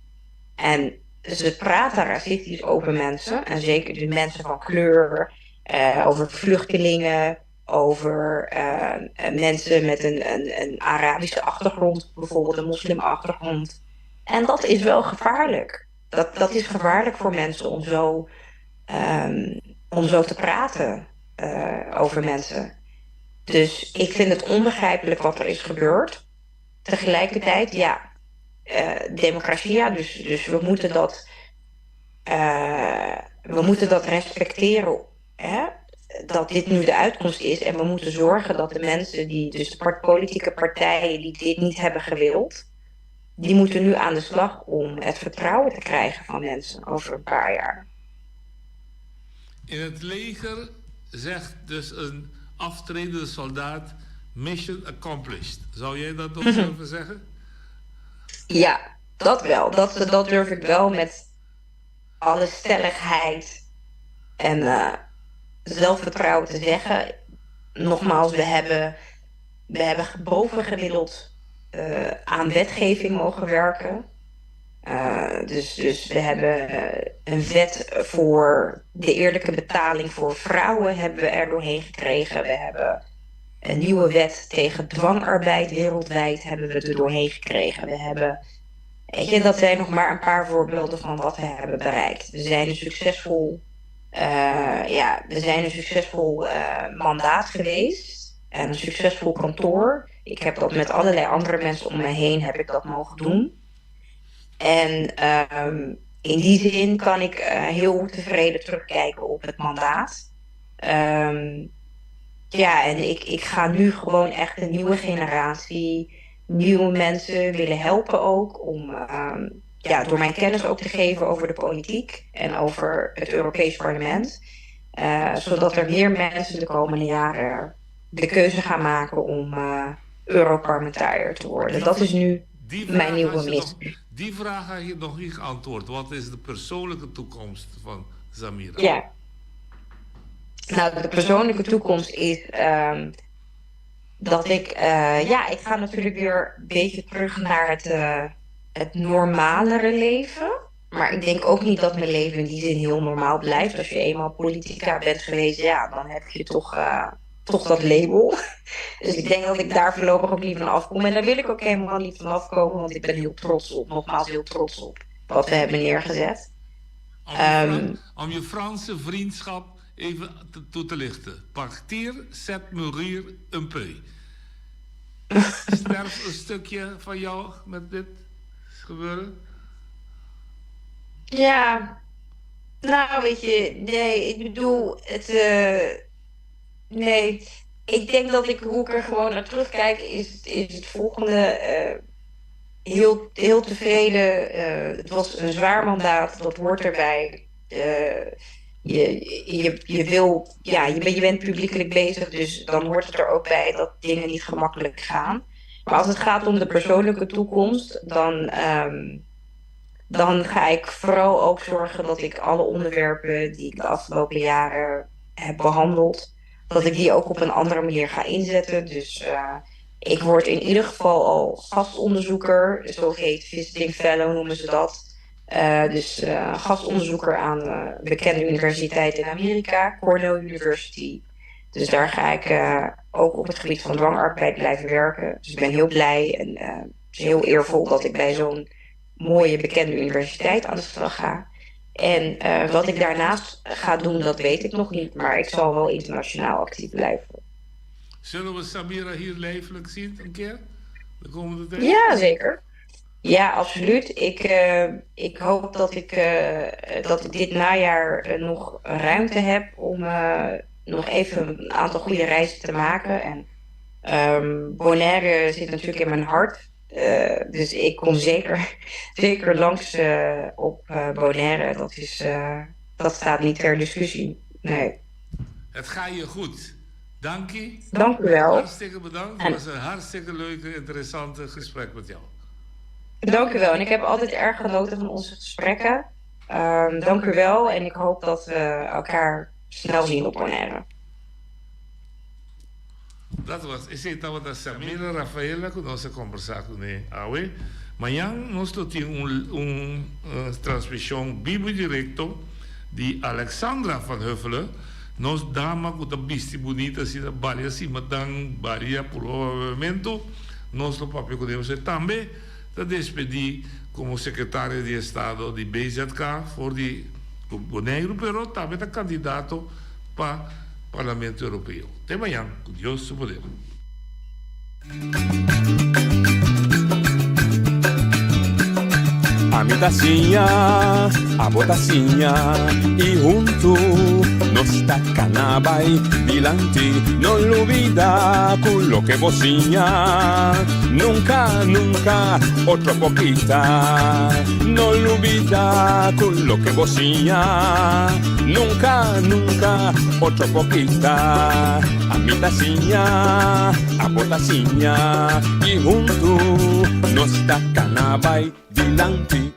En ze praten racistisch over mensen. En zeker de mensen van kleur, uh, over vluchtelingen, over uh, mensen met een, een, een Arabische achtergrond, bijvoorbeeld een moslimachtergrond. En dat is wel gevaarlijk. Dat, dat is gevaarlijk voor mensen om zo, um, om zo te praten uh, over mensen. Dus ik vind het onbegrijpelijk wat er is gebeurd. Tegelijkertijd, ja, uh, democratie, ja, dus, dus we moeten dat, uh, we moeten dat respecteren. Hè? Dat dit nu de uitkomst is. En we moeten zorgen dat de mensen die, dus de politieke partijen die dit niet hebben gewild, die moeten nu aan de slag om het vertrouwen te krijgen van mensen over een paar jaar. In het leger zegt dus een aftredende soldaat: Mission accomplished. Zou jij dat nog durven zeggen? Ja, dat wel. Dat, dat durf ik wel met alle stelligheid en uh, zelfvertrouwen te zeggen. Nogmaals, we hebben, we hebben bovengemiddeld eh, aan wetgeving mogen werken. Eh, dus, dus we hebben eh, een wet voor de eerlijke betaling voor vrouwen hebben we er doorheen gekregen. We hebben een nieuwe wet tegen dwangarbeid wereldwijd hebben we er doorheen gekregen. We hebben, weet je, dat zijn nog maar een paar voorbeelden van wat we hebben bereikt. We zijn een succesvol, eh, ja, we zijn een succesvol eh, mandaat geweest en een succesvol kantoor. Ik heb dat met allerlei andere mensen om me heen heb ik dat mogen doen. En ehm, in die zin kan ik eh, heel tevreden terugkijken op het mandaat. Ehm, ja, en ik, ik ga nu gewoon echt een nieuwe generatie, nieuwe mensen willen helpen ook om ehm, ja, door mijn kennis ook te geven over de politiek en over het Europees Parlement. Eh, zodat er meer mensen de komende jaren de keuze gaan maken om eh, Europarlementariër te worden. Dat is nu Die mijn vraag nieuwe had je missie. nog- Die vraag had je nog niet geantwoord. Wat is de persoonlijke toekomst van Zamira? Ja. Nou, de persoonlijke toekomst is ehm, dat ik, eh, ja, ik ga natuurlijk weer een beetje terug naar het, eh, het normalere leven. Maar ik denk ook niet dat mijn leven in die zin heel normaal blijft. Als je eenmaal politica bent geweest, ja, dan heb je toch, eh, toch dat label. Dus ik denk dat ik daar voorlopig ook niet van afkom. En daar wil ik ook helemaal niet van afkomen, want ik ben heel trots op, nogmaals heel trots op wat we hebben neergezet. Om je, Ehm, Fran- om je Franse vriendschap even te- toe te lichten. Partir, set mourir un peu. Sterft een stukje van jou met dit gebeuren? Ja, nou weet je, nee, ik bedoel, het, eh, nee, ik denk dat ik, hoe ik er gewoon naar terugkijk, is, is het volgende, eh, heel, heel tevreden, eh, het was een zwaar mandaat, dat hoort erbij. Eh, je, je, je wil, ja, je, bent je bent publiekelijk bezig, dus dan hoort het er ook bij dat dingen niet gemakkelijk gaan. Maar als het gaat om de persoonlijke toekomst, dan, ehm, dan ga ik vooral ook zorgen dat ik alle onderwerpen die ik de afgelopen jaren heb behandeld, dat ik die ook op een andere manier ga inzetten. Dus eh, ik word in ieder geval al gastonderzoeker, zogeheten visiting fellow noemen ze dat. Eh, dus eh, gastonderzoeker aan eh, bekende universiteit in Amerika, Cornell University. Dus daar ga ik eh, ook op het gebied van dwangarbeid blijven werken. Dus ik ben heel blij en eh, het is heel eervol dat ik bij zo'n mooie bekende universiteit aan de slag ga. En eh, wat ik daarnaast ga doen, dat weet ik nog niet. Maar ik zal wel internationaal actief blijven. Zullen we Samira hier lijfelijk zien een keer? De komende tijd? Ja, zeker. Ja, absoluut. Ik, eh, ik hoop dat ik, eh, dat ik dit najaar eh, nog ruimte heb om eh, nog even een aantal goede reizen te maken. En ehm, Bonaire zit natuurlijk in mijn hart. Eh, dus ik kom zeker, zeker langs eh, op eh, Bonaire. Dat, is, eh, dat staat niet ter discussie. Nee. Het gaat je goed. Dank je. Dank u wel. Hartstikke bedankt. En- Het was een hartstikke leuke, interessante gesprek met jou. Dank u wel. En ik heb altijd erg genoten van onze gesprekken. Ehm, dank u wel. En ik hoop dat we elkaar snel zien op Bonaire. Dat was, esei tabata Samira Rafaela ku nos a kombersá kuné awe. Mañan nos lo tin un un transmishon bibu i direkto di Alexandra van Huffelen, nos dama ku ta bisti bunita asina, balia simadan, balia purba papiamentu. Nos lo papia kuné. Osei tambe ta despedí komo sekretario di estado di BZK for di Boneiru, pero tambe ta kandidato pa Parlamento Europeo. Te mañan, ku Dios su poder. Ami ta siña, abo ta siña y huntu nos ta cana bay dilanti. No lubida cu loke bo siña nunca, nunca otro por kita. No lubida cu loke bo siña nunca, nunca otro por kita. Ami ta siña, abo ta siña y huntu nos ta cana bay dilanti.